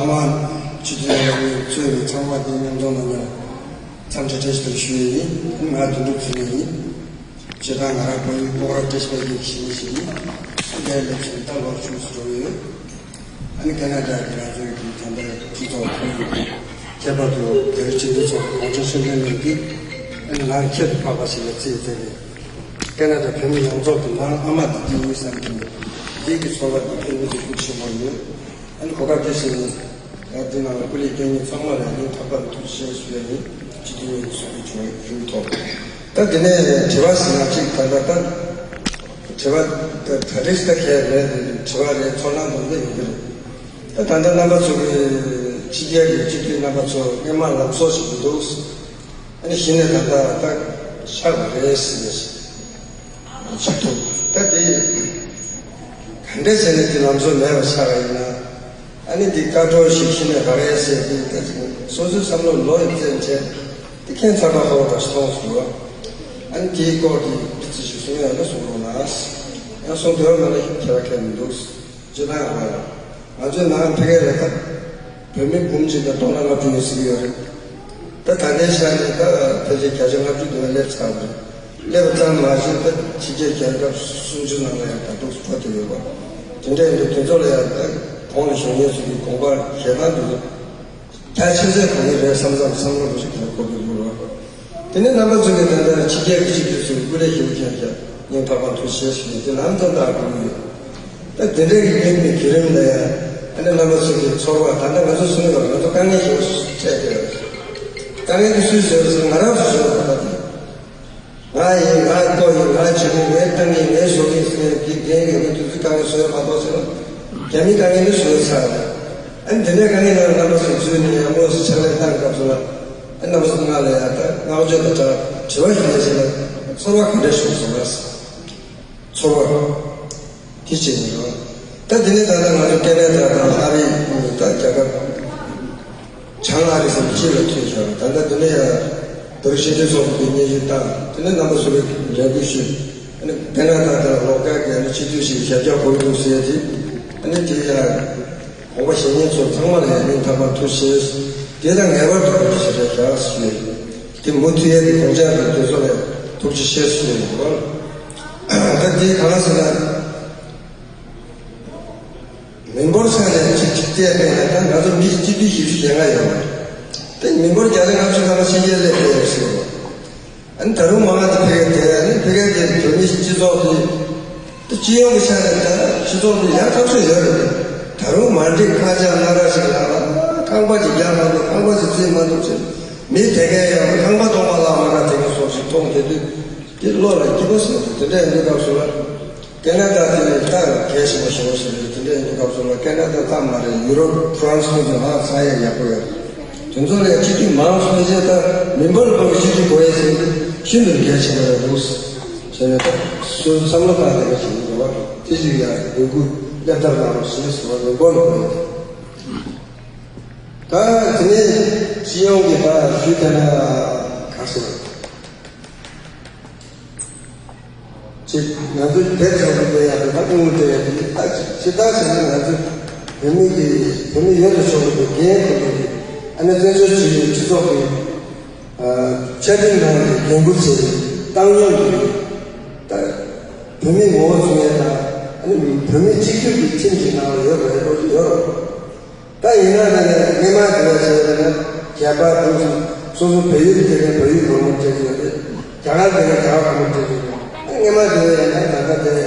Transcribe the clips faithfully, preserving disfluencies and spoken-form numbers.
ཨ་མ་ཆུ་ཚོད་ཡག་པོ་གཙོས་པའི་ཚང་མ་དེ་མཉམ་འཛོམས་གནང་ཡ་འཚམས་འདྲི་བཀྲ་ཤིས་བདེ་ལེགས་ཞུ་ཡི་ཡིན། ང་དོན་གྲུབ་ཚེ་རིང་ཡིན། སྤྱིར་བཏང་ང་རང་བོད་ཡིག་སྤོག་ར་བཀྲ་ཤིས་པ་གི་ཞིག་ཡིན་ཞིག་ཡིན། ཨ་འདིར་སླེབས་ཕྱིན་ད་ལོ་བཅུ་ཙམ་འགྲོ་གི་ཡོད། ཨ་ནི་ཁེ་ན་ཌ་གི་ང་ཚོའི་གི་ད་ལྟ་སྤྱི་ཚོགས་ཁོར་ཡུག་གི་ཁྱད་པར་དུ་བོད་རིགས་སྤྱི་མཐུན་ཚོགས་པའི་གོང་ཆེན་སྲིད་བློན་གླིང་གིས་ཨ་ནི་ང་ཁྱད་དུ་འཕགས་པ་ཞིག་ལ་བརྩིས་ཏེ་རེད། ཁེ་ན་ཌ་བོད་མི་ཡོངས་རྫོགས་ཀྱི་ནང་ཨ་མ་དེ་དེ་ཡིན་བསམ་གྱི་འདུག་དེ་གི་ཚོར་བ་དེ་ཕན་ཚུན་གྱི་ཤུགས་ཆེན་པོ་ཡོད། ཨ་ནི་གོ་སྐབས་དེ་བཞིན་ཡང་དེ་ནང་ལ་སྐུ་ལས་སྐྱོན་མཁན་ཚང་མ་ལ་སྙིང་ཐག་པ་ནས་ཐུགས་རྗེ་ཆེ་ཞུ་ཡ་ཡིན། སྤྱི་འཐུས་གཉིས་ཀྱི་གསུང་གི་བྱུང་བའི་ཐོག་ད་དེ་ནས་དྲི་བ་ཟིན་ན་གཅིག་ད་ལྟ་ད་དྲི་བ་ད་གྲ་སྒྲིག་ད་གས་རེད། དྲི་བ་རེད། ཚོར་སྣང་འདུག་འདི་ཡོང་གི་རེད། ད་ད་ལྟ་རྣམ་པ་ཚོ་གི་ཕྱི་རྒྱལ་གྱི་སྤྱི་འཐུས་རྣམ་པ་ཚོ་སྔོན་མ་ལམ་སྲོལ་ཞིག་འདུག་ཨ་ནི་གཞི་ནས་ད་ལྟ་ད་ཆགས་པ་རེད་ཟེར་ནས་ཞིག་ཆགས་ཐུབ། ད་དེ་ག་འདྲ་བྱས་ནས་དེ་ལམ་སྲོལ་མེད་པ་ཆགས་པ་ཡིན་ན། ཨ་ནི་དེ་བཀའ་འཁྲོལ་ཞིག་གཞི་ནས་རག་ཡས་ཟེར་དེ་ད་སོ་སོའི་བསམ་བློ་ལོ་ཡི་བཙན་བྱས་དེ་ཁྱད་མཚར་པ་ཧོ་ད་སོང་ཟེར་བ། ཨ་ནི་དེའི་སྐོར་དེ་ཙི་ཞིག་གསུང་ཡ་ལ་གསུང་རོགས་གནང་། ཡང་གསུང་དོན་མེད་ན་ཁྱད་པར་ཁྱད་མི་འདུག་སྤྱིར་བཏང་ང་ང་ཚོའི་ནང་ཕ་གིར་ལས་ཀ་བོད་མི་འབུམ་གཅིག་དང་སྟོང་ཕྲག་ལྔ་བཅུ་ཡོད་ཟེར་གྱི་ཡོད་རེད། ད་ད་ལྟའི་ཆ་ནས་ད་ཕལ་ཆེར་བརྒྱ་ཆ་ལྔ་བཅུ་དེ་བ་སླེབས་ཚར་བ་རེད། སླེབས་པ་ཙམ་མ་ཟད་ད་ཕྱི་རྒྱལ་རྒྱལ་ཁབ་སུམ་ཅུ་ནང་ལ་ཡང་ད་དུང་འགྲོ་བསྡད་ཡོད་པ། དེ་འདྲ་ཡིན་དུས་དེ་ཚོ་ལ་ཡང་ད་གོང་ལ་ཞུ་མཁན་ཚོ་གི་དགོངས་པ་བཞེས་སྟངས་དེ་ཚོ་རྒྱ་ཆེ་ཚད་ག་རེ་རེད་བསམ་བསམ་བསམ་བློ་རུ་ཞིག་གི་གོ་གི་འདུག་རོགས། དེ་ནས་རྣམ་པ་ཚོ་གིས་ད་ལྟ་ཕྱི་རྒྱལ་གྱི་སྤྱི་འཐུས་ཚོར་སྐུ་ལས་ཞུ་མཁན་ཞག་སྙིང་ཐག་པ་ཐུགས་རྗེ་ཆེ་ཞུ་ཡིན། དེ་ལམ་ཙམ་དག་དགོས་ཀྱི་ཡོད། ད་དེ་འདྲའི་གི་སྙིང་གི་བརྒྱུད་རིམ་ལ་ཡང་ཨ་ནི་རྣམ་པ་ཚོ་གི་ཚོར་བ་ད་ལྟ་ང་ཚོ་གསུམ་ཡོད་པ་ང་ཚོ་དཀའ་ངལ་ཞེ་པོ་འཕྲད་བསྡད་ཡོད། དཀའ་ངལ་གྱི་སུས་བཟོས་ཟེར་ང་རང་ཚོ་བཟོས་པ་ད་ལྟ་དེ། ང་ཡིན། ང་ལྟོ་ཡིན། ང་བྱེད་ཀྱི། ངའི་ཏང་ཡིན། ངའི་བཟོ་གི་ཟེར་གྱི་འགན་ཡོད་པའི་དུས་ཚོད་དཀའ་ངལ་བཟོས་མ་གཏོགས་ཟེར་ན་རྒྱ་མིའི་དཀའ་ངལ་འདི་བཟོས་ཚར་རེད། ཨ་ནི་དེ་འདྲའི་དཀའ་ངལ་ནང་རྣམ་པ་ཚོ་འཛུལ་ནས་ཡང་དངོས་སུ་ཕྱག་ལས་གནང་སྐབས་སུ་ལ་ཨ་རྣམ་པ་ཚོ་ང་ལ་ཡང་ད་བསྔགས་བརྗོད་དང་སྦྲགས་དྲི་བ་ཞིག་ལས་ཟེར་ན་ཚོར་བ་ག་འདྲ་བྱུང་སོང་ལ། ཚོར་བ་དེ་བྱེད་ཀྱི་ཡོད། ད་དེ་ནས་ད་ལྟ་ང་ཚོ་ཁེ་ན་ཌ་དང་ཨ་རི་ད་རྒྱལ་ཁབ་བྱང་ཨ་རི་ཟེར་ནས་སྤྱི་ལ་ཐོན་བཞག་ད་ལྟ་དེ་ནས་ཡང་བོད་རིགས་སྤྱི་མཐུན་ཚོགས་པའི་སྙན་ཞུ་བཏང་། དེ་ནས་རྣམ་པ་ཚོ་གིས་འབྲེལ་མཐུད་ཞུས། ཨ་ནི་ཁེ་ན་ཌ་དང་ལོགས་བཀའ་བརྒྱུད་ནས་སྤྱི་འཐུས་ཤིག་ཞབས་བཀྱག་གོ་གི་འདུག་ཟེར་དེ་ཨ་ནི་དེ་ཡང་དགོངས་པ་བཞེས་མཁན་ཚོ་ཚང་མ་ལ་ཡང་སྙིང་ཐག་པ་ཐུགས་རྗེ་ཆེ། དེ་དང་ངེས་པར་དུ་གོ་རྒྱུ་ཞེ་དྲག་བཞག་ཞུས། དེ་མུ་མཐུད་ཡས་དེ་དགོངས་འཆར་དང་དེ་ཚོ་ལ་ཐུགས་རྗེ་ཆེ་ཞུས་ཡོད། ད་དེ་གང་ཟེར་ན། མི་འབོར་ཆ་ནས་ཅིག་ཅིག་བལྟས་པས་ན་ད་ང་ཚོ་མི་སྤྱི་འཐུས་བཞི་བཅུ་ཞེ་ལྔ་ཡོད་རེད། དེ་མི་འབོར་བརྒྱ་དང་ལྔ་བཅུ་ལྷག་ཕྱི་རྒྱལ་སླེབས་ཡོད་ཟེར་བ། ཨ་ནི་ད་རུང་མང་བ་དེ་ཕ་གིར་བསྡད། ཨ་ནི་ཕ་གིར་བསྡད་བོད་མི་སྤྱི་ཚོགས་དེ་དེ་སྤྱི་ཡོངས་ཀྱི་ཆ་ནས་ད་སྤྱི་ཚོགས་དེ་ཡག་ཐག་ཆོད་ཡོད་རེད། ད་རུང་མ་འགྲིག་ཁ་ཆག་སྣ་རག་ཞིག་ལ་ལ་ཁང་པ་ཅིག་རྒྱག་མ་ཐུབ། ཁང་པ་ཅིག་བརྩིགས་མ་ཐུབ་ཟེར། མི་དེ་གས་ཡང་ཁང་པ་སྟོང་པ་བརླག་མ་ག་དེ་ག་སོགས་ཞིག་མཐོང་དེ་དུས་དེ་བློ་ལ་སྐྱིད་པོ་ཟེར་དེ་འདྲ་ཡིན་དུས་སྐབས་སུ་ལ། ཁེ་ན་ཌ་དེ་ནི་ད་གལ་ཆེན་པོ་ཞེ་པོ་ཞིག་རེད། དེ་འདྲ་ཡིན་དུས་སྐབས་སུ་ལ་ཁེ་ན་ཌ་ཙམ་མ་རེད། ཡུ་རོབ་ཧྥ་རན་སི་ཁོང་ཚོ་ཧ་ཅང་ཡག་ཡག་པོ་ཡོད། དེ་ཚོ་ལ་སྤྱི་འཐུས་མང་སུ་ཕལ་ཆེར་ད་མི་འབོར་ལ་དཔགས་པའི་སྤྱི་འཐུས་དགོས་ཡས་ཟེར་ནི་དེ་ཤིན་ཏུ་གལ་ཆེན་པོ་རེད་འདུག་ཟེར་ནས་ད་སུ་བསམ་བློ་བཏང་བསྡད་པ་ཞིག་ཡིན་འདུག་བ། དེ་ཞིག་ཡང་འབོད་སྐུལ་སླེབས་ཐབས་གནང་རོགས་ཞེས་ཟེར་བ་མི་འབོར་ལ་དགོས་ཡས་དེ། ད་དེ་ནས་སྤྱི་ཡོངས་ཀྱི་ད་ཞུས་བསྡད་ན་ག་ཟེར། ཅིག་ང་ཚོ་དེབ་ཚང་དུ་སྤེལ་ཡག་གི་ད་སྐུ་ངོ་སྤྲད་ཡག་གི་ད་ཅིག་ཅིག་ད་བྱས་ན་ང་ཚོ་བོད་མི་གི་བོད་མི་ཡོངས་ལ་ཕྱོགས་པའི་འགན་ཁུར་ཡག་གི་ཨ་ནི་བཙན་བྱོལ་སྤྱི་ཡོངས་སྤྱི་ཚོགས་ཀྱི་ཆ་འཕྲིན་ནང་གི་འགན་འཁུར་བྱས་ཏེ་བཏང་སྙོམས་ཀྱི་ད་བོད་མི་ངོ་བོ་བཟུང་ཡག་དང་ཨ་ནི་བོད་མི་གཅིག་གྱུར་གྱི་ཁྲིམས་ཀྱི་ནང་ལ་ཡོད་པ་ཡོད་པ་ཡོད་རེད། ད་ཡིན་ན་ད་ནི་སྔོན་མ་དེ་བས་བྱས་ན་གཞན་པ་དུས་སུ་སོ་སོ་བལ་ཡུལ་དེ་ནས་བལ་ཡུལ་སྒོར་མོ་སྤྲད་ཀྱི་ཡོད་རེད། རྒྱ་གར་དེ་ནས་རྒྱ་གར་སྒོར་མོ་སྤྲད་ཀྱི་ཡོད་རེད། ཨ་སྔོན་མ་དེ་བས་ཡིན་ན་ད་ལྟ་དེ་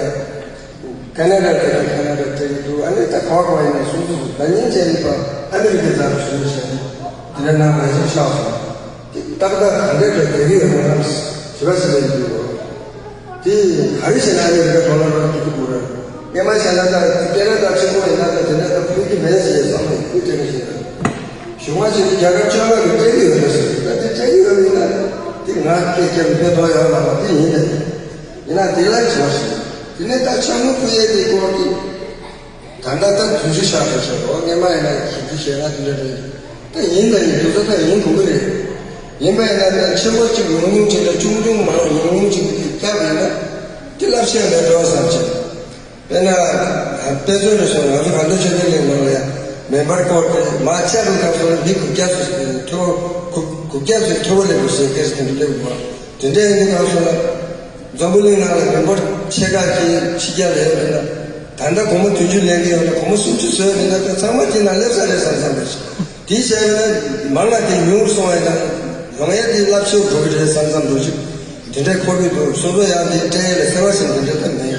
ཁ་ན་ཌ་དེ་ནས་ཁ་ན་ཌ་སྤྲད་ཀྱི་འདུག་ཨ་ནི་ད་ག་བ་ག་བ་ཡིན་ན་སོ་སོ་སུ་ད་ཉིན་བྱས་ནི་པ་ཨ་མི་རི་ཀའི་རྩ་དུ་ཞུ་བྱས་ནས་དེ་འདྲ་གནང་བ་ཞིག་ཆགས་སོང་། དེ་ཏག་ཏག་ག་འདྲ་འདྲ་བསྡད་ཀྱི་ཡོད་མེད་ལ་ཞིབ་པ་ཞིག་ལས་འདུག་དེ་ག་རེ་བྱས་ན་ཨ་མི་རི་ཀ་ཌོ་ལར་ལ་སྐྱིད་པོ་རེད། སྔོན་མ་བྱས་ན་ད་ཁེ་ན་ཌ་ཆེན་པོ་ཡིན་ན་ད་དེ་འདྲ་ད་ཕུལ་གྱི་མེད་ཟེར་བསམ་ནས་ཁུལ་སྤྲད་ནས་བཞིན་རེད། གཞུག་མ་ཕྱིན་ནས་རྒྱ་གར་བཅོ་ལྔ་གིས་སྤྲད་ཀྱི་ཡོད་རེད་ཟེར། ད་དེ་སྤྲད་ཀྱི་ཡོད་པ་ཡིན་ན་དེ་ང་སྐད་རྒྱབ་ཕན་ཐོགས་ཡོད་མ་རེད། དེ་ཡིན་ནས་ཡིན་ན་དེ་ལ་བྱས་ཟེར། དེ་ནས་ད་ཕྱག་དངུལ་ཕུལ་ཡས་དེ་སྐོར་གྱི་ད་ལྟ་ད་དུས་ཚོད་ཤར་བ་ཞིག་རེད། སྔོན་མ་ཡིན་ན་ཞིབ་འཇུག་བྱས་ན་དེ་འདྲ་རེད། ད་ཡིན་ད་ཡིན་དུས་ཚོད་ད་ཡིན་དགོས་ཀྱི་རེད། ཡིན་པ་ཡིན་ན་ད་ཆེན་པོ་གཅིག་ཡོང་མིན་གཅིག་དང་ཆུང་ཆུང་མང་ཡོང་མིན་གཅིག་གི་སྐབས་ཡིན་ན་དེ་རླབས་ཆེན་མེད་འགྲོ་བསམ་བྱས། དཔེར་ན་དཔེ་མཚོན་རེ་སོང་ང་ཚོ་ག་འདྲ་ཆོས་ལྡན་གླིང་ནང་ལ་ཡང་ མེ་འབར་སྐོར་དེ་མར་ཆག་གི་སྐབས་སུ་ལ་མི་དགུ་བརྒྱ་ཙམ་ཐུ་བ་དགུ་དགུ་བརྒྱ་ཙམ་ཐུ་བ་ལེན་དགོས་ཟེར་སྐད་ཆ་དེ་འདྲ་སླེབས་དགོས་པ། དེ་འདྲ་ཡིན་དུས་སྐབས་སུ་ལ་འཛམ་བུ་གླིང་ནང་ལ་མེ་འབར་ཆེ་ཁག་ཅིག་ཕྱི་རྒྱལ་ལ་ཡོད་པ་ཡིན་ན། ད་ལྟ་སྒོར་མོ་བདུན་ཅུ་ལེན་གྱི་ཡོད་ན་སྒོར་མོ་སུམ་ཅུ་བཟོས་པ་ཡིན་ན་ད་ཚང་མ་དེ་ནང་སླེབས་ས་རེད་བསམ་བསམ་རེད། དེ་བྱས་པ་ན་མང་ང་དེ་ཉུང་རུ་སོང་བ་ཡིན་ན་ཡོང་ཡ་དེ་རླབས་ཆེ་རུ་འགྲོ་གི་རེད་བསམ་བསམ་འགྲོ་ཅིག་དེ་འདྲའི་འཁོར་གྱི་འདུག་སོ་སོ་ཡང་དེ་སྤྲད་ཡས་ལ་སེམས་པ་ཞིག་དེ་འདྲ་ད་མེད།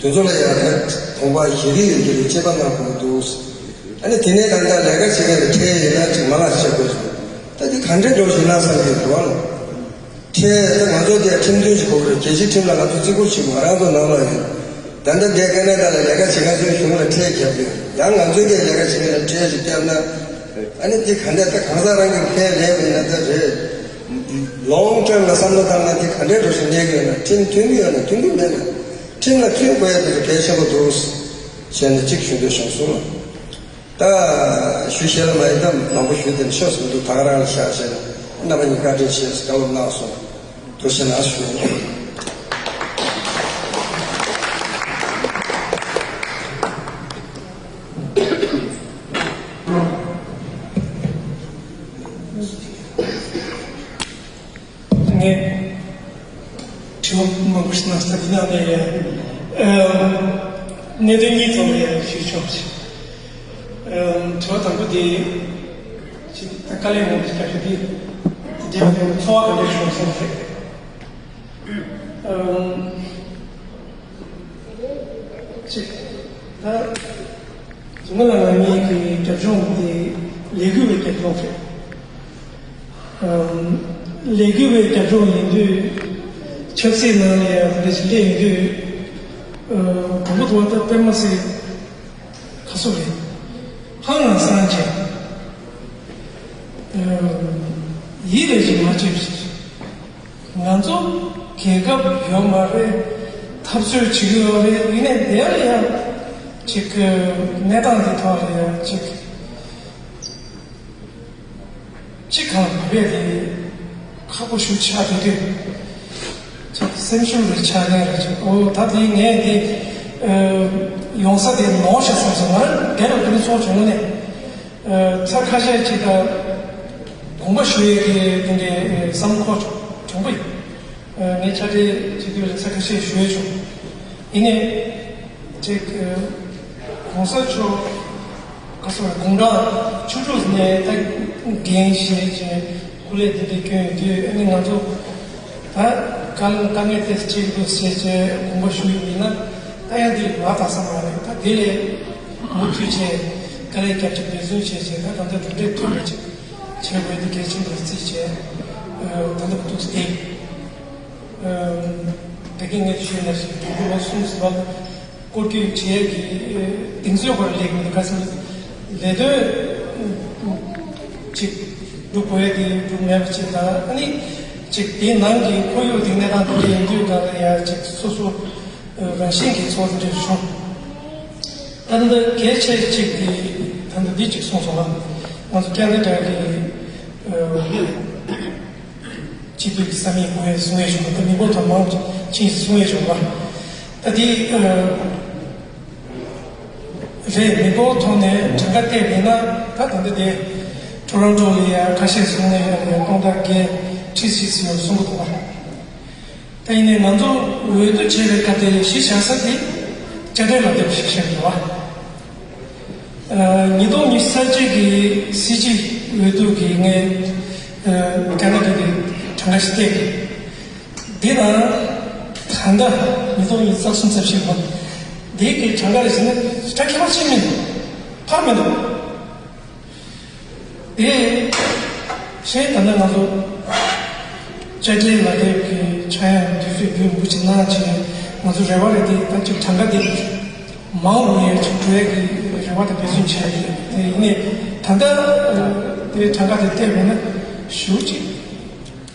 དེ་ཚོ་ལ་ཡང་ད་དགོངས་པ་བཞེས་ཀྱི་ཡོད་ཀྱི་རེད། དཔྱད་པ་གནང་དགོས་ཀྱི་འདུག་ཨ་ནི་དེ་ནས་གང་ལྟར་ལས་ཀ་བྱེད་མཁན་ལ་ཁྲལ་ཡིན་ན་ཅིག་མང་ང་བྱེད་དགོས་སོང་། ད་དེ་ག་འདྲས་འགྲོ་བཞིན་ན་བསམ་གྱི་འདུག་ཨ། ཁྲལ་ད་ང་ཚོ་དེ་ཁྲིམས་མཐུན་ཞིག་དགོས་ཀྱི་རེད། རྒྱལ་སྤྱིའི་ཁྲིམས་ལ་ང་ཚོ་བརྩི་བཀུར་བྱེད་དགོས། ང་རང་ཚོ་ནང་ལ་ཡོད། ད་ལྟ་དེ་ཀ་ན་ཌ་ལ་ལས་ཀ་བྱེད་མཁན་ཚོའི་གཞུང་ལ་ཁྲལ་བརྒྱབ་ཡོད། ཡང་ང་ཚོའི་གི་ལས་ཀ་བྱེད་མཁན་ལ་ཁྲལ་ཞིག་བརྒྱབ་ན། ཨ་ནི་དེ་ག་འདྲས་ད་གང་ཟག་རང་གི་ཕན་ལས་པ་ཡིན་ན་ད་རེད། ལོང་ཊརམ་ལ་བསམ་བློ་བཏང་ན་དེ་ག་འདྲས་འགྲོ་བཞིན་གནས་ཀྱི་ཡོད་ན། ཁྲིམས་མཐུན་གྱི་ཡོད་ན་མཐུན་གྱི་མེད་ན་ཁྲིམས་ལ་མཐུན་དགོས་ཡ་དེ་ཚོ་གལ་ཆེན་པོ་འདུག་བྱས་ནས་གཅིག་ཞུ་འདོད་བྱུང་སོང་ལ། ད་ཞུ་ཤེས་ལ་མ་ཡིན་ད་མང་པོ་ཞུ་དེ་ནི་ཤོག་ཟེར་འདུག་ད་ག་རང་ལ་བཞག་བྱས་ནས་རྣམ་པ་གཉིས་བཀའ་དྲིན་ཆེ་ཟེར་བཀའ་སློབ་གནང་སོང་། ཐུགས་རྗེ་གནང་ཞུ། ངས་དྲི་བ་མང་པོ་ཞིག་གནང་ས་འདི་ནང་ནས་ཡང་གནད་དོན་གཉིས་ཐོག་ལ་ཡང་ཞུས་ཆོག་ཅིག་དྲི་བ་དང་པོ་དེ་ཅིག་དཀའ་ལས་མང་པོ་ཞིག་བརྒྱབ་ཤག་དེ་དེ་འདྲའི་ཚོར་བ་ག་འདྲ་བྱུང་སོང་ཟེར། ཅིག་ད་ང་ལ་ང་གཉིས་ཀྱི་རྒྱབ་ལྗོངས་དེ་ལས་འགུལ་བའི་རྒྱབ་ལྗོངས་རེད། ལས་འགུལ་བའི་རྒྱབ་ལྗོངས་ཡིན་དུས་ཆབ་སྲིད་ནང་ལ་ཡང་དེ་འདྲ་ཞིག་སླེབས་ཡོང་དུས་དང་པོ་དང་པོ་ད་དཔེ་མ་སྲིད་ཁ་སོ་རེད། ཧང་ལ་སང་བྱས། ཡིད་ལས་ཅིག་མ་ཆོད་ཅིག་ང་ཚོ་རྒྱལ་ཁབ་ཡོད་མ་རེད། འཐབ་རྩོད་བྱེད་ཀྱི་ཡོད་རེད། ཡིན་ནའི་དེ་ལ་ཡང་ཅིག་གནས་སྟངས་འདི་ཐོག་ལ་ཡང་ཅིག་ཅིག་གང་བ་བས་དེ་ཁག་པོ་ཞིག་ཆགས་བསྡད་དུས་ཅིག་སེམས་ཤུགས་རེ་ཆག་ནས་རེད། ཅིག་ཨོ་ད་དེ་ངས་དེ་ཡོང་ས་དེ་ནོར་ཤག་བསམ་སོང་། ང་རང་དེ་ལ་དེ་ཚོགས་བྱུང་ནས། ཚར་ཁ་ཤས་ཅིག་ད་དགོངས་པ་ཞུ་ཡས་ཀྱི་དེ་འདྲའི་བསམ་བློ་འཁོར་བྱུང་བ་ཡིན། ངས་ཕྱག་སྦྲེལ་བྱེད་དུས་ལ་ཚར་ཁ་ཤས་ཞུ་ཡས་བྱུང་། ཡིན་ནའི་ཅིག་གོང་ས་མཆོག་ག་སོ་དགུང་གྲངས་བཅུ་དྲུག་ནས་ད་འགན་བཞེས་བྱས་སྐུ་ལས་དེ་འདྲ་བསྐྱོན་ཡོད་དུས། ཨ་ནི་ང་ཚོ་ད་དཀའ་དཀའ་ངལ་དེ་སྤྱི་འདུག་ཟེར་བྱས་དགོངས་པ་ཞུ་ཡི་ཡིན་ན། ད་ཡང་དེ་ང་དག་ས་མ་རེད། ད་དེ་ལས་མུ་མཐུད་བྱས་དཀའ་ལས་བརྒྱབ་བྱས་འབད་བརྩོན་བྱས་བྱས། ད་ད་ལྟ་དེ་འདྲའི་ཐུགས་ལ་བྱས་བྱས་དགོས་དེ་གལ་ཆེན་པོ་རེད་བརྩིས་བྱས། ད་ལྟ་བར་དུ་བསྡད། ད་གིན་ངས་ཞུས་ནང་བཞིན་དུས་འཁོར་ལོ་གསུམ་ཟིན་པ་སྐོར་སྐྱོད་བྱེད་ཀྱི་གདེང་ཚོད་སྐོར་ལས་ཀྱི་ཁ་སང་ལས་དོན་ཅིག་སྒྲུབ་དགོས་ཡ་དེ་སྒྲུབ་མེད་པ་ཅིག་དང་། ཨ་ནི་ཅིག་དེའི་ནང་གི་ཁོར་ཡུག་དེ་གནས་སྟངས་དེ་ཡིན་དུས་གང་ལ་ཡ་ཅིག་སོ་སོ་རང་བཞིན་གྱི་ཚོར་འདྲ་བྱུང་། ད་ལྟ་གལ་ཆེ་གཅིག་དེ་ད་ལྟ་འདི་གཅིག་གསུངས་སོང་ང་། ང་ཚོ་ཁེ་ན་ཌ་གི་སྤྱི་འཐུས་ཀྱི་ས་མིག་དགོས་གསུང་ཡས་བྱུང་བ། ད་མི་འབོར་ཐོག་མང་ཆེ་གསུང་ཡས་བྱུང་བ། ད་དེ་རེད། མི་འབོར་ཐོག་ནས་གྲངས་ཀ་བལྟས་པས་ན་ད་ད་ལྟ་དེ་ཊོ་རོན་ཊོ་ལ་ཡ་ཁ་ཤས་གསུང་ནས་ཡ་ལ་ཡ་སྟོང་ཕྲག་བརྒྱད་ཁྲི་གཅིག་ཙམ་ཡོད་གསུང་གི་འདུག་བ། ད་ཡིན་ནའི་ང་ཚོ་འོས་བསྡུ་བྱས་པའི་སྐབས་དེ་ལ་གཞི་བཞག་ས་དེ་དཔྱ་ཁྲལ་ལག་དེབ་ཞིག་བཞག་འདུག་བ། ཉིས་སྟོང་ཉི་ཤུ་རྩ་གཅིག་གི་སྲིད་སྤྱི་འོས་བསྡུ་གི་ངས་ཁེ་ན་ཌ་གི་གྲངས་ཀ་ཞིག་བལྟས། འདི་ན་ད་ལྟ་ཉིས་སྟོང་ཉི་ཤུ་རྩ་གསུམ་རྩ་བཞི་ལོ་འདི་གི་གྲངས་ཀ་ལ་གཞིགས་ན་ད་ཁྱད་པར་ཅི་མི་འདུག་ཕར་མི་འདུག་དེ་བཞིན་ད་ལྟ་ང་ཚོ་དཔྱ་ཁྲལ་ལག་དེབ་ཀྱི་ཆག་ཡང་དུས་ཚོད་རྒྱུན་རིང་པོ་ཅིག་གནང་བྱས། ང་ཚོ་རེ་བ་རེད་དེ། ད་ཅིག་གྲངས་ཀ་དེ་མང་རུ་ཡས་ཅིག་འགྲོ་ཡས་ཀྱི་རེ་བ་དང་འབད་བརྩོན་བྱས་ཡོད། དེ་ཡིན་ནའི་ད་ལྟ་དེ་གྲངས་ཀ་དེ་བལྟས་པས་ན་ཞུ་ཅིག་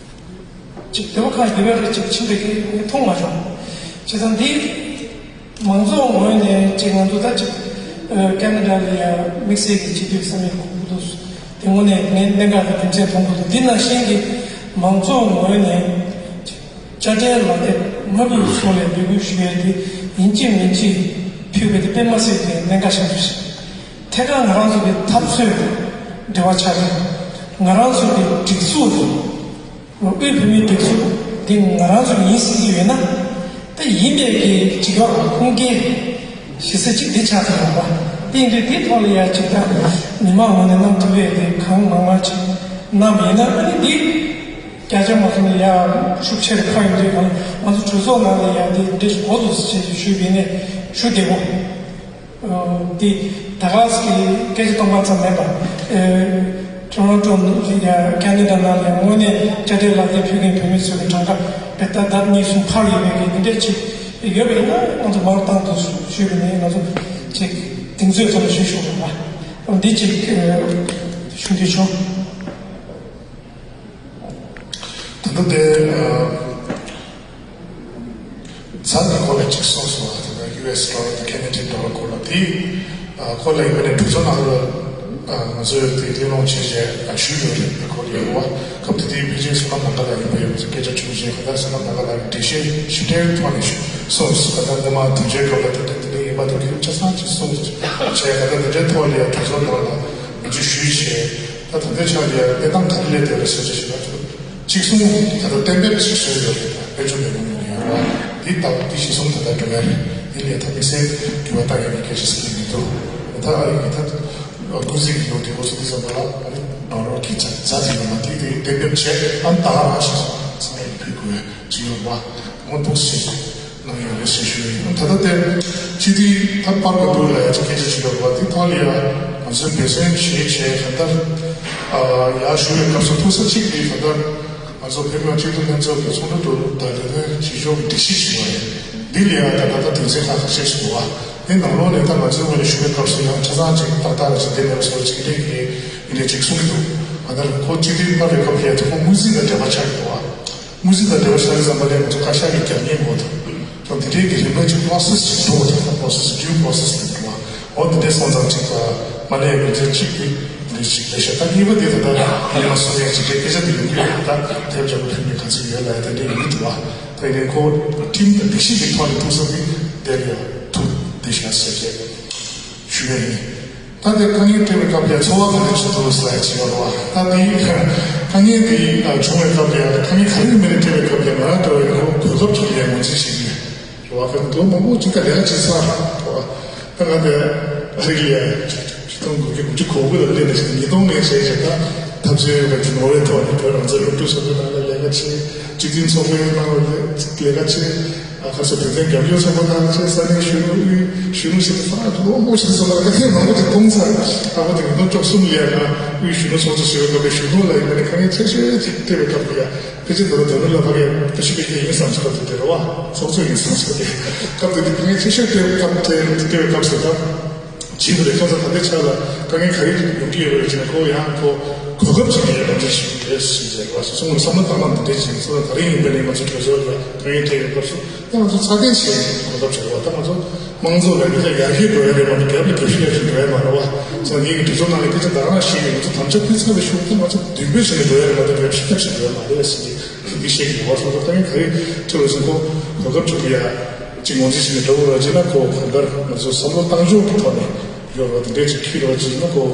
ཅིག་སྡེ་བ་ཁག་སྡེ་བ་རེ་ཅིག་ཕྱིན་པའི་གི་ངས་མཐོང་མ་བྱུང་། བྱས་ཙང་འདི་མང་ཚོགས་ངོས་ནས་ཅིག་ང་ཚོ་ད་ཅིག་ཁེ་ན་ཌ་ལ་ཡ་དམིགས་བསལ་གྱི་སྤྱི་འཐུས་ས་མིག་དགོས་ཀྱི་འདུག་དེ་ངོས་ནས་ངས་གནད་འགག་དང་དོན་ཆེན་མཐོང་གི་འདུག་འདི་ནང་བཞིན་གྱི་མང་ཚོགས་ངོས་ནས་དཔྱ་ཁྲལ་ལག་དེབ་མ་ཕུལ་སོགས་ལ་འབོད་སྐུལ་ཞུ་ཡ་དེ་ཡིན་གཅིག་མིན་གཅིག་ཕུལ་བ་དེ་དཔེ་མ་སྲིད་པའི་གནད་འགག་ཆེན་པོ་ཞིག་ཐད་ཀར་ང་རང་ཚོ་གི་འཐབ་རྩོད་འབྲེལ་བ་ཆགས་ཀྱི་འདུག་ང་རང་ཚོ་གི་སྒྲིག་འཛུགས་དང་དབུས་བོད་མིའི་སྒྲིག་འཛུགས་འདི་ང་རང་ཚོ་ཡིན་ཟེར་གྱི་ཡོད་ན། ད་ཡིན་པའི་གི་ཅིག་ཡོད་ཁུངས་སྐྱེལ་ཞེ་ས་ཅིག་འདི་ཆགས་ཐུབ་ཡོང་བ། དེ་འདྲའི་དེ་ཐོག་ལ་ཡ་ཅིག་ད་ཉི་མ་ངོ་ནས་གནང་ཐུབ་པའི་དེ་གང་མང་མང་ཅིག་གནང་བ་ཡིན་ན། ཨ་ནི་འདི་བརྒྱ་ཆ་མ་སོང་ན་ཡ་ཤུགས་ཆེར་ཁ་ཡོང་དུས་གང་ང་ཚོ་གྲོས་ཚོགས་ནང་ལ་ཡ་འདི་འདྲ་ཞིག་གོ་འདུག་ཟེར་ཞུས་པ་ཡིན་ནའི་ཞུ་བདེ་པོ། འདི་ད་ག་ཟེ་གི་སྐད་ཆ་གཏོང་བ་ཙམ་མིན་པ། ཊོ་རོན་ཊོ་ལ་ཡ་ཁེ་ན་ཌ་ནང་ལ་ཡ་དངོས་གནས་དཔྱ་ཁྲལ་ལག་དེབ་ཕུལ་མཁན་བོད་མི་ཚོ་གི་གྲངས་ཀ་བེ་ད་ལྡབ་གཉིས་གསུམ་འཕར་ཡོད་པའི་གི་འདི་འདྲ་ཅིག་ཡོད་པ་ཡིན་ན་ང་ཚོ་མར་བཏང་འདུག་ཞུས་པ་ཡིན་ནའི་ང་ཚོ་ཅིག་གདེང་ཚོད་ཙམ་ཞུ་ཞུ་དགོས་པ། འདི་ཅིག་ཞུ་འདོད་བྱུང་། ད་ལྟ་དེ་ཚ་ནི་ཁོ་ལ་གཅིག་གསུངས་སོང་། ད་ལྟ་ཡུ་ཨེས་ཌོ་ལར་དང་ཁེ་ན་ཌི་ཡན་ཌོ་ལར་སྐོར་ལ་དེ་ཁོ་ལ་ཡིན་པ་ནས་གྲོས་ཚོགས་ནང་ལ་ང་ཚོས་དེ་གླེང་སློང་བྱས་རྗེས་ཞུས་ཡོད་རེད། ཁོ་ལ་ཡོད་བ་སྐབས་དེ་དུས་ཕལ་ཆེར་བསོད་ནམས་ལྷ་དགའ་ལགས་ཡིན་པ་ཡོད་པ་སྐད་ཆ་བྱུང་རྗེས་ཁ་ད་བསོད་ནམས་ལྷ་དགའ་ལགས་ཀྱི་འགྲེལ་བཤད་ཞིབ་ཕྲའི་ཐོག་ནས་ཞུ་གསུངས། ད་ལྟ་སྔོན་མ་དུས་ཆེན་སྐབས་ལ་དེ་འདྲ་དེ་འདྲ་ཡིན་པ་དང་དེ་ཆ་ཚང་ཅིག་གསུངས་བྱས་ད་ལྟ་དེ་འདྲའི་ཐོག་ལ་ཡང་གྲོས་ཚོགས་ནང་ལ་ང་ཚོས་ཞུས་བྱས། ད་དེ་འདྲའི་ཆ་ལ་ཡང་གནས་སྟངས་ག་རེ་སླེབས་བསྡད་རེད་ཟེར་ཅིག་ཞུ་ན་ཚོ། གཅིག་གསུམ་ད་ལྟ་གཏན་འབེབས་ཤིག་བཟོས་ཡོད་རེད། དཔལ་འབྱོར་ལས་ཁུངས་ནས་ཡོད་རེད། འདི་ལྟ་བུ་འདི་གཞི་བཟུང་ད་ལྟ་འགྲོ་ཡ་རེད། འདི་ལས་ད་དམིགས་བསལ་འགྱུར་བ་གཏང་ཡ་གི་སྐད་ཆ་ཟེར་གྱི་མི་འདུག་ད་ཨ་རི་གི་ད་ཀུན་གཟིགས་ཀྱི་ལོ་དེ་འགོ་ཚུགས་དུས་ཙམ་པ་ལ་ཨ་རི་ནང་ལོགས་ཀྱི་ཇ་ཇ་དེ་ཡོད་ན་དེ་དེ་གཏན་འབེབས་བྱས་ཨ་ནི་ད་ག་རང་ཞིག་ཚང་མས་ཕུལ་དགོས་ཅིག་ཡོད་རེད་བ། ངོ་ཐུག་ཞེས་གནང་ཡོད་རེད་ཞེས་ཞུ་ཡ་ཡིན། ད་ལྟ་དེ་སྤྱི་འཐུས་ད་པར་བ་འདུག་ལ་ཡ་ཅིག་སྐད་ཆ་ཞིག་ཡོད་རེད་བ། དེ་ཐོག་ལ་ཡ་ང་ཚོས་འབད་བརྩོན་བྱས་བྱས་གང་ལྟར་ཡར་ཞུ་བའི་སྐབས་སུ་ཐུག་ས་གཅིག་དེ་གང་ལྟར། ང་ཚོ་བོད་མི་མང་སྤྱི་འཐུས་ལྷན་ཚོགས་ཀྱི་ཚོགས་འདུ་དུ་ད་ལས་དོན་བྱེད་ཕྱོགས་ཀྱི་སྒྲིག་གཞི་ཞིག་ཡོད་རེད། འདི་ལ་ཡང་ད་ལྟ་དོན་ཚན་ཁག་ཁ་ཤས་ཤིག་འདུག་བ། དེ་ནང་ལོགས་ནས་ད་ང་ཚོའི་ངོས་ནས་ཞུ་བའི་སྐབས་སུ་ཡང་ཆ་ཚང་ཅིག་ཏག་ཏག་ལ་ཅིག་བསྡད་མེད་པ་བཟོ་ཅིག་ལས་ཀྱི་འདི་འདྲ་ཅིག་གསུང་གི་འདུག་ང་ད་ཁོ་སྤྱི་འཐུས་ཕར་བའི་སྐབས་ལ་ཡང་དེ་ཁོ་དངུལ་རྩིས་དང་འབྲེལ་བ་ཆགས་ཀྱི་འདུག་བ། དངུལ་རྩིས་དང་འབྲེལ་བ་ཆགས་ཀྱི་ཙམ་པ་ལས་ང་ཚོ་བཀའ་ཤག་གི་རྒྱབ་གཉེར་དགོས་འདུག་ད་འདི་འདྲའི་གི་རིམ་པ་ཅིག་process་ཅིག་འགྲོ་འདུག་ད་process་due process་ལ་འགྲོ་བ། འོ་འདི་འདྲའི་སོང་ཙང་ཅིག་ད་མ་ལས་མི་ཚེ་གཅིག་གི་འདི་ཞིག་རེད་ཤག་ད་གཉིས་པ་དེ་ད་ལྟ་ཉི་མ་སོང་ཡང་ཅིག་རེད། སྐད་ཆ་དེ་ཡོང་གི་རེད། ད་དེབ་ཅིག་ཕུལ་ནས་ག་ཚོད་ཡོད་ལ་ཡ་དེ་འདྲའི་ཡོང་གི་འདུག་བ། ད་ཡིན་ནའི་ཁོ་ཁྲིམས་དང་སྒྲིག་གཞི་གི་ཐོག་ནས་ཐུག་ས་དེ་དེ་ལ་ཡང་ཐུག་བསྡད་ཤག་ཟེར་བྱས་ཞུ་ཡ་ཡིན། ད་དེ་དཀའ་ངལ་འཕྲད་པའི་སྐབས་ལ་ཚོར་བ་ག་འདྲ་ཞིག་འདུག་ཟེར་ཡ་ཅིག་ཡོད་རེད་བ། ད་དེ་དཀའ་ངལ་དེ་བྱུང་བའི་སྐབས་ལ་དཀའ་ངལ་ག་རེ་མི་རེ་འཕྲད་པའི་སྐབས་ལ་ང་རང་འདྲ་བའི་ཁོ་གོ་སྐབས་ཅིག་ལ་ངོས་འཛིན་བྱེད་ཀྱི་ཡོད་རེད་བ། ཁ་ལོ་མང་པོ་ཅིག་ད་ལས་ཀ་བྱེད་ཚར་རེད་བ། ད་ང་དེ་ཨ་རི་ལ་ཆིག་སྟོང་དགུ་བརྒྱ་དགུ་བཅུ་གོ་དགུ་ལ་སླེབས་ནས་ཉིས་སྟོང་ནས་བྱས་བྱས་ད་འཐབ་རྩོད་ཡོད་པའི་ནོར་ཝེ་ཐོག་ནས་བོད་རང་བཙན་སློབ་ཕྲུག་ཚོགས་པའི་ནང་ལ་ལས་ཀ་བྱས། སྤྱི་མཐུན་ཚོགས་པའི་ནང་ལ་ལས་ཀ་བྱས། ཨ་ཁ་སོ་བོད་བཙན་རྒྱབ་སྐྱོར་ཚོགས་པ་ནང་ཆེ་ས་གནས་གཞོན་ནུ་དབུས་གཞོན་ནུ་ཞིག་ལ་ས་ལོ་མང་པོ་ཞིག་སོང་ལ་ལ་ཁ་མང་པོ་ཅིག་མཐོང་ཚར། ཨ་ཁ་དེ་ཉིས་སྟོང་བཅུ་གསུམ་ལ་ཡ་ང་དབུས་གཞོན་ནུ་ཚོགས་གཙོ་ཞུ་བའི་སྐབས་ལ་གཞོན་ནུ་ལ་ཡིན་པ་ནས་དཀའ་ངལ་ཆེ་ཤོས་ཅིག་འཕྲད་པའི་སྐབས་དེ་ཡ་ཕལ་ཆེར་ད་ལྟ་དོན་ལ་ཕ་གི་སྤྱི་ཁྱབ་ཡིན་བསམ་ཞིག་སྐབས་དེ་རེད་བ། ཚོགས་གཙོ་ཡིན་བསམ་ཞིག་སྐབས་དེ་སྐབས་དེ་དེ་དཀའ་ངལ་ཆེ་ཤོས་འཕྲད་པའི་སྐབས་དེ་འཕྲད་པའི་སྐབས་སུ་ད། བྱེད་དགོས་རེད། ཁ་སང་ད་ལྟའི་ཆ་ལ་དཀའ་ངལ་ག་རེ་ཡོང་གི་ཡོད་པ་རེད་ཅེ་ན་ཁོ་ཡང་ཁོ་གོ་སྐབས་ཅིག་ཡོད་པ་འདྲ་ཞིག་རེད་ཟེར་བ་སོ་སོ་ངོས་བསམ་བློ་བཏང་ན་འདི་འདྲས་ཅིག་སོ་སོ་ག་རེ་ཡིན་པ་ནས་ང་ཚོ་གྲོས་ཚོགས་ལ་དཀའ་ངལ་འཕྲད་ཡོད་སྐབས་སུ་ད་ང་ཚོ་ཚ་གདན་ཞིག་གོ་སྐབས་བྱེད་དགོས། ད་ང་ཚོ་དམངས་གཙོ་ལ་ཡིན་ན་ཡར་རྒྱས་འགྲོ་ཡ་རེད་མ་གཏོགས་རྒྱབ་ལ་རྒྱབ་ཤིག་ཡ་ཞིག་འགྲོ་ཡ་མ་རེད་བ། ས་ངེད་ཀྱི་གྲོས་ཚོགས་ནང་ལ་སྐད་ཆ་ད་ག་རང་བཤད་ཡོད། ང་ཚོ་དམ་བཅའ་ཕུལ་ཚར་བའི་གཞུག་ད་ང་ཚོ་མདུན་སྤོས་བྱས་ནས་འགྲོ་ཡ་རེད་མ་གཏོགས་རྒྱབ་ཤིག་ཡ་ཞིག་འགྲོ་ཡ་མ་རེད་བ་ཟེར་གྱི་འདི་བཤད་ཀྱི་ཡོད་བ། སོ་སོ་དཀའ་ངལ་ག་རེ་འཕྲད་པ་སོང་ཁོ་གོ་སྐབས་བྱེད་དགོས་ཡ། ཅིག་ངོས་འཛིན་བྱས་ནས་འགྲོ་དགོས་ར་ཅིག་ན་ཁོ་གང་ལྟར་ང་ཚོ་བསམ་བློ་བཏང་ཕྱོགས་ཀྱི་ཐོག་ནས་ཡོད་ར་དེ་འདྲས་ཅིག་འཁྱེར་ར་ཅིག་ན་ཁོ་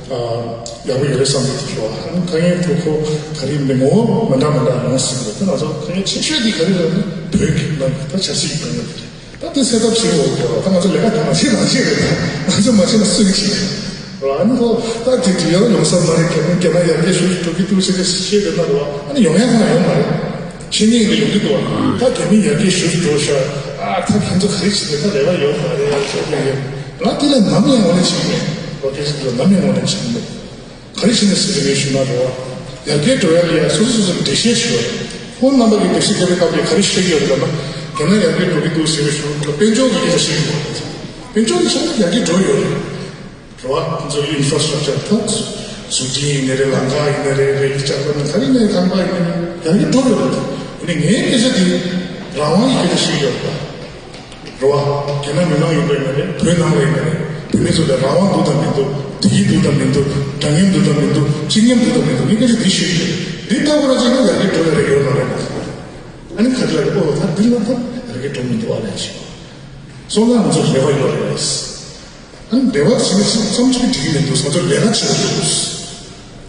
ཡག་པོ་ཡོད་རེད་བསམ་གྱི་འདུག་ཞུ་བ། ཨ་ནི་དཀའ་ངལ་ཐུག་ཁོ་ག་རེ་མི་ངོ་མི་འདྲ་མི་འདྲ་ཡོང་སྲིད་པ་རེད། ད་ང་ཚོ་དཀའ་ངལ་ཆེ་ཤོས་དེ་ག་རེ་རེད་ན་བོད་ཀྱི་ནང་གི་ད་ཆབ་སྲིད་ཀྱི་དཀའ་ངལ་དེ་རེད། ད་དེ་སེལ་ཐབས་བྱེད་དགོས་ཀྱི་རེད་བ། ད་ང་ཚོ་ལས་ཀ་དེ་མ་བྱེད་རང་བྱེད་རེད། ད་ང་ཚོ་མ་བྱེད་ན་སུ་གིས་བྱེད་རེད། ར་ཨ་ནི་ཁོ་ད་དེ་དུས་ཡང་ཡོང་ས་མ་རེད། རྒྱ་མི་རྒྱ་ནག་ཡར་རྒྱས་ཞུ་འགྲོ་གི་འདུག་ཟེར་གྱི་ཤེས་རེད་ན་ར་བ། ཨ་ནི་ཡོང་ཡ་གང་ཡོང་མ་རེད། ཆེ་ཉེས་ལ་ཡོང་གི་འདུག་བ། ད་རྒྱ་མི་ཡར་རྒྱས་ཞུ་འགྲོ་ཤག་ཨ་ད་ཁྱེད་ཚོ་ག་རེ་བྱེད་ཀྱི་ད་རེ་བ་ཡོད་མ་རེད་ཡ་ཟེར་གྱི་ཡོད། ང་དེ་ལ་ནམ་ཡང་ངོ་ནས་བྱེད་ཀྱི་མེད། ལོ་སྐད་ཆ་དེ་ལ་ནམ་ཡང་ངོ་ནས་བྱེད་ཀྱི་མེད། ག་རེ་བྱེད་ནས་ཟེར་གྱི་མེད་ཞུ་ན་ར་བ། ཡར་རྒྱས་འགྲོ་ཡ་ལ་ཡ་སོ་སོ་སོ་སོ་འགྲེལ་བཤད་ཞུ་བ་རེད། ཁོང་རྣམ་པ་གི་འགྲེལ་བཤད་བརྒྱབ་པའི་སྐབས་ལ་ག་རེ་ཞུ་གི་ཡོད་རེད་ལབ་ན། རྒྱ་ནག་ཡར་རྒྱས་འགྲོ་གི་འདུག་ཟེར་བའི་གཞུག་ལ་དཔལ་འབྱོར་གྱི་སྐད་ཆ་བཤད་ཀྱི་ཡོད་རེད། དཔལ་འབྱོར་དེ་ཆ་ཚང་ཡར་རྒྱས་འགྲོ་ཡོད་རེད། རེད་བ། ཁོང་ཚོའི་ཨིན་ཕ་ར་སི་ཊྲག་ཅར་ད་གཟུགས་ཅན་ཡིན་ནའི་རེད། ལམ་ཁ་ཡིན་ནའི་རེད། རེད་ལྕགས་པ་ནི་ག་རེ་ཡིན་ནའི་ཁང་པ་ཡིན་ནའི་ཡར་རྒྱས་འགྲོ་ཡོད་རེད། ཡིན་ནའི་ངའི་སྐད་ཆ་དེ་རང་དབང་གི་སྐད་ཆ་ཞིག་ཡོད་རེད་བ། རེད་བ། རྒྱ་ནག་མི་མང་ཡིན་པ་ཡིན་ནའི་རེད། བོད་ནང་ལ་ཡིན་ནའི་རེད། བོད་མི་ཚོ་ལ་རང་དབང་འདུག་དང་མི་འདུག་བདེ་སྐྱིད་འདུག་དང་མི་འདུག་འདྲ་མཉམ་འདུག་དང་མི་འདུག་སྤྱི་མཉམ་འདུག་དང་མི་འདུག་ངའི་སྐད་ཆ་དེ་ཞིག་ཡོད་རེད། འདི་ལྟ་བུ་ར་ཅིག་ནི་ཡར་རྒྱས་འགྲོ་ཡ་རེད་ཡོད་མ་རེད། ཨ་ནི་ག་རེ་ལ་ཨོ་ད་འདི་ལ་ད་ཡར་རྒྱས་འགྲོ་མི་འདུག་ཨ་ལས་ཞིག་སོང་ན་ང་ཚོ་རེ་བ་ཡོད་རེད། འབྲེལ་བ་བྱེད་མི་ཚོ་ཙམ་ཅིག་འགྲིག་གི་མི་འདུག་ས་ཚོ་ལས་ཀ་བྱེད་དགོས་འདུག་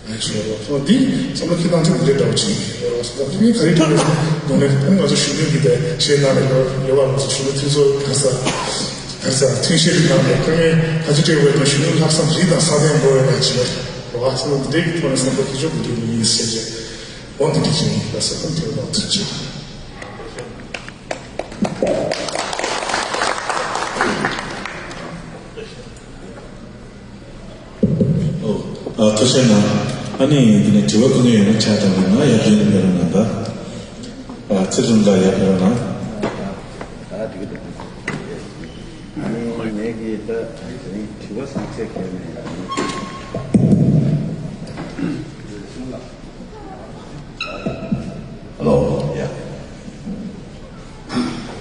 ཨ་ཞོ་རོ་སོ་འདི་ཚང་མ་ཁྱེད་རང་ཚོ་འདི་འདྲ་བ་ཅིག་ཡོད་རོ་སོ་ད་ཕ་གི་ག་རེ་འགྲོ་རེད་དགོངས་ནས་ཨ་ང་ཚོ་གཞོན་ནུ་གི་དེ་བཤད་གནང་རེད་ཡོད་ཡོད་བ་ང་ཚོ་གཞོན་ནུ་ཐུན་ཚོ་ག་ས་ག་ས་ཐུན་བཤད་རེད་གནང་རེད་ཁ་ངས་ག་ཚོད་སྤྲད་དགོས་དང་གཞོན་ནུ་ལྷག་བསམ་རིགས་དང་ས་བོན་འགྲོ་བའི་ལ་ཅི་བ་རོ་ཨ་ཚོ་འདི་གི་ཐོག་ནས་བསམ་བློ་ཁྱེད་ཚོ་གི་འདུག་ཡིན་ཟེར་རེད། འོ་འདི་འདྲ་ཅིག་ཡིན་ལ་ས་ཁམས་ཐོན་ལ་ཐུགས་རྗེ་ཆེ། ཨོ། ཨ་ཐུགས་རྗེ་གནང་། ཨ་ནི་འདི་ནས་དྲི་བ་ཁོ་ན་ཡོད་ན་ཆ་དང་ཡོད་ན་ཡར་རྒྱུན་ཕེབས་རོགས་གནང་ད། ཨ་ཚེ་རིང་ལགས་ཡར་ཕེབས་རོགས་གནང་། ད་འགྲིག་གི་འདུག་ཨ་ནི་ངས་ཀྱིས་ད་དེ་རིང་དྲི་བ་བཟང་ཚད་གལ་མེད་ཡ། ཧ་ལོ་ཡ།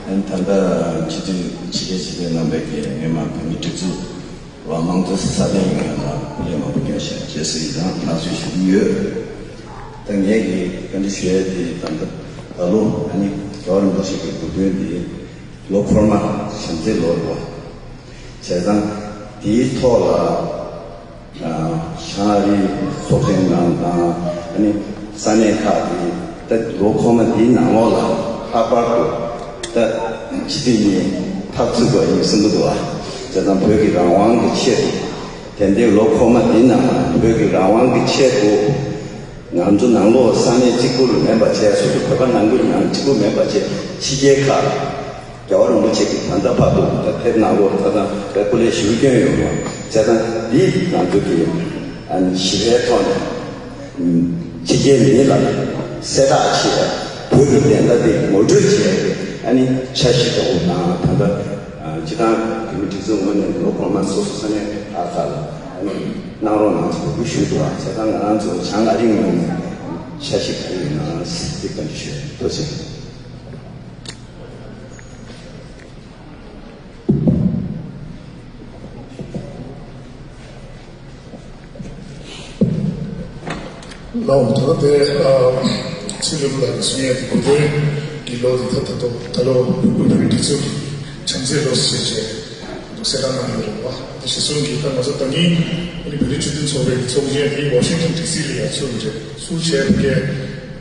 ཨན་ད་ལྟ་སྤྱི་འཐུས་ཕྱི་རྒྱལ་སྤྱི་འཐུས་རྣམ་པས་ཀྱིས་ངས་མ་བོད་མི་སྒྲིག་འཛུགས་ལ་དམངས་གཙོ་སྲ་བརྟན་ཡོང་ཡ་ལ་སྐུ་ལས་མང་པོ་བསྐྱོན་ཤག་རྗེས་སུ་ཡི་རང་ལག་བཅོལ་ཞུ་གི་ཡོད། ད་ངས་ཀྱིས་བཀའ་འདྲི་ཞུ་ཡ་དེ་ད་ལྟ་ད་ལོ་ཨ་ནི་རྒྱལ་བ་རིན་པོ་ཆེ་གི་དགུང་སྟོན་དེ་ལོ་འཁོར་མ་བྱམས་བརྩེའི་ལོ་རེད་བ། བྱས་ཙང་དེའི་ཐོག་ལ། བྱང་ཨ་རིའི་ཚོགས་ཆེན་ནང་དང་ཨ་ནི་ས་གནས་ཁག་གི་ད་ལོ་འཁོར་མ་འདིའི་ནང་ལོགས་ལ་ལྷག་པར་དུ་ད་སྤྱི་འཐུས་གཉིས་འཐབ་རྩོད་པ་ཡིན་གསུང་གི་འདུག་ཨ། བྱས་ཙང་བོད་ཀྱི་རང་དབང་གི་ཆེད་དུ་དེ་འདྲའི་ལོ་འཁོར་མ་འདིའི་ནང་བོད་ཀྱི་རང་དབང་གི་ཆེད་དུ་ང་ཚོ་ནང་ལོགས་ས་གནས་གཅིག་པུ་ལ་མེད་པ་བྱས་སོ་སོ་བོད་པ་ནང་ཁུལ་ནང་གཅིག་པུ་མེད་པ་བྱས་ཕྱི་རྒྱལ་ཁག་རྒྱལ་བ་རིན་པོ་ཆེ་གིས་ད་ལྟ་བར་དུ་ད་ཕེབས་གནང་རོགས་ད་ད་བའི་སྐུ་ལས་ཞུ་སྐྱོན་ཡོད་རེད། བྱས་ཙང་འདི་ང་ཚོ་གི་ཨ་ནི་ཞི་བའི་ཐོག་ནས་ཕྱི་རྒྱལ་མི་ལ་གསལ་བསྒྲགས་བྱས་བོད་ཀྱི་བདེན་མཐའ་དེ་ངོ་སྤྲོད་བྱས་ཨ་ནི་འཆར་གཞི་འདྲ་བོ་དང་ད་ལྟ་སྤྱི་བཏང་བོད་མི་སྒྲིག་འཛུགས་ངོས་ནས་ལོ་གོང་མ་སོ་སོ་ས་གནས་ཁག་ཁག་ལ་ཨ་ནི་གནང་རོགས་གནང་ཞེས་འབོད་སྐུལ་ཞུས་འདུག་བ། བྱས་ཙང་ང་རང་ཚོ་བྱང་ཨ་རི་ངོས་ནས་འཆར་གཞི་ག་རེ་ཡོད་ན་འདི་བཀའ་འདྲི་ཞུ་ཐུགས་རྗེ་ཆེ། ལའོ་ད་ལྟ་དེ་ཚེ་རིང་ལགས་ཀྱིས་གསུང་ཡས་དེ་གོ་ཐོས་ཀྱི་ལོ་དེ་ད་ད་དུང་ད་ལོ་བོད་ཀྱི་སྒྲིག་འཛུགས་བྱམས་བརྩེའི་ལོ་ཟེར་བྱས་འདུག་གསལ་བསྒྲགས་གནང་ཡོད་རེད་བ། དེ་གཞི་བཟུང་གིས་ད་ང་ཚོ་ད་ནི་ཨ་ནི་བོད་རིགས་སྤྱི་མཐུན་ཚོགས་པའི་ཚོགས་ཆེན་དེ་ཝ་ཤིང་ཊོན་ཌི་སི་ལ་ཡར་ཚུགས་རེད། ཚུགས་བྱས་རེད་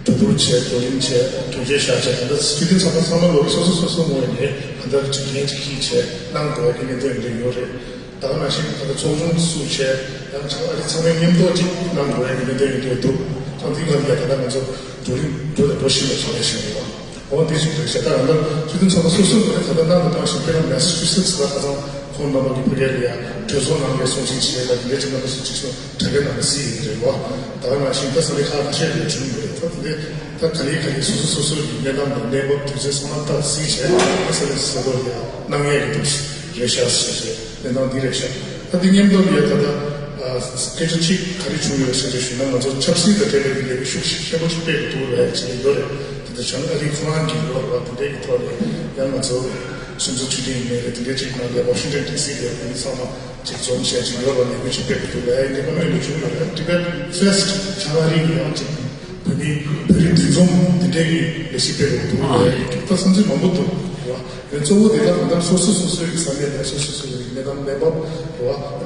གྲོས་བསྡུར་བྱས་བགྲོ་གླེང་བྱས་གྲོས་ཆོད་བཞག་བྱས་ད་ལྟ་སྤྱི་མཐུན་ཚོགས་པ་ཚང་མ་ལོ་རེ་སོ་སོ་སོ་སོ་ངོས་ནས་གང་ལྟར་དྲི་ལན་ཅིག་ཅིག་བྱས་གནང་དགོས་ཀྱི་གནད་དོན་འདི་ཡོད་རེད། ད་ག་ནང་བཞིན་ད་ལྟ་ཚོགས་ཆུང་སུ་བྱས་ཡང་ཚང་ཨ་རི་ཚང་མས་མཉམ་ཐོག་ཅིག་གནང་དགོས་ཀྱི་གནད་དོན་འདི་འདུག་ཚང་འདི་ག་ལ་ད་ལྟ་ང་ཚོ་བགྲོ་གླེང་འགྲོ་དང་འགྲོ་བཞིན་པའི་ཚོགས་ལས་བཞིན་ཡོད། འོ་འདི་ཞིག་རེད་ཤག་ད་ང་ཚོ་སྤྱི་མཐུན་ཚོགས་པ་སོ་སོའི་ངོས་ནས་ད་ལྟ་གནང་དང་གནང་བཞིན་དཔེར་ན་མེ་ས་ཆུ་སེ་ཊི་ལ་ཁ་སང་ཁོང་རྣམ་པ་གི་ཕ་གིར་ཡང་གྲོས་ཚོགས་ནང་ལ་གསུང་བཤད་བྱས་ལ་འདི་འདྲ་ཅིག་གནང་བ་སོགས་ཅིག་སོང་དྲ་རྒྱ་ནང་ལ་གཟིགས་ཡིན་རེད་བ། ད་ག་ནང་བཞིན་ད་ས་གནས་ཁག་ཁ་ཤས་ལ་བྱུང་ཡོད་རེད། ད་དེ་འདྲའི་ད་ག་ལེ་ག་ལེ་སོ་སོ་སོ་སོ་ཡི་གནས་སྟངས་དང་གནས་བབ་དུས་ཚོད་ཚང་མ་ད་གཟིགས་བྱས་ད་ས་གནས་སོ་སོ་ལ་ཡང་གནང་ཡས་ཀྱི་འདུག་རེད་ཤག་ཟེར་བྱས་གནས་སྟངས་འདི་རེད་ཤག་ད་འདི་མཉམ་དུ་ཡང་ད་ལྟ་སྐད་ཆ་གཅིག་ག་རེ་བྱུང་ཡོད་ཟེར་བྱས་ཞུས་ན་ང་ཚོ་ཆབ་སྲིད་དང་འབྲེལ་བའི་ལས་འགུལ་ཤུགས་ཆེན་པོ་ཅིག་སྤེལ་དགོས་འདུག་ལབ་ཡ་ཅིག་ཡོད་རེད། དེ་ལྟར་བྱུང་ན་ཨ་རིའི་ཁོ་རང་གི་ལོ་རེ་བ་དེ་འདྲའི་གི་ཐོག་ནས་ཡང་ང་ཚོ་སོ་སོ་ཚུལ་ཁྲིམས་ཡིན་ནའི་རེད། དེ་འདྲའི་ཅིག་ནང་ལས་ཝ་ཤིང་ཊོན་ཌི་སི་ལ་ཡང་ཚང་མ་ཅིག་འཛོམས་བྱས་ཅིག་ཡོད་རེད་བ། ལས་འགུལ་ཅིག་སྤེལ་དགོས་འདུག་ལབ་ཡ་འདི་ཁོ་རང་ལས་བྱུང་ཡོད་རེད། ཊི་བེཊ་ཕེ་སི་ཊི་བྱང་ཨ་རི་གི་ཡང་ཅིག་བོད་མི་བོད་རིགས་འདུ་འཛོམས་དེ་འདྲའི་གི་ལས་གཞི་སྤེལ་དགོས་འདུག་ལབ་ཡ་ད་བསམ་ཚུལ་མང་པོ་འདུག་རེད་བ། དེ་གཙོ་བོ་དེ་དག་ད་ལྟ་སོ་སོ་སོ་སོའི་གི་ས་གནས་ནས་སོ་སོ་སོ་སོའི་གི་གནས་སྟངས་གནས་བབ་རེད་བ།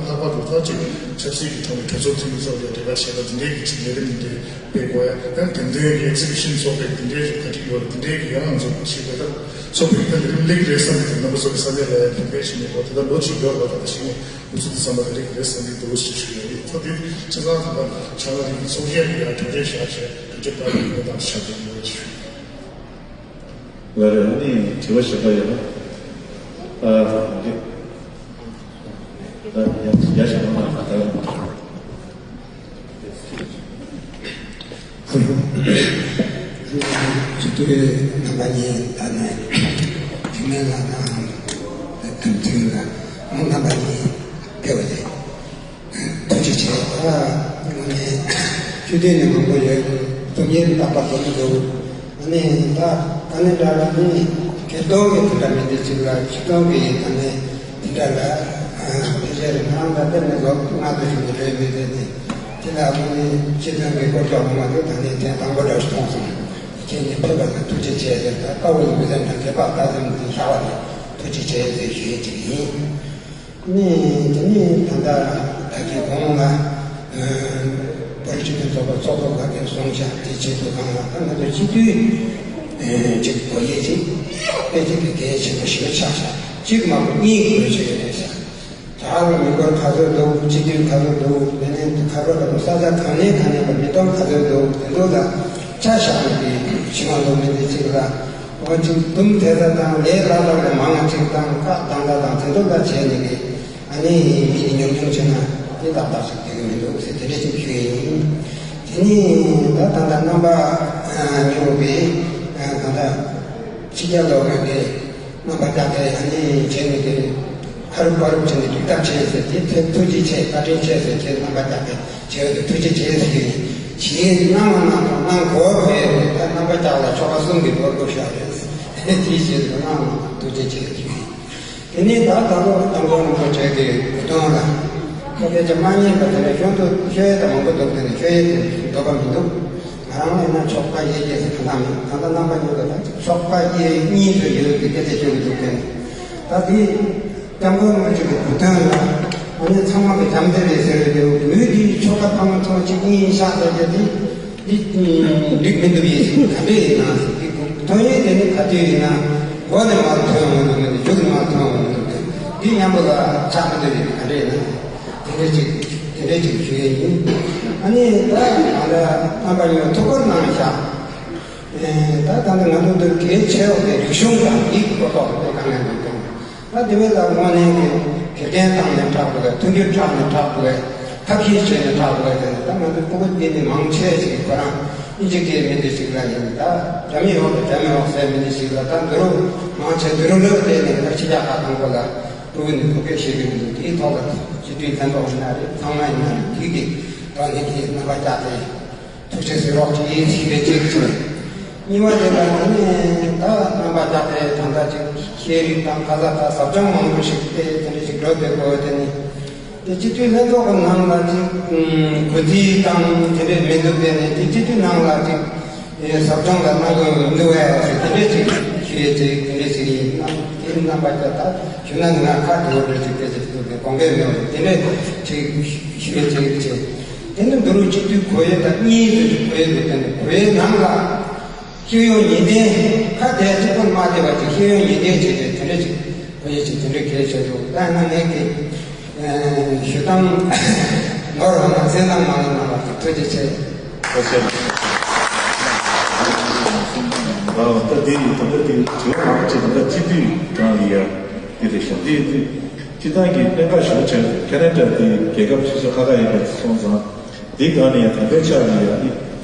ལྷག་པར་དུ་ད་ཅིག་ཆབ་སྲིད་ཀྱི་ཐོག་ནས་གྲོས་ཚོགས་འཐུས་མི་ཚོ་ལ་འབྲེལ་བ་བྱས་ན་དེ་འདྲའི་གི་ཅིག་ལས་རིམ་འདི་སྤེལ་དགོས་ཡ། ཡང་དེ་འདྲའི་གི་ཨེག་ཛི་བྷི་ཤན་ཚོགས་པའི་དེ་འདྲའི་གི་ག་ཅིག་ཡོད་རེད། དེ་འདྲའི་གི་ཡང་ང་ཚོ་ཞིག་ད་ལྟ་ཚོགས་པའི་ད་ལས་རིམ་སླེབས་ཀྱི་རེད་བསམ་གི་འདུག་རྣམ་པ་ཚོ་གི་ས་གནས་ལ་ཡང་དེ་འདྲའི་ཞིག་མེད་པ་ད་ལྟ་ལོ་གཅིག་ཡོད་རེད་བ། ད་ལྟ་ཞིག་ནས་འུ་ཚོ་དེ་བསམ་པ་དེ་འདྲའི་གི་རེད་བསམ་གི་འདུག་ཞེས་ཞུ་ཡ་ཡིན། ད་དེ་ཁྱེད་ཚང་ད་ལྟ་བྱང་ཨ་རི་གི་ཚོགས་གཞོན་གི་ཡང་གྲོས་འདེབས་བཞག་བྱས་གྲོས་ཆོད་བཏང་ཡོད་མེད་དང་ཤ་སྟག་ཡོད་ཅེས་ཞུ། ལགས་རེད། ཨ་ནི་དྲི་བ་གཞན་པ་ཡོད་ན། ཨ། འདི། ཨ། ཡ་ཡ་ཞིག་གནང་ན་ད། སྤྱི་འཐུས་རྣམ་པ་གཉིས་ད་ནས་འཇིགས་མེད་ལགས་དང་ད་ཐུབ་ཚེ་ལགས་ཁོང་རྣམ་པ་གཉིས་ཕེབས་པ་རེད། ཐུགས་རྗེ་ཆེ། ད་དངོས་གནས་ཆོས་དད་ནས་མང་པོ་ཡོད། རྩོམ་ཡིག་རྟག་པར་འགྲོ་མི་འདུག་ཨ་ནི་ད་ད་ནི་འདྲ་བ་ནི་སྐད་གཏོང་གི་དེ་འདྲ་མི་འདུག་ཅིག་ལ་ཆིག་སྟོང་གི་ད་ནི་དེ་འདྲ་ལ་ཨ་ཕལ་ཆེར་ང་རང་ད་ལྟ་ནས་ལོ་ལྔ་དུ་ཞིག་ནས་རེད་མི་རེད་ནི་དེ་ལ་ཨ་ནི་སྤྱི་དོན་གྱི་སྐོར་ཅོག་མ་འདུག་ད་ནི་དེ་དང་པོ་འདྲ་ཞིག་མཐོང་སོང་། ཁྱེད་ཉིད་ཕེབས་པ་ལ་ཐུགས་རྗེ་ཆེ་ཟེར། ད་དཔའ་བོའི་ལུས་རྩལ་དང་དགེ་བ་ལྟ་ཙམ་དུ་བཞག་པ་ནི་ཐུགས་རྗེ་ཆེ་ཟེར་ཞུ་ཡས་ཅིག་ཡིན། ནས་དེ་ནས་ད་ལྟ་ད་གིན་གོང་ལ་བོད་རིགས་སྤྱི་མཐུན་ཚོགས་པ་ཚོགས་གཙོ་ལགས་ཀྱིས་གསུངས་བཞག་དེ་ཆེད་དུ་གང་ལ་ད་ང་ཚོ་སྤྱི་འཐུས་ཅིག་དགོས་ཡས་ཅིག་དཔེ་དེབ་ཀྱི་གལ་ཆེན་པོ་ཞིག་ཆགས་བཞག་གཅིག་མ་གཏོགས་གཉིས་དགོས་ཀྱི་ཡོད་རེད་ཤག་ད་ལོ་མི་འབོར་ག་ཚོད་འདུག་སྤྱི་འཐུས་ག་ཚོད་འདུག་དེ་ནས་ཁ་པར་ལ་ས་ཆ་གང་ནས་གང་ནས་ལ་མི་གཏོང་ག་ཚོད་འདུག་དེ་ཚོ་ལ་ཆ་བཞག་ནས་དེ་ཕྱི་མ་ལོ་མི་འདི་གཅིག་ལ་འོ་གཅིག་འདུམ་དེ་ཚ་དང་ལས་སླ་ལ་ལས་མང་ང་གཅིག་དང་ཁག་དང་ད་དང་དེ་ཚོ་ལ་བྱས་ནས་དེ་ཨ་ནི་མི་འདི་ཉུང་ཉུང་བྱས་ན་དེ་ཏག་ཏག་ཞིག་དེ་གི་མི་འདུག་ཟེར་དེ་འདྲ་ཅིག་ཞུ་ཡས་ཡིན། དེ་ནས་ད་ད་ལྟ་རྣམ་པ་ཉོ་བའི་ད་ལྟ་ཕྱི་རྒྱལ་ལོག་གི་རྣམ་པ་བརྒྱ་དེ་ཨ་ནི་བྱས་ནས་དེ་ཨ་རུབ་ཨ་རུབ་བྱས་ནས་སྒྲིག་ཐབས་བྱས་ཟེར་དེ་ཐུགས་རྗེ་ཆེ་བཀའ་དྲིན་ཆེ་ཟེར་ཁྱེད་རྣམ་པ་བརྒྱ་དེ་བྱས་ཡོད་དེ་ཐུགས་རྗེ་ཆེ་ཟེར་གྱིས་གནང་མ་གནང་དང་གནང་དགོས་པས་ད་རྣམ་པ་བརྒྱ་ལ་ཆོ་ག་གསུམ་གྱི་སྒོར་སྒོར་བཞག་རེད། དེའི་རྗེས་སུ་གནང་མ་གནང་ཐུགས་རྗེ་ཆེ་ཟེར་གྱིས། དེ་ནས་ད་ད་ལོ་དམ་པ་རིན་པོ་ཆེ་གི་བུ་སྟོན་ལ་ཁ་སྐད་ཆ་མ་ཉན་པ་དེ་ལས་ཤོད་དུ་ཤོད་ཡས་དང་མང་པོ་འདུག་དེ་ནས་ཤོད་ཡས་དེ་འདོད་པ་མི་འདུག་ང་རང་ལ་ཡིན་ན་ཆོག་པ་ཡེ་ཡེ་ཟེར་ག་ལ་མེད། ད་ལྟ་རྣམ་པ་ཉོ་དགོས་ད་ཆོག་པ་ཡེ་གཉིས་སུ་ཡོད་དེ་སྐད་ཆ་ཤོད་ཀྱི་འདུག་དེ་ནས་ད་དེ་སྐྱབས་མགོན་རིན་པོ་ཆེ་གི་བུ་སྟོན་ལ་ཨ་ནི་ཚང་མ་གི་བྱམས་བརྩེ་རེད་ཟེར་བའི་དེ་མུས་དེའི་ཆོ་ག་ཐང་ཐང་གཅིག་གཉིས་བཞག་ཟེར་རྒྱུ་དེ། འདི་འགྲིག་མི་འདུག་ཡིན་ཞིག་ག་འདྲ་ཡིན་ན་ཟེར་གྱི་འདུག་ཐོན་ཡས་དེ་ནི་ག་དུས་ཡིན་ན་མགོ་ནས་མར་ཐོན་འོང་གི་འདུག་མགྱོགས་ནས་མར་ཐོན་འོང་གི་འདུག་འདི་མཉམ་པོ་ལ་ཆགས་མི་འདུག་ཡིན་ག་འདྲ་ཡིན་ན་དེ་འདྲ་ཅིག་དེ་འདྲ་ཅིག་ཞུ་ཡས་ཡིན། ཨ་ནི་ད་ང་ལ་རྣམ་པ་ཉོ་ཐུགས་ཁུར་གནང་བཞག་ད་ད་ནི་ང་ཚོ་འདིར་གལ་ཆེ་བ་དེ་རིག་གཞུང་དང་ཡིག་གི་སྐོར་ཐོག་ཏུ་དཔེ་གང་ཡང་མི་འདུག་ད་དེ་བས་ལ་དངོས་གནས་ཀྱི་དགེ་རྒན་བཏང་ནས་དྲག་དགོས། མཐུན་འགྱུར་དྲག་ནས་དྲག་དགོས། ཐབས་ཤེས་བྱས་ནས་དྲག་དགོས་དེ་ནི་ད་ང་ཚོའི་ཕྲུ་གུ་འདི་ནི་མང་ཆེ་ཞིག་ཁོ་རང་ཨིན་ཇི་སྐད་མི་འདི་ཞིག་ལ་ཡིན། ད་རྒྱ་མི་ཡོང་དང་རྒྱ་མི་ཡོང་ཟེར་མི་འདི་ཞིག་ལ་ད་འདི་རུ་མང་ཆེ་འདི་རུ་ལོས་བལྟས་ནས་ད་ཕྱི་རྒྱལ་ཁག་དང་པོ་ལ་ཕྲུ་གུ་ནི་ཕྲུ་གུས་ཤེས་ཀྱི་མི་འདུག་དེའི་ཐོག་ལ་སྤྱི་འཐུས་ལྷན་ཚོགས་ཡིན་ན་རེད། ཚང་མ་ཡིན་ན་རེད། དེ་གི་ད་ནི་དེའི་རྣམ་པ་བཅག་སྟེ། ཐུགས་རྗེ་གཟིགས་རོགས་གྱིས་ཞེས་པའི་གཅིག་བྱུང་། གཉིས་པ་དེ་ལ་ནི་ད་རྣམ་པ་བརྒྱ་དེ་ད་ལྟ་ཅིག་ཤེས་རིག་དང་ཁ་ས་ད་ཟབ་སྦྱོང་མང་པོ་ཞིག་སྟེ་དེ་འདྲ་ཞིག་འགྲོ་བསྡད་དགོས་དེ་ནི། དེ་སྤྱི་འཐུས་ལྷན་ཚོགས་ཀྱི་ནང་ལ་ཅིག་གུས་བརྩི་དང་དེ་འདྲས་མི་འདུག་དེ་ནི་དེ་སྤྱི་འཐུས་ནང་ལ་ཅིག་ཟབ་སྦྱོང་ལ་གནང་དགོས་མི་འདུག་བས་ཞེས་དེ་འདྲས་ཅིག་ཞུ་ཡས་ཅིག་དེ་འདྲས་ཅིག་ཡིན་ན་དེ་རྣམ་པ་བརྒྱ་ད་ཞུ་ན་ནི་ང་ཁ་དེ་འོ་འདྲ་ཅིག་སྐད་ཆ་ཞིག་འདུག་དེ་དགོངས་འགལ་མེད་པ་དེ་འདྲས་ཅིག་ཞུ་ཡས་ཅིག་བྱེད། དེ་ནི་འདི་རུ་སྤྱི་འཐུས་གོ་ཡས་དང་གཉིས་ཟེར་གྱི་གོ་ཡས་འདུག་དེ་ནི་གོ་ཡས་ནང་ལ་ཤེས་ཡོན་ཡོན་ཏན་ཁ་བདེ་གཅིག་པོ་མ་བདེ་བ་ཅིག་ཤེས་ཡོན་ཡོན་ཏན་བྱས་ཏེ་དེ་འདྲ་ཅིག་གོ་ཡས་ཅིག་དེ་འདྲ་གལ་ཆེ་འདུག་ད་ཡིན་ན་ངས་ཀྱི་ཞུ་སྟངས་ནོར་བ་ན་གསན་སྟངས་མ་ལ་ན་བ་ཅིག་ཐུགས་རྗེ་ཆེ། ཐུགས་རྗེ་ཆེ། ད་དེ་ཡིན་ད་ལྟ་དེ་དྲི་བ་མང་ཆེ་ད་ལྟ་སྤྱི་འཐུས་གང་ཡིན་ཡ་དེ་རེད་ཤག་དེ་ཡིན་དུས་སྤྱི་བཏང་གི་གནད་འགག་ཞུ་ཆེན་ཁེ་ན་ཌ་དེ་རྒྱལ་ཁབ་ཆེ་ཤོས་ཁག་ཁག་ཡིན་པ་སོང་ཙང་། འདི་ག་ནས་ཡང་དམ་པའི་ཆ་ནས་ཡང་ནི་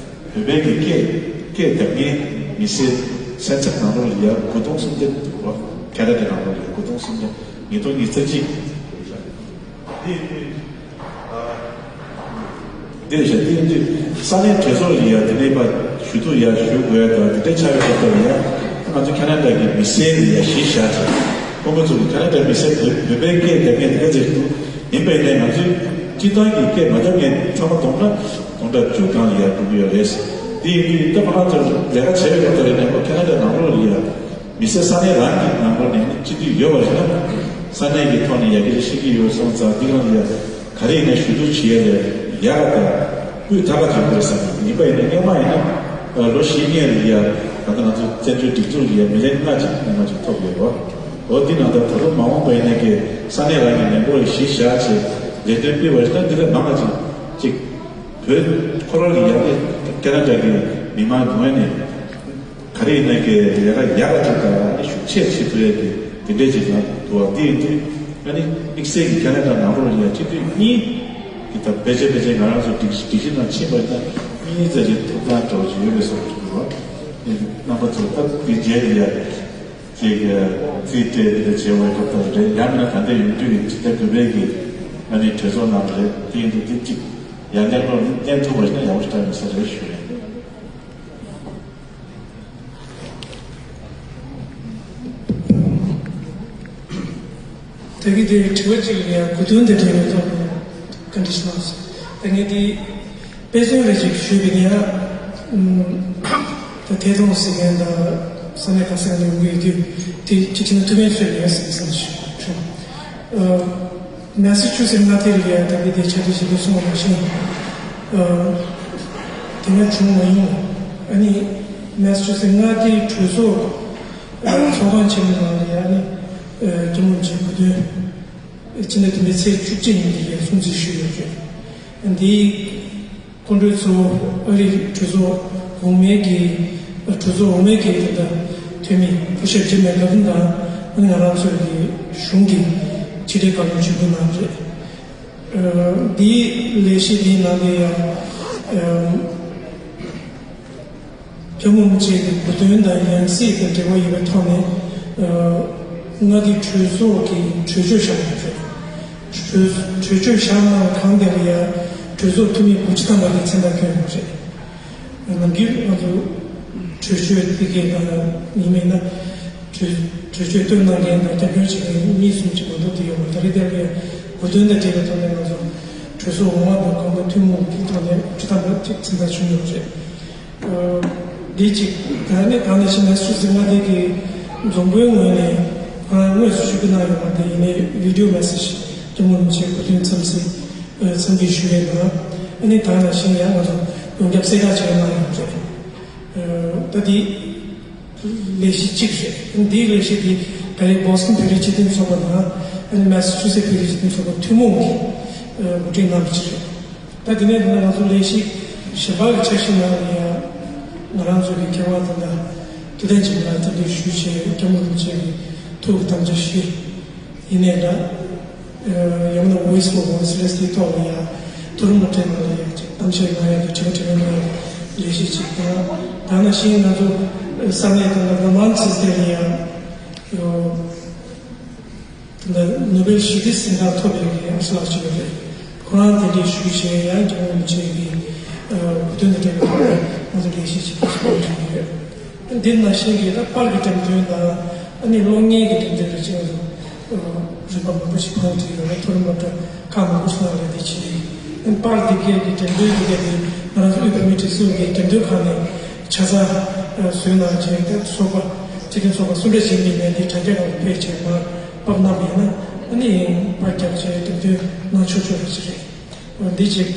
བོད་པའི་གི་སྐད་སྐད་རྒྱག་མཁན་མི་སེར་སེམས་ཚབ་ནང་ལོགས་ལ་ཡང་དགུ་སྟོང་སུམ་བརྒྱ་འདུག་བ། ཁེ་ན་ཌ་ནང་ལོགས་ལ་ཡང་དགུ་སྟོང་སུམ་བརྒྱ་ཉིས་སྟོང་ཉི་ཤུ་རྩ་གཅིག་འདི་འདི་རེད་ཤག་འདི་ཡིན་དུས་ས་གནས་གྲོས་ཚོགས་ལ་ཡང་དེ་འདྲའི་པ་ཞུ་གཏུག་ཡང་ཞུ་དགོས་དང་དེ་འདྲའི་ཆགས་ཡོད་པ་ལྟར་ཡང་ང་ཚོ་ཁེ་ན་ཌ་གི་མི་སེར་ལ་ཡང་གཞི་བཞག་ཅིང་ཁོང་ཚོ་གི་ཁེ་ན་ཌ་མི་སེར་བོད་བོད་པའི་སྐད་རྒྱག་མཁན་དེ་ག་ཚོད་ཞིག་འདུག་ཡིན་པས་ནས་ང་ཚོའི་སྤྱི་བཏང་གི་སྐད་མ་རྒྱག་མཁན་ཚང་མ་བསྡོམས་ན་སྟོང་ཕྲག་བཅུ་སྒང་ལ་ཡར་འགྲོ་གི་ཡོད་རེད། དེ་ཡིན་དུས་ད་ཕ་ང་ཚོ་ལས་ཀ་བྱས་པའི་སྐབས་དེ་ལ་ནས་ཁོ་ཁེ་ན་ཌ་ནང་ལོགས་ལ་ཡ་མི་སེར་ས་གནས་རང་གི་ནང་ལོགས་ནས་ནི་སྤྱི་འཐུས་ཡོད་པ་ཞིག་ན་ས་གནས་ཀྱི་ཐོག་ནས་ཡ་གི་ཤེས་ཀྱི་ཡོད་སོང་ཙང་འདི་གང་ལ་ཡ་ག་རེ་ཡིན་ན་ཞུ་གཏུག་བྱེད་ཡ་ལས་ཡག་ག་དང་སྤུས་དག་ག་ཅིག་དགོས་བསམ་ཡོད། ཡིན་པ་ཡིན་ན་སྔོན་མ་ཡིན་ན་ལོ་བཞི་སྔོན་ལ་ཡ་ད་ལྟ་ང་ཚོ་བཙན་བྱོལ་སྒྲིག་འཛུགས་ལ་ཡ་མི་ལན་ལྔ་ཅིག་སྔོན་མ་ཅིག་ཐོབ་ཡོད་རེད་བ། འོ་འདི་ནང་ལྟར་ད་དུང་མ་འོངས་པ་ཡིན་ན་གི་ས་གནས་རང་གི་ལས་འགུལ་གཞི་བཞག་བྱས་ལས་དོན་སྤེལ་བ་ཡིན་ན་འདི་ལས་མང་བ་ཅིག་ཅིག་བོད་ཁོ་རང་གི་ཡ་གི་ཁེ་ན་ཌ་གི་མི་མང་ངོས་ནས་ག་རེ་ཡིན་ན་གི་ལས་ཀ་ཡག་ག་ཅིག་དང་ཨ་ནི་ཤུགས་ཆེ་བྱེད་ཐུབ་ཡ་གི་དེ་འདྲས་ཅིག་ཡང་འདུག་བ། འདི་ཡིན་དུས་ཨ་ནི་དམིགས་བསལ་གྱི་ཁེ་ན་ཌ་ནང་ལོགས་ལ་ཡ་སྤྱི་འཐུས་གཉིས་ཀྱི་ད་ཕལ་ཆེར་ཕལ་ཆེར་ང་རང་ཚོ་སྒྲིག་སྒྲིག་གཞི་ནང་ཕྱིན་པ་ཡིན་ན་གཉིས་ཙམ་ཅིག་ཐོབ་ཐང་འདྲ་བོ་ཅིག་ཡོད་པའི་བཟོ་འདྲ་ཅིག་འདུག་བ། རྣམ་པ་ཚོ་ད་འདི་རྗེས་ལ་ཡ། ཅིག་རྩིས་སྤྲད་དེ་འདྲ་བྱེད་དགོས་སྐབས་དེར་རེད། ཡང་མིན་ན་ད་ལྟ་ཡོང་དུས་ཀྱི་ཇི་ལྟར་དགོས་པའི་གི་ཨ་ནི་གྲོས་ཚོགས་ནང་རེད། དེ་ཡིན་དུས་དེ་གཅིག་ཡང་བསྐྱར་བློར་བསྟན་ཐུབ་པ་ཞིག་ན་ཡག་པོ་ཞིག་རག་མི་སྲིད་རེད་ཞུ་ཡིན། ད་གི་དེ་དྲི་བ་གཅིག་ལ་ཡང་གོ་དོན་དེ་དྲན་མེད་ཐོག་ག་འདྲ་ཞིག་གནང་སོང་། ད་ངས་དེ། དཔེ་མཚོན་རེ་ཞིག་ཞུས་པ་ཡིན་ན། ད་ཐད་གཏོང་ཟེར་མཁན་དང་ས་གནས་ག་ས་ག་ནས་ཡོང་གི་ཡོད་དུས་དེ་ཅི་བྱས་ན་ཐུགས་ཕན་གསོས་ཡོད་ཟེར་བསམ་ཞུ། ཨ། མེ་སི་ཆུ་སེ་མངའ་སྡེ་ལ་ཡང་ད་གིན་དེ་ཆ་འདྲི་ཞིག་གསུངས་པ་ནང་བཞིན། ཨ། དེ་སྔ་བྱུང་མ་མྱོང་། ཨ་ནི་མེ་སི་ཆུ་སེ་མངའ་སྡེའི་གྲོས་ཚོགས་ཚོགས་ཁང་ཆེན་མོའི་ནང་ལ་ཡང་ཨ་ནི་སྐྱབས་མགོན་རིན་པོ་ཆེའི་གོ་སྟོན་སྤྱི་ཟླ་བདུན་པའི་ཚེས་བཅུ་གཅིག་ཉིན་དེ་ཡང་སྲུང་བརྩི་ཞུས་ཡོད་རེད། འདིའི་སྐུ་མགྲོན་གཙོ་བོ་ཨ་རིའི་གྲོས་ཚོགས་འོག་མའི་གི་གྲོས་ཚོགས་འོག་མའི་གི་དེ་འདྲ་འཐུས་མི་སྐུ་ཞབས་ཇིམ་མེག་ལག་ཏོན་དང་ང་རང་ཚོའི་གི་གཞུང་གི་ཕྱི་དྲིལ་བཀའ་བློན་ཇུས་འབུལ་གནང་རེད། འདིའི་ལས་གཞི་འདིའི་ནང་དུ་ཡང་སྐྱབས་མགོན་རིན་པོ་ཆེ་གི་གོ་སྟོན་དང་ཡང་སྲིད་དང་འབྲེལ་བ་ཡོད་པའི་ཐོག་ནས་མངའ་སྡེ་གྲོས་ཚོགས་ཀྱི་གྲོས་ཆོད་བཞག་ཡོད་རེད། གྲོས་གྲོས་ཆོད་བཞག་གནང་གང་དེ་ལ་ཡང་གྲོས་ཚོགས་འཐུས་མི་དགུ་བཅུ་ཐམ་པ་གི་མཚན་རྟགས་བསྐྱོན་ཡོད་རེད། ནམ་རྒྱུན་ང་ཚོ་གྲོས་ཆོད་འདི་གའི་ནང་ཡིན་མིན་ན་གྲོས་གྲོས་ཆོད་བཏོན་གནང་མཁན་དང་སྐྱབས་བཅོལ་བྱེད་མཁན་གཉིས་གསུམ་ཅིག་མ་གཏོགས་དེ་ཡོད་མ་རེད། ད་རེས་དེ་ལ་གོ་སྟོན་དང་འབྲེལ་བའི་ཐོག་ནས་ང་ཚོ་གྲོས་ཚོགས་འོག་མ་དང་གོང་མ་ཐུན་མོང་གི་ཐོག་ནས་དགུ་བཅུ་ཐམ་པ་ཅིག་མཚན་རྟགས་བྱུང་ཡོད་རེད། འདི་གཅིག་ད་ནི་གང་ནས་ཤེས་ན་སུད་སི་མངའ་སྡེ་གི་རྫོང་དཔོན་ངོས་ནས་ཁོ་རང་དངོས་སུ་ཞུ་གི་གནང་ཡོད་པ་དེ་ཡིན་ནའི་བི་ཌི་ཡོ་མེ་སེ་ཇི་སྐྱབས་མགོན་རིན་པོ་ཆེའི་གོ་སྟོན་འཚམས་གཟིགས་འཚམས་འདྲི་ཞུ་ཡས་དང་། ཨ་ནི་ད་ནང་བཞིན་ཡང་ང་ཚོ་ཡོངས་ཁྱབ་གསལ་བསྒྲགས་བྱས་གནང་ཡོད་རེད། ད་འདི་ལས་གཞི་གཅིག་རེད། འདིའི་ལས་གཞི་འདི་ད་རེས་བོ་སི་ཊོན་བོད་རིགས་སྤྱི་མཐུན་ཚོགས་པ་དང་ཨ་ནི་མེ་སི་ཆུ་སེ་བོད་རིགས་སྤྱི་མཐུན་ཚོགས་པ་ཐུན་མོང་གིས་གོ་སྒྲིག་གནང་བ་ཅིག་རེད། ད་དེ་ནས་ད་ང་ཚོ་ལས་གཞི་གཞན་པ་གི་འཆར་གཞི་ནང་ལ་ཡང་ང་རང་ཚོ་གི་མཁས་དབང་དང་ད་ཐུབ་བསྟན་འཇམ་དབྱངས་ལགས་རྟེན་འབྲེལ་ཞུ་བྱས་སྐྱབས་མགོན་རིན་པོ་ཆེ་གི་ཐུགས་ཀྱི་དམ་བཅའ་བཞི་ཡིན་ནའི་འདྲ། ཡང་ན་Voice for Voiceless དེའི་ཐོག་ལ་ཡང་མཐོ་རིམ་སློབ་གྲྭའི་ནང་ལ་ཡང་གཏམ་བཤད་གནང་ཡག་གི་དྲི་བ་དྲི་བ་གནང་ཡག་ལས་གཞི་གཅིག་དང་། ད་ནང་བཞིན་ང་ཚོ་ས་གནས་དང་ད་ལམ་ལམ་ཚིག་དེ་ལ་ཡང་། ད་ནོ་བེལ་ཞི་བདེའི་གཟེངས་རྟགས་ཐོབ་པའི་གི་ཨ་ཞེ་ལགས་ཅིག་ཡོད་རེད། ཁོ་རང་དེ་འདྲའི་ཞུ་བྱས་ཡང་སྐྱབས་མགོན་རིན་པོ་ཆེ་གི་གོ་སྟོན་དང་འབྲེལ་བའི་ཐོག་ནས་ང་ཚོ་ལས་གཞི་ཞིག་གི་ཞིག་ཡོད་རེད། འདི་ནང་བཞིན་གྱི་ད་པར་གྱི་འགྲེམས་སྟོན་དང་ཨ་ནི་གློག་བརྙན་གྱི་འགྲེམས་སྟོན་རེ་བྱས་ཡོད། རིམ་པ་མང་པོ་ཞིག་ཕར་བྲིས་ཡོད་རེད། མཐོ་རིམ་སློབ་གྲྭ་ཁག་མང་པོ་ཞིག་ནང་ལས་དེ་བྱས། པར་འདི་གའི་གི་འགྲེམས་སྟོན་འདི་གའི་དེ་ང་རང་ཚོ་དབུས་བོད་མིའི་སྒྲིག་འཛུགས་ཀྱི་འགྲེམས་སྟོན་ཁང་ནས་ཆ་ཚང་བཟོས་གནང་བྱས། ད་ཚོགས་པ་སྤྱི་མཐུན་ཚོགས་པ་སུ་འདྲ་ཞིག་ཡིན་ནའི་འདི་དྲ་རྒྱ་སྒང་ལ་ཕེབས་བྱས་མར་ཕབ་གནང་བ་ཡིན་ན་ཨ་ནི་པར་རྒྱག་བྱས་འགྲེམས་སྟོན་གནང་ཆོག་ཆོག་རེད་ཅེས་རེད། འདི་ཅིག་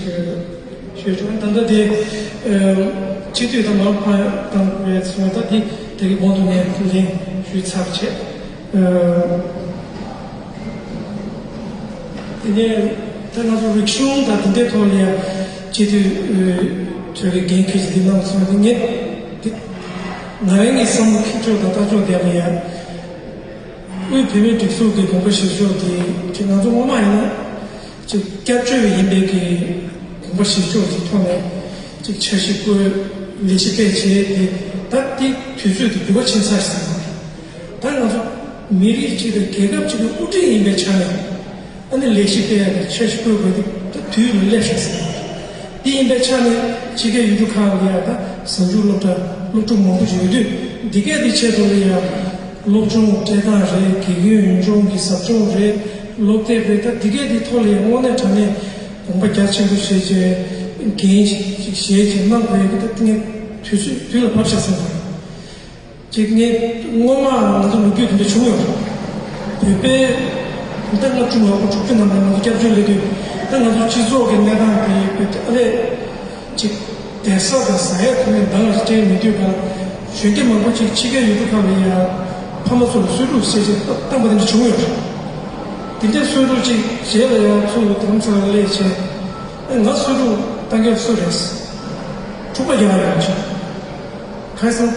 ཤོད་ཆོག་ད་ལྟ་དེ་སྤྱི་འཐུས་དང་མར་ཕར་བཏང་བའི་སོང་ད་དེ་དེ་གི་གོང་དུ་ནས་ལན་ཞུས་ཚར་བྱས། དེ་ནས་ད་ང་ཚོ་རིག་གཞུང་དང་དེ་འདྲའི་ཐོག་ལ་ཡང་སྤྱི་འཐུས་ཚོས་ཀྱི་འགན་འཁྱེར་ཞིག་འདི་གནང་སོང་། དེ་ངས་དེ་ང་རང་གི་བསམ་བློ་འཁྱེར་ཕྱོགས་དང་ལྟ་ཕྱོགས་དེ་ལ་ཡང་དབུས་བོད་མིའི་སྒྲིག་འཛུགས་ཀྱི་དགོངས་པ་བཞེས་ཕྱོགས་དེ་ཅིག་ང་ཚོ་སྔོན་མ་ཡིན་ན་ཅིག་སྐྱབས་བཅོལ་བ་ཡིན་པའི་གི་དགོངས་པ་བཞེས་ཕྱོགས་ཀྱི་ཐོག་ནས་ཅིག་འཆར་གཞི་བཀོད། ལས་གཞི་སྤེལ་བྱས་ཏེ་ད་ལྟའི་དུས་ཚོད་དེ་འགྱུར་བ་ཕྱིན་ཚར་ཟིན་པ་རེད། ད་ང་ཚོ་མི་རིགས་གཅིག་དང་རྒྱལ་ཁབ་གཅིག་གི་དབུ་ཁྲིད་ཡིན་པའི་ཆ་ནས་ཨ་ནི་ལས་གཞི་སྤེལ་ཡག་དང་འཆར་གཞི་བཀོད་དགོས་དེ་ད་དུས་ལ་སླེབས་ཤག་ཟིན་པ་རེད། དེ་ཡིན་པའི་ཆ་ནས་ཕྱི་རྒྱལ་ཡུལ་གྲུ་ཁག་ལ་ཡང་ད་གཟའ་མཇུག་སློབ་གྲྭ་སློབ་ཕྲུག་མང་པོ་ཞིག་ཡོད་དུས་འདི་གས་དེ་ཆེད་དུ་ལ་ཡང་སློབ་སྦྱོང་སྤྲད་སྟངས་རེད། དགེ་རྒན་ཡོན་སྦྱོང་གི་ཟབ་སྦྱོང་རེད། སློབ་དེབ་རེད། ད་འདི་གས་དེ་ཐོག་ལ་ཡང་དངོས་གནས་དྲང་གནས་དགོངས་པ་རྒྱ་ཆེན་པོ་བཞེས་བྱས་འགན་ཞིག་བཞེས་བྱས་གནང་དགོས་ཡག་གི་ད་ངས་དུས་ཚོད་དུས་ལ་བབས་ཤག་ཟེར་བ་རེད། ཅིག་ངས་སྔོན་མ་ང་ཚོ་ལོ་རྒྱུས་དེ་འདྲ་བྱུང་ཡོད་རེད། བོད་པའི་ད་ལྔ་བཅུ་ང་དགུ་དྲུག་ཅུ་ནང་ལ་ང་ཚོ་སྐྱབས་བཅོལ་སླེབས་དུས་ད་ང་ཚོ་སྤྱི་ཚོགས་ཀྱི་གནས་སྟངས་དེ་བོད་ཨ་ལས་ཅིག་བསྡད་ས་དང་ཟ་ཡག་ཁོ་ནའི་འདང་ལ་སྤྲད་མི་འདོད་པར་གཞོན་སྐྱེས་མང་པོ་ཅིག་ཕྱི་རྒྱལ་ཡུལ་གྲུ་ཁག་ལ་ཡ་ཕ་མ་ཚོ་ལ་གསོས་ཕྲུག་བྱས་བྱས་བཏང་པ་དེ་འདྲ་བྱུང་ཡོད་རེད། དེ་འདྲའི་གསོས་ཕྲུག་ཅིག་རྗེས་ལ་ཡང་ཚུར་དམ་ཚང་སླེབས་བྱས་ཨ་ང་གསོས་ཕྲུག་བཏང་མཁན་སུ་རེད། འཁྲུག་པ་རྒྱག་ཡག་ཡོད་ཅིག་ཁ་སང་།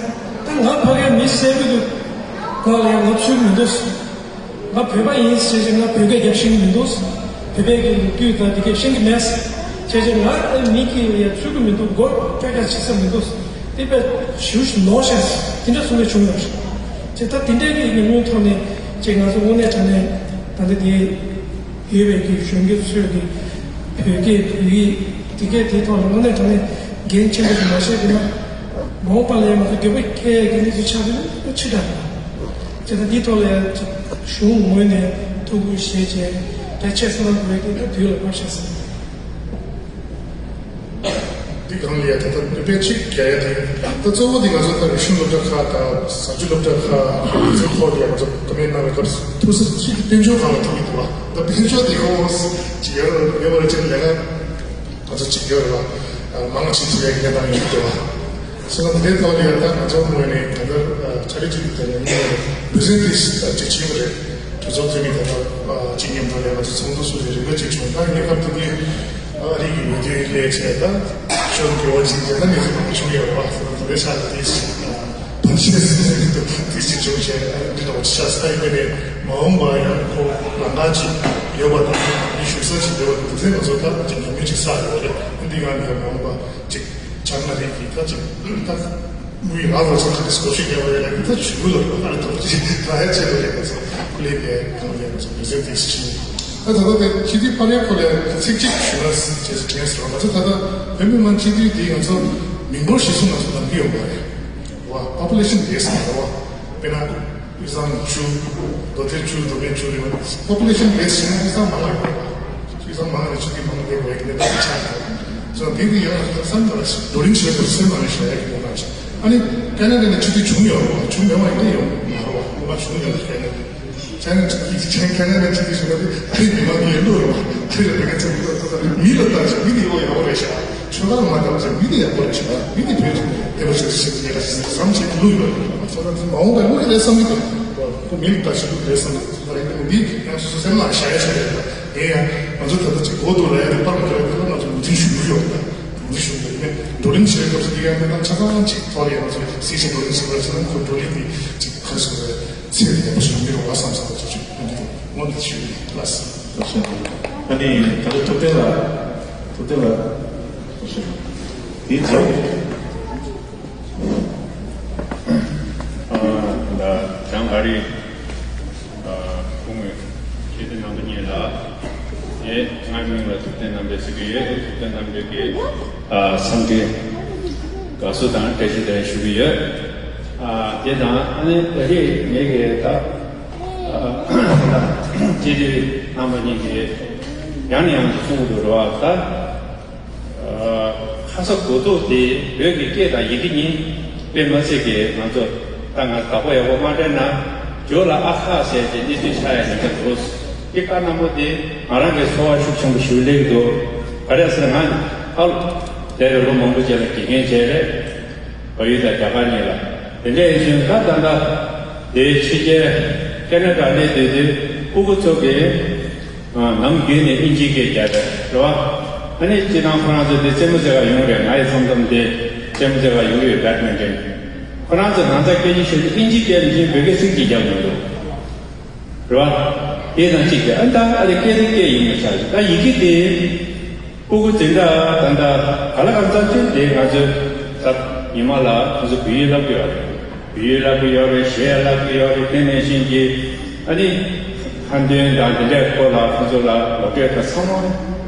ད་ང་ཕ་གིའི་མི་བཤད་གི་འདུག་ང་ལ་ཡང་ང་ཚུར་མི་འདུག་ང་བོད་པ་ཡིན་ཟེར་བྱས་ང་བོད་སྐད་རྒྱབ་ཤེས་ཀྱི་མི་འདུག་བོད་པའི་གི་ལོ་རྒྱུས་དང་དེ་གས་ཤེས་ཀྱི་མེད་ཟེར་བྱས་ང་ཨ་མི་གི་ལ་ཡང་ཚུར་གི་མི་འདུག་མགོ་ཀྱག་ཀྱག་བྱེད་ས་མི་འདུག་དེ་བས་ཞུ་ཞུ་ནོར་ཤག་ཟེར་དེ་འདྲ་གསུང་གི་བྱུང་ཡོད་རེད། ཅེས་ད་དེ་འདྲའི་གི་ཉམས་མྱོང་ཐོག་ནས་ཅེས་ང་ཚོ་དངོས་གནས་དྲང་གནས་ད་ལྟ་དེ་ཡོད་པའི་གི་གཞོན་སྐྱེས་ཚོས་གི་བོད་སྐད་བོད་ཡིག་དེ་གས་དེའི་ཐོག་ལ་དངོས་གནས་དྲང་གནས་འགན་ཆེན་པོ་ཞིག་མ་བཞེས་པ་ཡིན་ན། མ་འོངས་པ་ལ་ཡང་ང་ཚོ་འགྱོད་པ་སྐྱེ་ཡག་གི་གནས་ཚུལ་ཆགས་ཀྱི་ཡོད་ཕྱི་དྲགས་རེད། བྱས་ཙང་འདིའི་ཐོག་ལ་ཡང་གཞུང་ངོས་ནས་ཐུགས་ཁུར་བཞེས་བྱས་རྒྱ་ཆེ་ས་གནང་དགོས་ཀྱི་ད་དུས་ལ་བབ་ཤག་ཟེར། འདི་སྒང་ལ་ཡང་ད་ལྟ་ནུས་པ་གཅིག་རྒྱག་ཡག་དང་ད་གཙོ་བོ་འདི་ང་ཚོ་ད་རིག་གཞུང་སློབ་གྲྭ་ཁག་དང་ཟབ་ཆོས་སློབ་གྲྭ་ཁག་གི་ཚོགས་ཁག་ལ་ཡང་ང་ཚོ་བཀའ་མོལ་གནང་བའི་སྐབས་སུ་ཐུགས་སྲས་གཅིག་དཔལ་འབྱོར་སྒང་ལ་ཐུག་གི་འདུག་བ། ད་དཔལ་འབྱོར་དེ་ཁོ་ཅིག་ཡོད་ཡོད་པ་ཅིག་ལས་ཀ་ང་ཚོ་ཅིག་ཡོད་རེད་བ། མང་ཆེ་ཐུབ་ཡག་གི་གནས་སྟངས་ཡོད་འདུག་བ། སོ་ན་དེ་ཐོག་ལ་ཡང་ད་ང་ཚོ་ངོས་ནས་ད་ལྟ་ཆ་རེ་ཅིག་དེ་ནས་ངོས་ནས་བི་ཟི་ནེ་སི་ཅིག་བྱེད་ཀྱི་རེད། གྲོས་ཚོགས་འཐུས་མི་ད་ལྟ་ཅིག་མཉམ་དུ་ལས་ང་ཚོ་ཚོགས་འདུ་སུ་རེ་རིམ་པ་ཅིག་བྱུང་། ད་ངས་སྐབས་དེ་དུས་ཨ་རི་གི་འོས་བསྡུའི་ལས་བྱས་ད་ཤོར་དགོས་པ་ཅིག་དེ་ད་ངས་ཚོ་བྱུང་ཡོད་པ་སོ་ན་དེ་ཆ་ལ་དེ་ཕལ་ཆེར་སྲིད་འཛིན་གྱི་དུས་ཚིགས་བྱུང་བྱས་འདི་འདྲ་བ་ཆ་ས་ཡིན་པས་ནས་མ་འོངས་པ་ཡང་ཁོ་ལམ་ཁ་ཅིག་ཡོད་པ་དང་མི་བཞུགས་ས་ཅིག་ཡོད་པ་དེ་ཚོའི་ང་ཚོ་ད་ཅིག་ཉམས་མྱོང་ཅིག་བསགས་ཡོད་རེད། འདི་ག་ནས་མ་འོངས་པ་ཅིག་བྱང་ཨ་རི་གི་ད་ཅིག་ད་དངུལ་ཡིག་ལག་ལ་ཚོ་ཁ་ཏི་སྐོར་ཞིག་རྒྱབ་པ་ཡོད་ལ་གི་ད་ཞུ་གུ་ལ་ཨ་རི་ཐོག་ཅིག་ད་ཧ་ཆེ་བ་རེད། ང་ཚོ་ཀུ་ལེ་བས་གང་ལས་ང་ཚོ་མི་ཚེ་དེ་ཞིག་ད་ད་ལྟ་དེ་ཁྱི་དེ་ཕ་ལས་ཁོ་ལས་ཚིག་གཅིག་ཞུ་ན་ཅེས་དྲན་སོང་། ང་ཚོ་ད་ལྟ་བོད་མི་མང་སྤྱི་འཐུས་དེ་ང་ཚོ་མི་འབོར་གཞི་བཟུང་ང་ཚོ་ནང་གི་ཡོད་པ་རེད་བ། པོ་པུ་ལེ་ཤན་བེ་སི་ཡོད་བ། དཔེར་ན་དབུས་གཙང་བཅུ། མདོ་སྟོད་བཅུ། མདོ་སྨད་བཅུ་རེད་བ། པོ་པུ་ལེ་ཤན་བེ་སི་ཡིན་ན་དབུས་གཙང་མང་བ་ཡོད་བ། དབུས་གཙང་མང་བ་ནས་སྤྱི་འཐུས་མང་བ་ཡོད་བ་ཡིན་ན་ད་ཆགས་ཡོད། སོ་དེ་དུས་ཡང་ལ་བསམ་པ་ལ་བགྲོ་གླེང་བྱེད་པར་སེམས་ནང་ནས་བཞག་ཡག་གི་དགོངས་པ་བྱས། ཨ་ནི་ཁ་ན་ཌ་ནས་སྤྱི་འཐུས་བྱུང་ཡོད་རེད་བ། བྱུང་མེད་པ་ཡིན་ན་ཡོང་མ་རེད་བ། སྔོན་མ་བྱུང་ཡོད་རེད། ཁ་ན་ཌ་ཁ་ན་ཌ་ཁ་ན་ཌ་སྤྱི་འཐུས་བྱུང་བ་དེ་ཨ་རིའི་མི་མང་གི་ཡིན་འདུག་རེད་བ། དེ་ལ་དེ་ག་ཚོད་མི་འདུག་ཚོད་ཚོད་མི་ལ་ལྟ་ཞིག་མི་དེ་ཡོང་ཡག་པོ་རེད་ཤག་ཆོལ་ཁ་ལ་མ་ལྟ་བ་ཞིག་མི་དེ་ཡག་པོ་རེད་ཤག་མི་དེ་བོད་ཀྱི་བདེ་པོ་ཞིག་ཞིག་ཡག་ཞིག་བསམ་ཞིག་བླུག་ཡོད་རེད་བ། ཚོད་ཚོད་མ་འོངས་པའི་བླུག་གི་རེད་བསམ་གི་འདུག་ཁོ་མི་ལ་ལྟ་ཞིག་བླུག་གི་རེད་བསམ་གི་འདུག་འདི་ཡང་སོ་སོ་སེམས་ལ་བཞག་ཡག་ཞིག་རེད་བ། ཡིན་ཡང་ང་ཚོ་ད་ལྟ་ཅིག་གོ་བསྡུར་ལ་ཡ་དེ་པར་མ་རེད་དེ་ལ་ང་ཚོ་མུ་མཐུད་ཞུ་གི་ཡོད་ད། མུ་མཐུད་ཞུ་གི་ཡོད་ནས་བགྲོ་གླེང་བྱེད་སྐབས་སུ་དེ་ཡང་དེ་དང་ཆ་ཚང་ཅིག་ཐོག་ལ་ཡ་ང་ཚོ་སྲིད་ཞིའི་བགྲོ་གླེང་བྱེད་པར་བྱེད་ན་ཁོ་བགྲོ་གླེང་དེ་ཅིག་ཁ་སོ་རེ་ཚེ་རིང་པོ་ཞིག་མི་རུང་བ་བསམ་ས་ད་ཚོ་ཅིག་ཡོང་གི་འདུག་ངོ་འདི་ཞུ་གི་ལགས་སོ། ཨ་ནི་ད་ལྟ་ཐུབ་བསྟན་ལགས། ཐུབ་བསྟན་ལགས། དེ་རྗེས། ཨ་ད་བྱང་ཨ་རི་ཨ་སྐུ་ངོ་ཆོས་སྡེ་རྣམ་པ་གཉིས་ལ་ངས་ངའི་མིང་ལ་ཐུབ་བསྟན་རྣམ་རྒྱལ་ཟེར་གྱི་ཡོད། ཐུབ་བསྟན་རྣམ་རྒྱལ་གྱི་ཨ་འཚམས་འདྲི་དགའ་བསུ་དང་བཀྲ་ཤིས་བདེ་ལེགས་ཞུ་གི་ཡོད། ཨ་དེ་དང་ཨ་ནི་ད་རེས་ངེད་ཀྱི་ད་ཨ་ད་སྤྱི་འཐུས་རྣམ་པ་གཉིས་ཀྱིས་ཡང་ནས་ཡང་དུ་གསུང་གི་འདུག་རེད་བ། ད། ཁ་ས་གོ་ཐོག་དེ་བོད་ཀྱི་སྐད་དང་ཡི་གེ་གཉིས་དཔེ་མ་སྲིད་ཀྱི་ང་ཚོ་ད་ང་བདག་པོ་ཡག་པོ་མ་དྲན་ན་ཇོ་ལ་ཨ་ཁ་ཟེར་ཏེ་གནས་ཚུལ་ཆགས་ཡ་ཡིན་ཀྱང་འདུག་དེ་བཀའ་གནང་པོ་དེ་ང་རང་གི་ཚོར་བ་ཤུགས་ཆེན་པོ་ཞིག་སླེབས་འདུག་ག་རེ་ཟེར་ན་ང་ཨ་ལོ་དེ་རེ་ལོ་མང་པོ་རྗེས་ལ་དགེ་རྒན་བྱས་རེད། བལ་ཡུལ་དང་རྒྱ་གར་གཉིས་ལ་དེ་འདྲ་ཡིན་ཕྱིན་ད་ད་ལྟ་དེའི་ཕྱི་རྒྱལ་ཁེ་ན་ཌ་སླེབས་དུས་དེ་ཕྲུ་གུ་ཚོ་གིས། ནམ་རྒྱུན་ནས་ཨིན་ཇིའི་སྐད་རྒྱག་པས་རེད་བ། ཨ་ནི་སྤྱིར་བཏང་ཁོ་རང་ཚོ་དེ་རྩེད་མོ་རྩེ་ག་ཡོང་རེད། ང་ཡི་མཚམས་མཚམས་དེ་རྩེད་མོ་རྩེ་ག་ཡོང་གི་ཡོད། བེད་མིན་ཊོན། ཁོ་རང་ཚོ་ང་ཚོ་སྐད་ཆ་བཤད་དུས་ཨིན་ཇིའི་སྐད་མི་ཤེས་བོད་སྐད་ཚིག་གཅིག་རྒྱག་མི་འདུག་རེད་བ། དེ་དང་གཅིག་གིས་ཨ་ད་ཨ་དེ་སྐད་དེ་སྐད་ཡིན་མི་ཆགས་ད་ཡི་གེ་དེ། ཕྲུ་གུ་དེ་འདྲ་ད་ལྟ་ག་ལ་གང་འཚམ་ཅིག་དེ་ང་ཚོས་ད་ཉི་མ་ལ་ཁོ་ཚོ་བོད་ཡིག་བསླབ་ཀྱི་ཡོད་རེད། བོད་ཡིག་བསླབ་ཀྱི་ཡོད་རེད། གཞས་བསླབ་ཀྱི་ཡོད་རེད། དེ་ནང་བཞིན་གྱི་ཨ་ནི་ཁ་འདོན་དང་དེ་འདྲའི་སྐོར་ལ་ཁོ་ཚོ་ལ་ངོ་སྤྲོད་དང་ཚང་མ་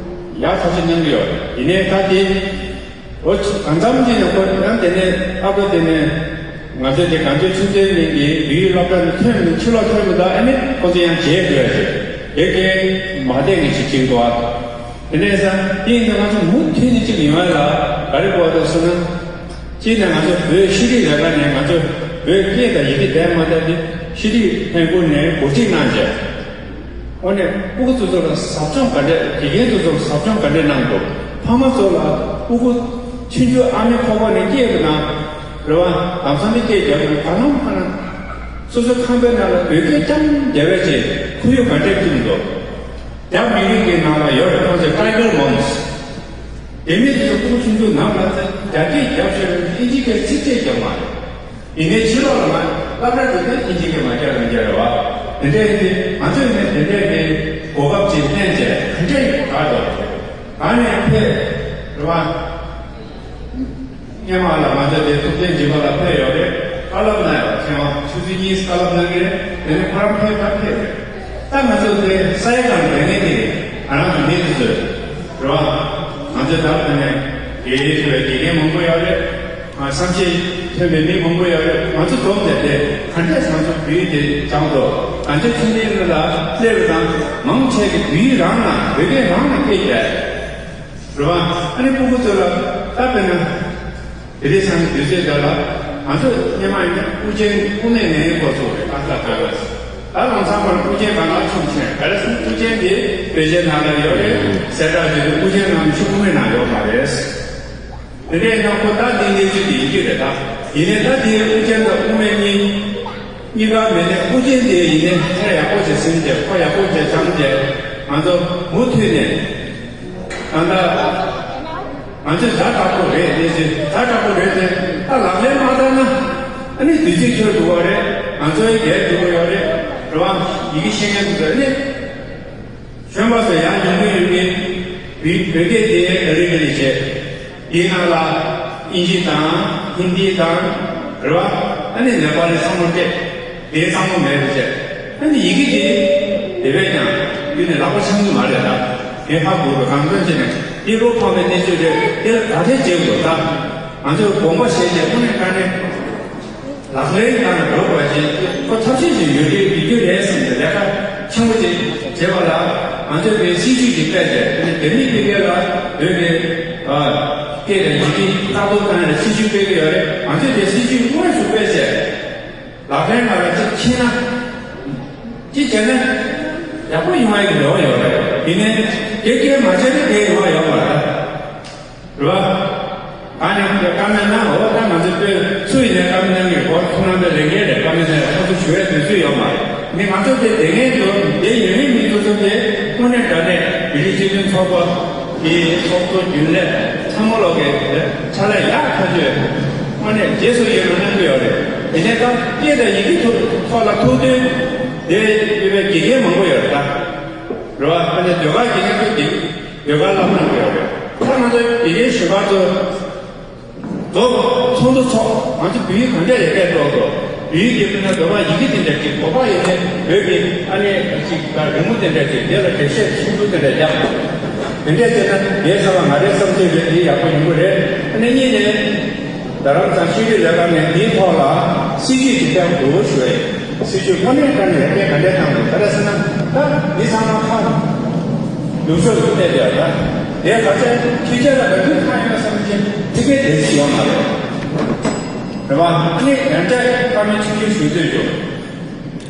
ཡག་ཐག་ཆོད་གནང་གི་ཡོད་རེད། ཡིན་ནའི་ད་དེ་འོ་གང་འཚམ་ཅིག་ཡང་ཁོ་ཡང་དེ་ནས་ཨ་ཁོ་དེ་ནས་ང་ཚོའི་དེ་གངས་ལྗོངས་ཆུ་ཚོད་གླིང་གི་བོད་ཡིག་སློབ་གྲྭ་ནས་ཐོན་མི་ཕྱི་ལོགས་ཐོན་མི་འདུག་ཨ་ནི་ཁོ་ཚོ་ཡང་བརྗེད་དགོས་རེད། དེ་གའི་མ་བསྡད་མཁན་ཞིག་ཅིག་འདུག་ཨ། དེ་འདྲ་ཡིན་ཙང་དེ་ཡིན་ཙང་ང་ཚོ་མུ་མཐུད་ནས་གཅིག་ཡོང་ཡ་ལ་ག་རེ་དགོས་འདུག་ཟེར་ན། གཅིག་ནས་ང་ཚོ་བོད་ཤེས་རིག་ལས་ཀ་ནས་ང་ཚོ་བོད་སྐད་དང་ཡི་གེ་བསྡད་མ་བསྡད་དེ་ཤེས་རིག་ལྷན་ཁུལ་ནས་གོ་སྒྲིག་གནང་བྱས། འོ་ནས་ཕྲུ་གུ་ཚོ་ཚོ་ལ་ཟབ་སྦྱོང་ག་འདྲས་དགེ་རྒན་ཚོ་ཚོ་ལ་ཟབ་སྦྱོང་ག་འདྲས་གནང་འདུག་ཕ་མ་ཚོ་ལ་ཕྲུ་གུ་ཆུང་ཆུང་ཨ་མའི་ཁོག་པ་ནས་སྐྱེས་པའི་ནང་རེད་བ། ལམ་སང་ནས་སྐད་རྒྱག་དགོས་ད་ལམ་ཁ་ན་སོ་སོའི་ཁང་པའི་ནང་ལ་བོད་སྐད་རྐྱང་རྒྱབ་པའི་ཆེད་ཁོར་ཡུག་ག་འདྲས་བསྐྲུན་འདུག་རྒྱ་མི་རིགས་ཀྱི་ནང་ལ་ཡོད་རེད། ཁོང་ཚོས་ཊའི་གར་མོམ་སི། དེ་མིན་དུ་ཕྲུ་གུ་ཆུང་ཆུང་ནང་ལ་རྒྱ་སྐད་རྒྱབ་ཤེས་རེད། ཨིན་ཇི་སྐད་ཚིག་གཅིག་རྒྱབ་མ་རེད། ཡིན་ནའི་ཕྱི་ལོགས་ལ་ང་སློབ་གྲྭ་དེ་གའི་ཨིན་ཇི་སྐད་མ་རྒྱག་རང་རྒྱག་རེད་བ། དེ་འདྲ་ཡིན་དུས་ང་ཚོས་ནས་དེ་འདྲའི་གི་གོ་སྐབས་ཅིག་ལེན་བྱས་ག་འདྲ་ཡིན་ག་འདྲ་ག་ནས་ཕེབས་རེད་བ། སྔོན་མ་ལ་ང་ཚོ་དེ་ཐུབ་བསྟན་སྦྱིན་པ་ལ་ཕེབས་ཡོད་རེད། བཀའ་སློབ་གནང་ཡོད་རེད། ཆུ་ཚོད་གཉིས་བཀའ་སློབ་གནང་གི་རེད། དེ་ནས་ཁོ་རང་ཕེབས་ད་ཕེབས་རེད། ད་ང་ཚོ་དེ་ས་ཡ་གང་ལ་ལས་ངན་དེ་རེད། ང་རང་གི་མི་དེ་ཚོས་རེད་བ། ང་ཚོ་ད་དེ་ནས་དགེ་ལས་ཚོ་དགེ་རྒན་མང་པོ་ཡོད་རེད། ང་བསམ་ཤེས་ཐོན་པའི་མི་མང་པོ་ཡོད་རེད། ང་ཚོ་འཛོམས་བསྡད་དེ་ག་འདྲས་ང་ཚོ་བོད་ཡིག་དེ་སྦྱངས་འགྲོ། ང་ཚོའི་ཆུང་མཐིང་ལ་སླེབས་པ་དང་མང་ཆེ་གི་བོད་ཡིག་རང་ལ་བོད་སྐད་རང་ལ་སྐད་རྒྱག་རེད་བ། ཨ་ནི་ཕྲུ་གུ་ཚོ་ལ་ད་དཔེར་ན་དེ་རིང་སང་ཉིན་དུས་ཚོད་འདྲ་ལ་ང་ཚོ་སྔོན་མ་ཡིན་ན་དབུ་ཅན་དབུ་མའི་ངན་སྐོར་ཚོ་རེད། ཨ་ཁ་ཁ་ལ། ད་ལམ་སང་མར་དབུ་ཅན་གང་ལ་ཆོག་མཆན་ག་རེ་ཟེར། དབུ་ཅན་དེ་བོད་ཆས་ནང་ལ་ཡོད་རེད། གསལ་བསྒྲགས་བྱས་ཏེ་དབུ་ཅན་ནང་ཆུ་དབུ་མའི་ནང་ཡོད་མ་རེད། དེ་འདྲ་ཡིན་ན་ཁོ་ད་འདི་གནས་ཚུལ་དེ་ཡིན་གྱི་རེད། ད་ཡིན་ནའི་ད་དེའི་དབུ་ཅན་དང་དབུ་མའི་གཉིས་གཉིས་ཀ་མེད་ནའི་དབུ་ཅན་དེ་ཡིན་ནའི་ཁྱེད་ཡག་པོ་ཞིག་ཟིན་བྱས་ཁོ་ཡག་པོ་ཞིག་བྱམས་བྱས་ང་ཚོ་མུ་མཐུད་ནས་ད་ལྟ་ང་ཚོས་ཛ་དྲག་པོ་རེད་དེ་ཟེར། ཛ་དྲག་པོ་རེད་དེ་ད་ལག་ལེན་མ་བསྟར་ན་ཨ་ནི་དུས་ཚིགས་འཁྱོལ་འགྲོ་བ་རེད། ང་ཚོའི་རྒྱལ་འགྲོ་གི་ཡོད་རེད། རེད་བ། ཡི་གེ་ཤེས་མཁན་ཚོ་ཨ་ནི། གཞོན་པ་ཚོ་ཡང་ཉུང་གི་ཉུང་གི་བོད་བོད་སྐད་དེ་རེ་རེ་རེ་བྱས། དེའི་ནང་ལ་དབྱིན་ཇི་དང་ཧིན་དི་དང་རེད་བ། ཨ་ནི་ནེ་པ་ལི་ཚང་མ་སྐད་དེ་ཚང་མ་མེད་རེད་བྱས། ཨ་ནི་ཡི་གེ་དེ་དེ་བས་ཀྱང་ཡུལ་ནས་ལག་པ་འཆང་གི་མ་རེད་ད། ངས་ཧ་གོ་གི་གང་འདོད་བྱས་ནས་དེ་བློ་ཕམ་པའི་གནས་ཚུལ་རེད། དེ་ལ་ག་འདྲས་བྱེད་དགོས་ད། ང་ཚོས་དགོངས་པ་བཞེས་ཏེ་དངོས་གནས་དཀའ་གནད། ལག་ལེན་དང་འགྲོ་བ་ཞིག་ཁོ་ཐབས་ཤེས་ཤིག་ཡོད་རེད་ཡོད་རྒྱུ་རེད་བསམ་ནས་ལས་ཀ་ཆེན་པོ་ཅིག་བྱེད་པ་ལ་ང་ཚོས་པའི་སྲིད་ཇུས་ཀྱི་སྤེལ་ཏེ་དེ་ནི་དེ་མིན་དེ་གའི་ལ་བོད་ཀྱི་སྐད་དང་ཡི་གེ་ལྟ་རྟོག་གཏོང་ཡ་ལ་སྲིད་ཇུས་སྤེལ་གི་ཡོད་རེད། ང་ཚོས་དེ་སྲིད་ཇུས་དངོས་སུ་སྤེལ་ཏེ་ལག་ལེན་ལ་ཅིག་ཕྱིན་ན་ཅིག་བྱས་ན་ཡག་པོ་ཡོང་ཡ་གི་རེ་བ་ཡོད་རེད། ཡིན་ནའི་དེ་སྐད་མ་བྱས་ན་དེ་ཡོང་ཡ་ཡོད་མ་རེད། རེད་བ། ད་ནི་བཀའ་མོལ་གནང་འོ། ད་ང་ཚོའི་དཔོན་སུ་ཡིན་ནའི་བཀའ་མོལ་གནང་གི་འོ། ཁོང་རྣམ་པའི་ལས་འགན་རེད། བཀའ་མོལ་གནང་ཁོང་ཚོ་ཞུ་བའི་དུས་ཚོད་ཡོད་མ་རེད། ནི་ང་ཚོ་དེ་དེ་ངན་དུ་དེ་ཡོད་མེད་མི་ཚོ་ཚོ་དེ་དངོས་གནས་དྲང་གནས་མི་རིགས་སྤྱི་མཐུན་ཚོགས་པ་གི་ཚོགས་གཙོ་རྒྱུན་ལས་ཚང་མ་ལོག་གི་ཕྱག་ལས་ཡག་ཐག་ཆོད་དངོས་གནས་རྗེས་སུ་ཡི་རང་གནང་གི་ཡོད་རེད། དེ་ནས་ད་སྐད་དང་ཡི་གེ་ཐོག་ཐོག་ལ་ཐུགས་མཐུན་དེ་ཡོད་པའི་དགེ་རྒན་མང་པོ་ཡོད་རེད་ད། རེད་བ། ཨ་ནི་ཟློས་གར་དགེ་རྒན་ཚོ་དེ་ཟློས་གར་བསླབ་གནང་གི་ཡོད་རེད། ད་ང་ཚོ་དགེ་རྒན་གཞོན་པ་ཚོ་རྫོགས་ཚོགས་འདུ་ཚོགས། ང་ཚོ་བོད་ཡིག་གང་འདྲ་ཡོད་སྐད་ཐོག་ཏུ་བོད་ཡིག་གི་དཔེར་ན་ཟློས་གར་ཡི་གེ་དེ་འདྲ་གི་གོ་བ་ཡོད་ནས་བོད་ཀྱི་ཨ་ནི་ཅིག་ད་རི་མོ་དེ་འདྲ་ཅིག་དེ་ལ་འགྲེལ་བཤད་ཆུང་ཆུང་དེ་འདྲ་རྒྱབ། དེ་འདྲ་བྱས་ན་ངའི་བསམ་པ་ང་རའི་བསམ་ཚུལ་རེད། དེ་ཡག་པོ་ཡོང་གི་རེད། ཨ་ནི་གཉིས་ནས་རྡ་རམ་ས་ཤེས་རིག་ལས་ཀ་ནས་འདིའི་ཐོག་ལ་སྲིད་ཇུས་ཅིག་སྤེལ་དགོས་ཞུ་བ་ཡིན། སྲིད་ཇུས་དངོས་གནས་དྲང་གནས་ཡར་རྒྱས་ག་འདྲས་གཏང་དགོས་ག་རེ་ཟེར་ན། ད་འདི་ཚང་མ་ཁག་ནུབ་ཕྱོགས་སུ་བལྟས་ཡོད་ད། དེ་ག་ཚད་ཕྱི་རྒྱལ་ལ་ག་དུས་ཁག་ཡོད་ན་བསམ་གྱི་ཕི་ཀའི་དེ་ཚིག་ཡོད་མ་རེད། རེད་བ། ཨ་ནི་ཡང་བསྐྱར་བཀའ་མོལ་ཆུང་ཆུང་ཞུ་འདོད་བྱུང་།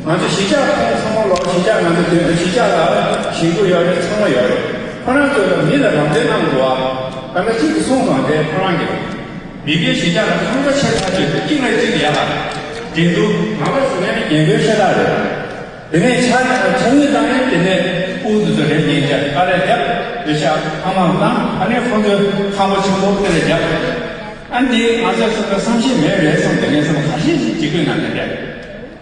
ང་ཚོ་གཞིས་ཆགས་ཚང་མ་ལོག་གཞིས་ཆགས་ང་ཚོ་དོན་དུ་གཞིས་ཆགས་ལ་ཞེན་ཁུལ་ཡོད་རེད། ཚང་མ་ཡོད་རེད། ཁོ་རང་ཚོ་ལ་མི་ལ་རང་བཙན་གནང་དགོས་བ། ད་ལྟ་གཅིག་ཏུ་སོང་ཙང་དེ་ཁོ་རང་གི་མི་དགེ་གཞིས་ཆགས་ལ་ཁང་པ་ཆེ་ཐག་ཆོད་དུ་གཅིག་ལ་གཅིག་ཡ་ལ་འགྲན་བསྡུར་ང་ལ་སུ་ནས་རྒྱན་གོས་ཤ་སྟག་རེད། དེ་ནས་ཆ་ཆ་དངུལ་བཏང་ནས་དེ་ནས་ཕྲུ་གུ་དེ་ཚོ་རེ་ཉན་བྱས་དཀའ་ལས་རྒྱབ་བྱས་ཤག་ཨ་མ་བཏང་ཨ་ནི་ཁོང་ཚོས་ཁང་པ་ཆེན་པོ་དེ་ལ་རྒྱབ། ཨ་འདི་ང་ཚོས་སོ་སོའི་བསམ་ཤེས་མེད་རེད་བསམ་དེ་ངས་བསམ་ཁ་ཤས་ཤིག་ཅིག་བཀོད་གནང་ནས་རེད།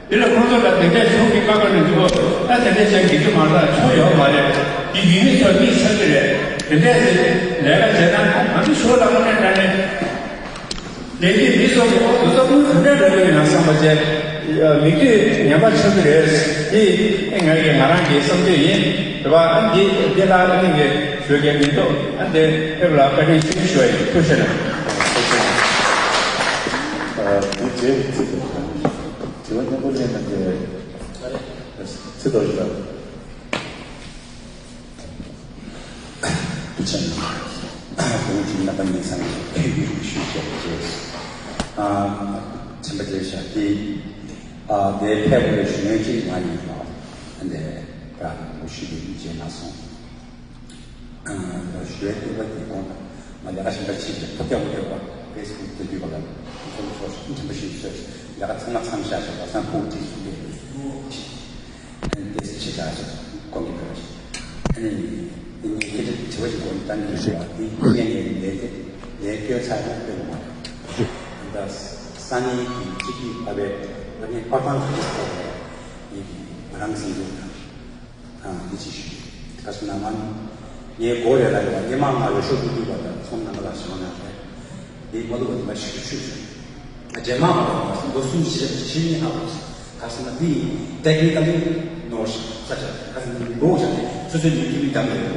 དེ་ལ་ཁོང་ཚོ་ལ་དེ་འདྲས་བྱུང་གི་བཀའ་བཀའ་ནས་འདུག་གོ། ད་དེ་འདྲས་བྱས་འགྲིག་གི་མ་རེད། ཆོག་ཡོད་མ་རེད། དེ་ཡུལ་མི་ཚོ་གཉིད་ཆག་གི་རེད། དེ་འདྲས་ལས་ཀ་བྱས་ན་ང་ཚོ་ཞོར་ལ་དངོས་གནས་དྲང་གནས་ལས་ཀྱི་མི་ཚོ་གི་དུས་ཚོད་ཀུན་ག་འདྲས་འགྲོ་གི་ཡོད་ན་བསམ་པ་བྱས། མིག་ལྟོས་ངན་པ་ཆགས་ཀྱི་རེད། དེ་ངའི་ང་རང་གི་བསམ་ཚུལ་ཡིན། རེད་བ། ཨ་འདི་འདི་ལ་ཨ་ནི་ངས་ཞུ་མཁན་མི་འདུག་ཨ་འདི་ཕེབས་ལ་བཀའ་དྲིན་ཆེ་ཞུ་བ་ཡིན། ཐུགས་རྗེ་གནང་། དྲི་བ་སྙན་པོ་གླེང་གནང་གི་རེད། ཚེ་རྡོ་རྗེ་ལགས། ཐུགས་རྗེ་གནང་། བོད་ཀྱི་རྣམ་པ་གཉིས་ཚང་གི་ཕེབས་ཞུ་བྱས་རྗེས། ཨ་ཚན་པ་བརྗེད་བཞག་གི། ཨ་དེ་ཕེབས་པའི་གཞོན་གཅིག་ང་ཡིན་པ། ཨ་འདི་ར་ལུ་ཤུ་གི་རྗེས་ན་སོང་། ཞུ་བའི་བསྟོད་པ་དེ་གོང་ལ་ང་ལས་ཀ་ཞིག་འདྲ་ཕྱིན་ཏེ་ཐོབ་རྒྱག་མི་ཐོབ་པ་ཕེ་སི་བུག་དེ་འདུས་པ་ལ་ཁོང་ཚོ་ཚོ་ཞིག་མཐུན་པ་ཞིག་བཟོས། ལས་ཀ་ཚང་མ་མཚམས་བཞག་བཞག་པ་སང་ཕུག་བྲིས་སུ་བསྡད་ཅིག་ཨ་ནི་ཏེ་སི་ཆེ་དྲག་ཅིག་གོང་གི་བར་ཞིག་ཨ་ནི་འདི་ངས་སྐད་ཆ་དྲི་བ་ཞིག་གོ་ནི་ད་འདི་ཞུ་བ་འདི་ངས་ངས་ལས་དེ་ལས་བསྐྱོད་ཚར་ན་དཔེ་མ་རེད། ད་སང་ཉིན་གྱི་སྤྱི་འཐུས་ཕ་བའི་ད་ངས་པར་ཐང་ཁ་ཤས་ཐོག་ལ་ཡིན་གྱི་ང་རང་གི་སེམས་ཚོར་དང་། ཨ་འདི་ཅིག་ཞུ། ག་སོ་ན་མ་ནི་ངའི་མགོ་ལས་ལ་ཡོད་པ་སྔས་མ་ང་ལ་ཤོག་བུ་བསྡུས་པ་དང་ཚོང་ནང་ལ་བྱང་ན་རེད། འདི་མ་ལུག་པ་འདི་མ་ཞིག་ཤུགས་ཤུགས་ཤུགས། ཨ་རྗེས་མ་མ་ལུག་པ་ལོ་གསུམ་བཞི་བཞི་ནི་ཧ་གོ། ག་སོ་ན་འདི་ཏེག་ནི་ཀ་ལི་ནོར་ས་ཆ་ག་སོ་ན་འདི་མགོ་བྱ་ནི་སོ་སོའི་མི་འདི་མི་འདམ་ལས་ཡོད་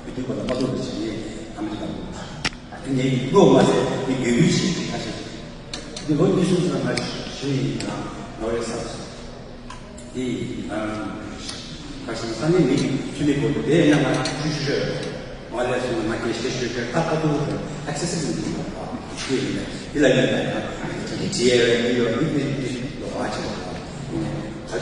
པ་འདི་བསྡུས་པ་ལ་མ་ལུག་པ་བྱ་ནི་ཨ་མི་འདམ་ལས་ཡོད་པ། ཨ་དེ་ངའི་མགོ་མ་ཟད་འདི་ཡོད་ཡོད་ཅིག་ག་ཤེས། འདི་ལོ་གཉིས་གསུམ་ཙམ་ང་ཞུ་ཡིན་ན་ནོར་རེ་ས། དེ་ཡིན། ཁ་སང་ས་གནས་མི་ཆུ་ནི་བོད་དེ་ཡང་ང་ཆུ་ཆུ་ཆུ་ང་ལས་སོང་ང་སྐད་ཤེས་ཤོད་ཤོད་ཁ་ཁ་ཐུག་ཐུག་ཨེག་སེ་སི་སི་མི་འདུག་ག་དེ་ཡིན་ནས་དེ་ལ་ཡིན་ན་ང་ཅི་ཡེ་རེ་ཡོད་མི་མི་མི་ལོ་བ་ཆེ་བ་ཡིན་ནས་ག་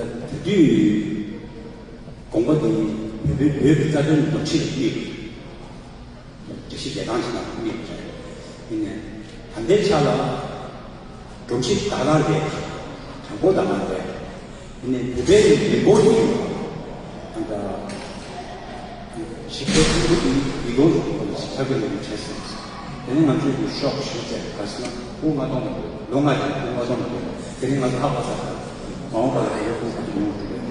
ལྟ་དེ་དུས་དགོངས་པ་འདི་བོད་པའི་བོད་ཀྱི་རྩ་དོན་སྒྲོམ་གཞི་ལ་དམིགས། སྒྲིག་གཞི་རྒྱལ་ཐང་ཆེ་ན་དམིགས་པ་རེད། ཡིན་ནའི་ད་ལྟའི་ཆ་ལ་སྒྲོམ་གཞི་བདག་དབང་དེ་དྲང་པོ་བདག་དབང་དེ། ཡིན་ནའི་བོད་པའི་མི་འབོར་གྱི་ཨ་ད་ཞིབ་ཕྲ་ཐུང་ཐུང་གི་ཡིག་ལོ་ཞིབ་ཕྲ་གི་ལས་འགུལ་བྱས་སོང་། དེ་ནས་ང་ཚོས་ཀྱི་ཤོག་ཞུ་བྱས་ག་ཟེར་ན་དབུ་ལྔ་སྟོང་ལོ་ལྔ་རྗེས་དབུ་ལྔ་སྟོང་ལ་དེ་ནས་ང་ཚོ་ཧ་གོ་ས་མ་འོངས་པ་ལ་དེ་གའི་དབུ་ག་དུས་ཡོང་གི་རེད།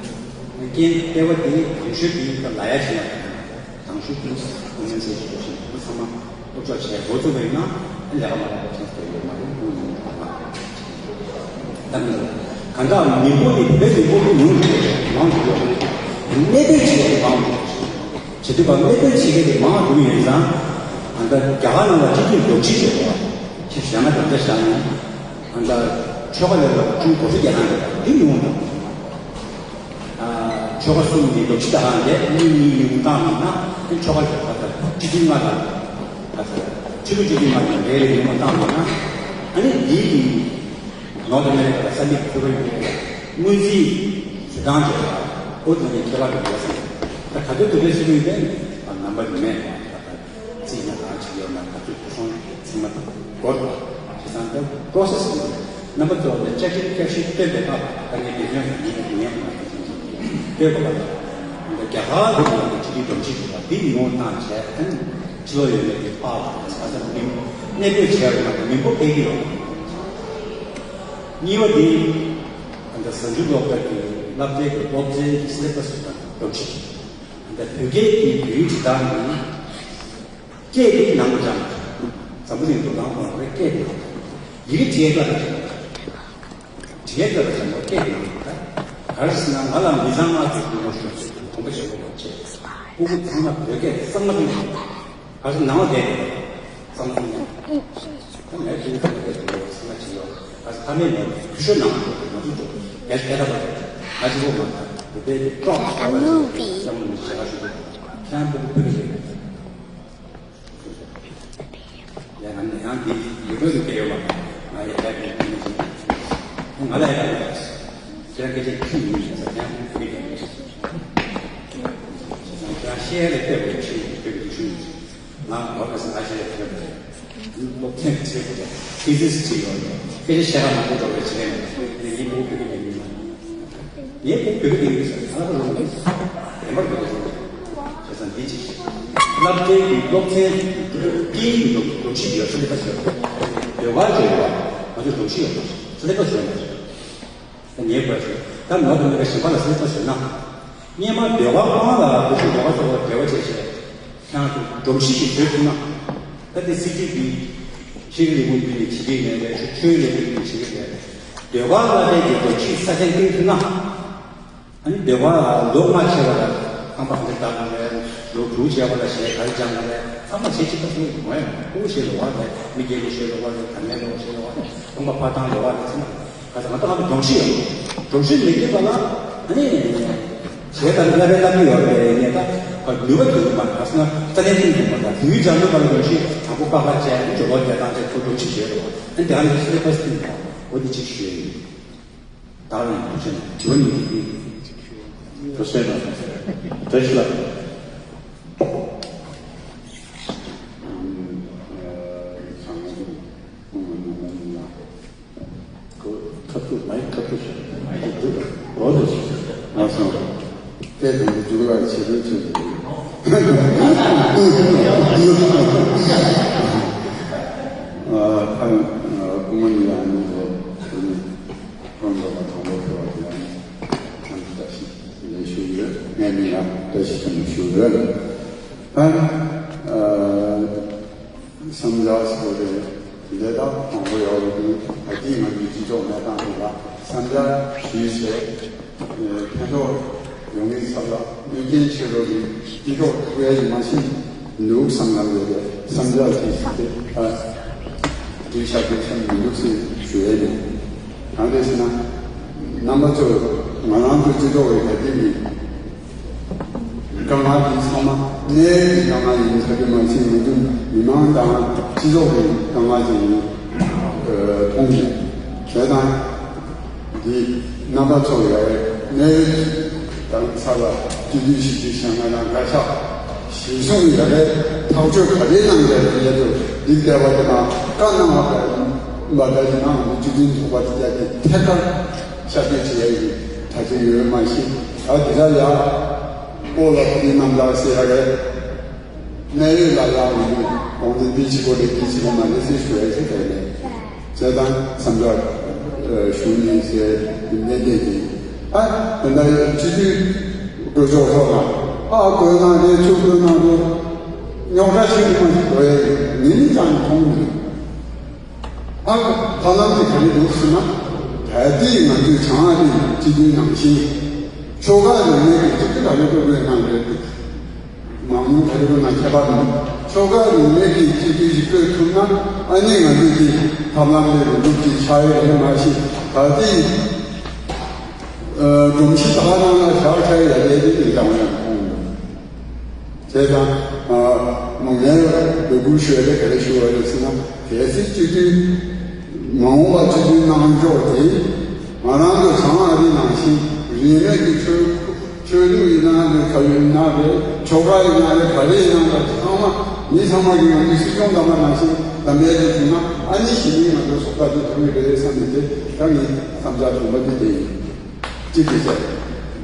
རྐྱེན་ལྟེ་བ་དེ་རྒན་ཤོས་དེ་ལ་ལ་ཡ་བྱས་ན། དང་ཤོས་ཀུན་ཨུ་ཡོན་ཚོས་ཞུ་བཞིན་དུ་ཚང་མ་ཨུ་ཅག་བྱས་འགོ་བཙུགས་པ་ཡིན་ན་ལས་ཀ་མ་ལས་པ་ཆགས་ཐུབ་ཡོད་མ་རེད། ཨུ་ཡོན་ད་མ་ད་མི་གང་ལྟར་མི་འབོར་ནི་བོད་མི་འབོར་དུ་ཉུང་དུ་མང་དུ་ཡོད་རེད། གནས་སྡོད་བྱེད་པའི་མང་དུ་བྱེད་དུས་པ་གནས་སྡོད་བྱེད་མཁན་དེ་མང་དུ་ཡོད་ཙང་། ཨ་ད་རྒྱ་གར་ནང་ལ་སྤྱི་འཐུས་སྒྲོམ་གཞི་ཡོད་པ་ཁྱེད་བྱས་ན་གང་འདྲ་བཞག་ནས་ཨ་ད་ཆོལ་ཁ་ལས་ལ་ཅུང་གོ་སྒྲིག་རྒྱག་ན་འདི་ཉུང་དང་། ཆོལ་ཁ་གསུམ་གྱི་སྒྲོམ་གཞི་དང་ལས་གཉིས་གཉིས་ཉུང་བཏང་མིན་ན་ཆོལ་ཁ་ཆོལ་ཁ་དང་སྤྱི་འཐུས་ལྔ་དང་ཆོས་ལུགས་སྤྱི་འཐུས་ལྔ་དང་ལས་ལས་ཉུང་བཏང་མིན་ན་ཨ་ནི་འདིའི་གི་ནོར་ཐ་མེ་རི་ཀ་ལ་ས་མིག་ཚུགས་ཡོད་པའི་སྔོན་རྩིས་ཞུ་སྟངས་བྱས་པ་ཨོ་ཐ་ནི་ཁྱད་པར་དུ་ཡོད་ཟེར། ད་ག་དུས་དུ་ལས་སུ་ཡོད་པའི་ནམ་པ་ཉི་མས། རྩིས་ན་གང་བྱེད་ཡོད་ན་ད་ཚོད་ཐུག་སོང་ཚང་མ་དགོས་པ་བྱེད་སྟངས་དེ་པོ་རོ་སེ་སི་རེད། རྣམ་པ་ཚོ་ལ་ལྕགས་ཀྱི་སྐྱབས་ཤིག་སྟོན་པའི་སྐབས་ད་ངས་དེ་སྔོན་ཉིན་ཉིན་ཉིན་སྟོན་པ་ལ་རྒྱ་གར་དུ་ཡོད་པའི་སྤྱི་འཐུས་སྒྲོམ་གཞི་ཞིག་ལ་དེ་ཉོ་བཏང་བྱས་ཨན་ཕྱི་ལོགས་ཡོད་པའི་དེ་ཕག་ལ་ས་ས་མི་གནས་སྤོས་བྱས་པ་ན་མི་འབོར་འཕེལ་གྱི་ཡོད། གཉིས་པ་དེ་ཨ་ད་གཟའ་མཇུག་སློབ་གྲྭ་གི་སློབ་གྲྭའི་གི་སློབ་ཚན་གྱི་སི་ལེ་བྷ་སི་དང་སྒྲོམ་གཞི། ད་བོད་སྐད་ཀྱི་བོད་ཡིག་འབྲི་སྟངས་ནི། སྐད་དེ་ནང་དུ་སྦྱངས། འཛམ་བུ་གླིང་དུ་ནང་དུ་སྐད་དེ་ནང་དུ། ཡི་གེ་བྲིས་ལ་བྲིས་ལ་བྲིས་ལ་བྲིས་ལ་སྐད་དེ་ནང་དུ། ག་རེ་ཟེར་ན་ང་ལ་མི་ཚང་མ་གི་དགོངས་པ་ཞུ་དགོངས་པ་བཞེས་དགོས་པ་བྱས། སྤུ་གུ་ཚང་མ་བོད་སྐད་གཙང་མ་བྲིས། ག་ཚོད་ནང་བསྡད་ཙང་ཙང་། ད་ངས་ཁྱེད་ཚོ་ལ་སྐད་ཆ་ཚང་མ་བྱེད་ཡོད། ད་ཁ་མེད་ནས་ཁུ་ཤོ་ནང་དུ་ང་ཚོ་ཚོ་རྒྱ་ཆེ་ད་པ་རེད། ང་ཚོ་ལོ་མ་ད་བོད་པའི་ཀྲོག་ཤོ་བ་ཞིག་ལ་ཤ་མོ་ནི་བྱེད་ཁ་ཤོ་དུ་ཁྱང་པོ་ཕུ་གི་རེད། ཡང་ང་ནི་ཡང་འདི་ཡོད་པའི་སྐད་ཡོད་པ་ང་ཡི་ད་གི་ང་ལ་ཡང་ཁྱེད་རང་སྐད་ཆ་ཁྱི་ཡིན་ཟེར་ཁྱང་པོ་ཕུ་གི་རེད། ཁྱེད་རང་ཤེས་ཡ་ལས་བལྟས་པའི་ཆེད་དུ་བོད་ཀྱི་ཤུལ་ཡིན། ང་ལོ་ཁ་སང་ཨ་ཤེ་ཡ་ཐོན་པ་རེད། སློབ་ཚན་ཆེ་པོ་རེད། ཕི་ཟིག་སི་བྲིས་ཡོད་རེད། སྐད་ཆ་བཤད་ཁ་མང་པོ་འགྲོ་བའི་ཆེད་ནས་ངས་ངའི་བུ་བོད་སྐད་ཡིན་མིན་ལ། ངའི་བུ་བོད་སྐད་ཡིན་ཟེར་ང་ལ་རུང་མིན། བདེན་པར་བོད་སྐད་ཡིན། བྱས་ཙང་འདི་ཅིག་བཤད། སློབ་གྲྭའི་གི་སློབ་ཚན་སྐད་ཡིག་གི་སྒྲོམ་གཞི་ཡོད་ས་ལེ་པ་ཟེར། ཟློས་གར་བྱས་ཡོད་པ་ང་ཚོའི་སྒྲོམ་གཞི་ཡོད་པ་ས་ལེ་པ་ཟེར་ཡོད་པ་རེད། ད་ངའི་བར་ཞིག་ད་ནོར་དུ་མེད་པའི་གཞན་པ་ལ་སེམས་པ་ཞོན་ན། སྔོན་མ་ཟློས་གར་ཁང་ལ་བོད་ཀྱི་ཟློས་གར་ཚོགས་པ་འབྲེལ་བ་བྱས་བྱས། ཁྱེད་རང་ཚོ་སྒྲོམ་གཞི་ཞིག་བཟོས་ཐུབ་ན། ད་དེ་སྲིད་སྤྱི་འདི་ཤེས་རིག་ལས་ཁུངས་བརྒྱུད་ནས་བྱེད་ཀྱི་ཡིན་པས་ཆོས་ལས་ཁུངས་བརྒྱུད་ནས་བྱེད་ཀྱི་རེད། ཟློས་གར་བསླབ་པའི་གི་སྒྲོམ་གཞི་ས་ཆ་བསྐྲུན་ཐུབ་ན། ཨ་ནི་ཟློས་གར་ལོ་ལྔ་བྱས་པ་ལ་རྐང་པ་འདི་ལྟ་བུ་རེད། ལོ་དྲུག་བྱས་པ་ལ་གཞས་ག་རེ་སྦྱང་བ་རེད། ཚང་མ་གཞས་གཅིག་པ་ཚོ་ཡིན་མོད། ཕྲུ་གུ་གཞས་ལོ་བ་རེད། མི་རྒན་པོ་གཞས་ལོ་བ་རེད། དར་མའི་ལོ་གཞས་ལོ་བ་རེད། རྐང་པ་འཕར་སྟངས་ལོ་བ་རེད། ཚང་མ་ག་ཚང་མ་ཏང་སྒྲོམ་གཞི་ཡོད། སྒྲོམ་གཞི་མེད་དུས་པ་ལ་ཨ་ནི་གཞས་དང་བསླབ་པའི་བསླབ་ནི་ཡོད་རེད། ངས་ད་ནུས་པ་དུ་མ་ག་ཚང་ཙ་ནས་ཏིང་དུ་མ་ད་དུས་སྦྱང་ནུས་པ་ལ་སྒྲོམ་གཞི་དང་པོ་ཀ་ཁ་བྱས་ནི་ཇོ་ལོ་རྒྱས་བཏང་བྱས་ཁོ་སྒྲོམ་གཞི་བྱས་རེད། ཨ་ནི་དེ་ག་ནས་སི་ལེ་པ་སི་ཏིང་དང་འོ་དེ་གཅིག་ཞུ་ཡ་ཡིན། བདག་ལ་ཡང་ཐུགས་རྗེ་ཆེ། དྲི་བ་གཉིས་ཀྱི་དུས་ཚོད་ནང་བཀྲ་ཤིས་ལགས། ཁ་ཐུག་མའི་ཁ་ཐུག་ཞིག་མའི་ཁ་ཐུག་འོ་དེ་ཞིག་ང་སོང་། དེ་དང་འཇུག་ལ་ཆེ་རུ་ཆེ་རུ། ཨ་ཁ་སྐུ་ངོ་ཡང་ནུ་བོ་ཁོ་ནི། ཁོང་ཚོ་ལ་དང་པོ་ཕེབས་པ་དེ་ཡང་ཐང་བཀྲ་ཤིས་ལན་ཞུ་ཡོད། ངས་ནི་ཡང་བཀྲ་ཤིས་ཆེན་པོ་ཞུ་ཡོད། ད་ཨ་བསམ་འཆར་ཟེར་བ་དེ་ལས་དང་མང་པོ་ཡོད་རེད། ད་ལྟའི་ང་ཚོའི་སྤྱི་ཚོགས་གནས་སྟངས་དེ་ལ་བསམ་འཆར་ཞུས་བྱས། ཕན་ཐོགས་ཡོང་མིན་ཚབ་ལ་གནོད་སྐྱོན་ཆེ་རུ་གི་སྤྱི་ཚོགས་ཐུག་ཡ་ཡིན་མ་ཤེས་འདུག་བསམ་ལམ་ཡོད་པའི་བསམ་འཆར་དེ་ཞིག་དེ་ཨ་འདི་ཤ་སྐད་ཆ་མི་འདུག་ཟེར་ཞུ་ཡ་ཡིན། གང་རེད་ཟེར་ན། རྣམ་པ་ཚོ་ང་རང་ཚོ་སྤྱི་ཚོགས་ཀྱི་ག་དེ་མིན། དཀའ་ངལ་འདི་ཚང་མ་གནས་ཡུལ་གྱི་དཀའ་ངལ་ཡིན་ས་དེ་མ་ཟད་ང་ཚོ་མི་མང་དང་སྤྱི་ཚོགས་ཀྱི་དཀའ་ངལ་ཅིག་ཡིན་མཐོང་གི། བྱས་ཙང་འདི་རྣམ་པ་ཚོ་ཡ་གནས་ཡུལ་དང་ས་ལ་སྤྱི་འཐུས་ཞིག་ཅིག་བྱས་ང་རང་དགའ་ཤག་གཞི་བཟུང་ཡ་གི་ཐག་གཅོད་ག་རེ་གནང་ཡ་རེད་ཡ་ཚོ་འདི་བལྟས་པ་དེ་དང་བཀའ་གནང་བ་ལ་ད་ཡིན་ནའང་སྤྱི་འཐུས་ཚོགས་པ་དེ་ཡ་གི་ཐད་ཀར་ཤར་སྐྱོད་བྱེད་ཡ་ཡིན་ད་ཚོད་ཡོད་མ་ཤེས་ད་དེ་ལ་ཡ། ཨོ་ལ་ཕུ་ནི་རྣམ་དག་ཟེར་ཡ་རེད། གནས་ཡུལ་ལ་ཡག་མི་འདུག་དགོངས་དོན་འདི་བྱེད་དགོས་རེད་འདི་བྱེད་དགོས་མ་རེད་ཟེར་ཞུ་ཡ་ཞིག་རེད་ལས། བྱས་ཙང་བསམ་འཆར་ཞུ་ནི་ཟེར་ནན་ཏན་གྱིས་ཨ་དེ་འདྲ་སྤྱི་འཐུས་གྲོས་ཚོགས་ཐོག་ལ་ཨ་དགོས་ན་རེད་ཚུར་དགོས་ན་རེད་རྙོག་དྲ་ཆེན་པོ་མ་ཞིག་དགོས་ཡ་ཡིན་ནི་ནི་ཅང་མཐོང་མི་འདུག་ཨ་ཕ་ལམ་དེ་ག་རེ་འདུག་ཟེར་ན། ད་ལྟའི་ང་ཚོའི་བྱང་ཨ་རིའི་སྤྱི་འཐུས་ནང་བཞིན། ཆོལ་ཁ་རིས་མེད་ཀྱི་སྤྱི་འཐུས་ག་རེ་བཀོད་དགོས་གནང་རེད། མང་ཉུང་ག་རེ་བཀོད་ན་ཁྱད་པར་མེད། ཆོལ་ཁ་རིས་མེད་ཀྱི་སྤྱི་འཐུས་ཤིག་བཀོད་ཐུབ་ན་ཨ་ནི་ང་ཚོའི་གི་ཐབས་ལམ་དེ་རུ་འདུག་ཅིག་ཆགས་ཡོད་རེད་མ་གཞི་ད་ལྟའི་སྒྲོམ་གཞི་དག་ནང་ལ་བཞག་ཆགས་ཡོད་རེད་དེ་ཡིན་ཀྱང་ཡང་མཐོང་འདུག་བྱས་ཙང་། མོ་ངས་འབོད་སྐུལ་ཞུ་ཡ་དེ་ག་རེ་ཞུ་བ་རེད་ཟེར་ན། གལ་སྲིད་སྤྱི་འཐུས་མ་འོངས་པ་སྤྱི་འཐུས་གནང་ཕྱོགས་དེ་ང་རང་ཚོ་བྱང་ཨ་རི་ནང་བཞིན་རིས་མེད་ཀྱི་ཆོས་ཆོས་ལུགས་ཡིན་ན་རེད། ག་ཡིན་ན་རེད། ཆོལ་ཁ་ཡིན་ན་རེད། ག་རེ་ཡིན་ན་རེད། ཚང་མ་མི་ཚང་མ་གི་ང་ཚོའི་སྲིད་སྐྱོང་འདེམས་པ་ནང་བཞིན་འདེམས་ཡ་དེ་བྱུང་ན་ཨ་ནི་གཞི་ནས་ང་ཚོ་བཟོ་ལྟ་དེ་ཐོན་གི་རེད་བསམ་ནས་དེ་ད་ངའི་བསམ་འཆར་དྲུག་པ་དེ་དེ་ཡིན། གཅིག་དེ་བྱས།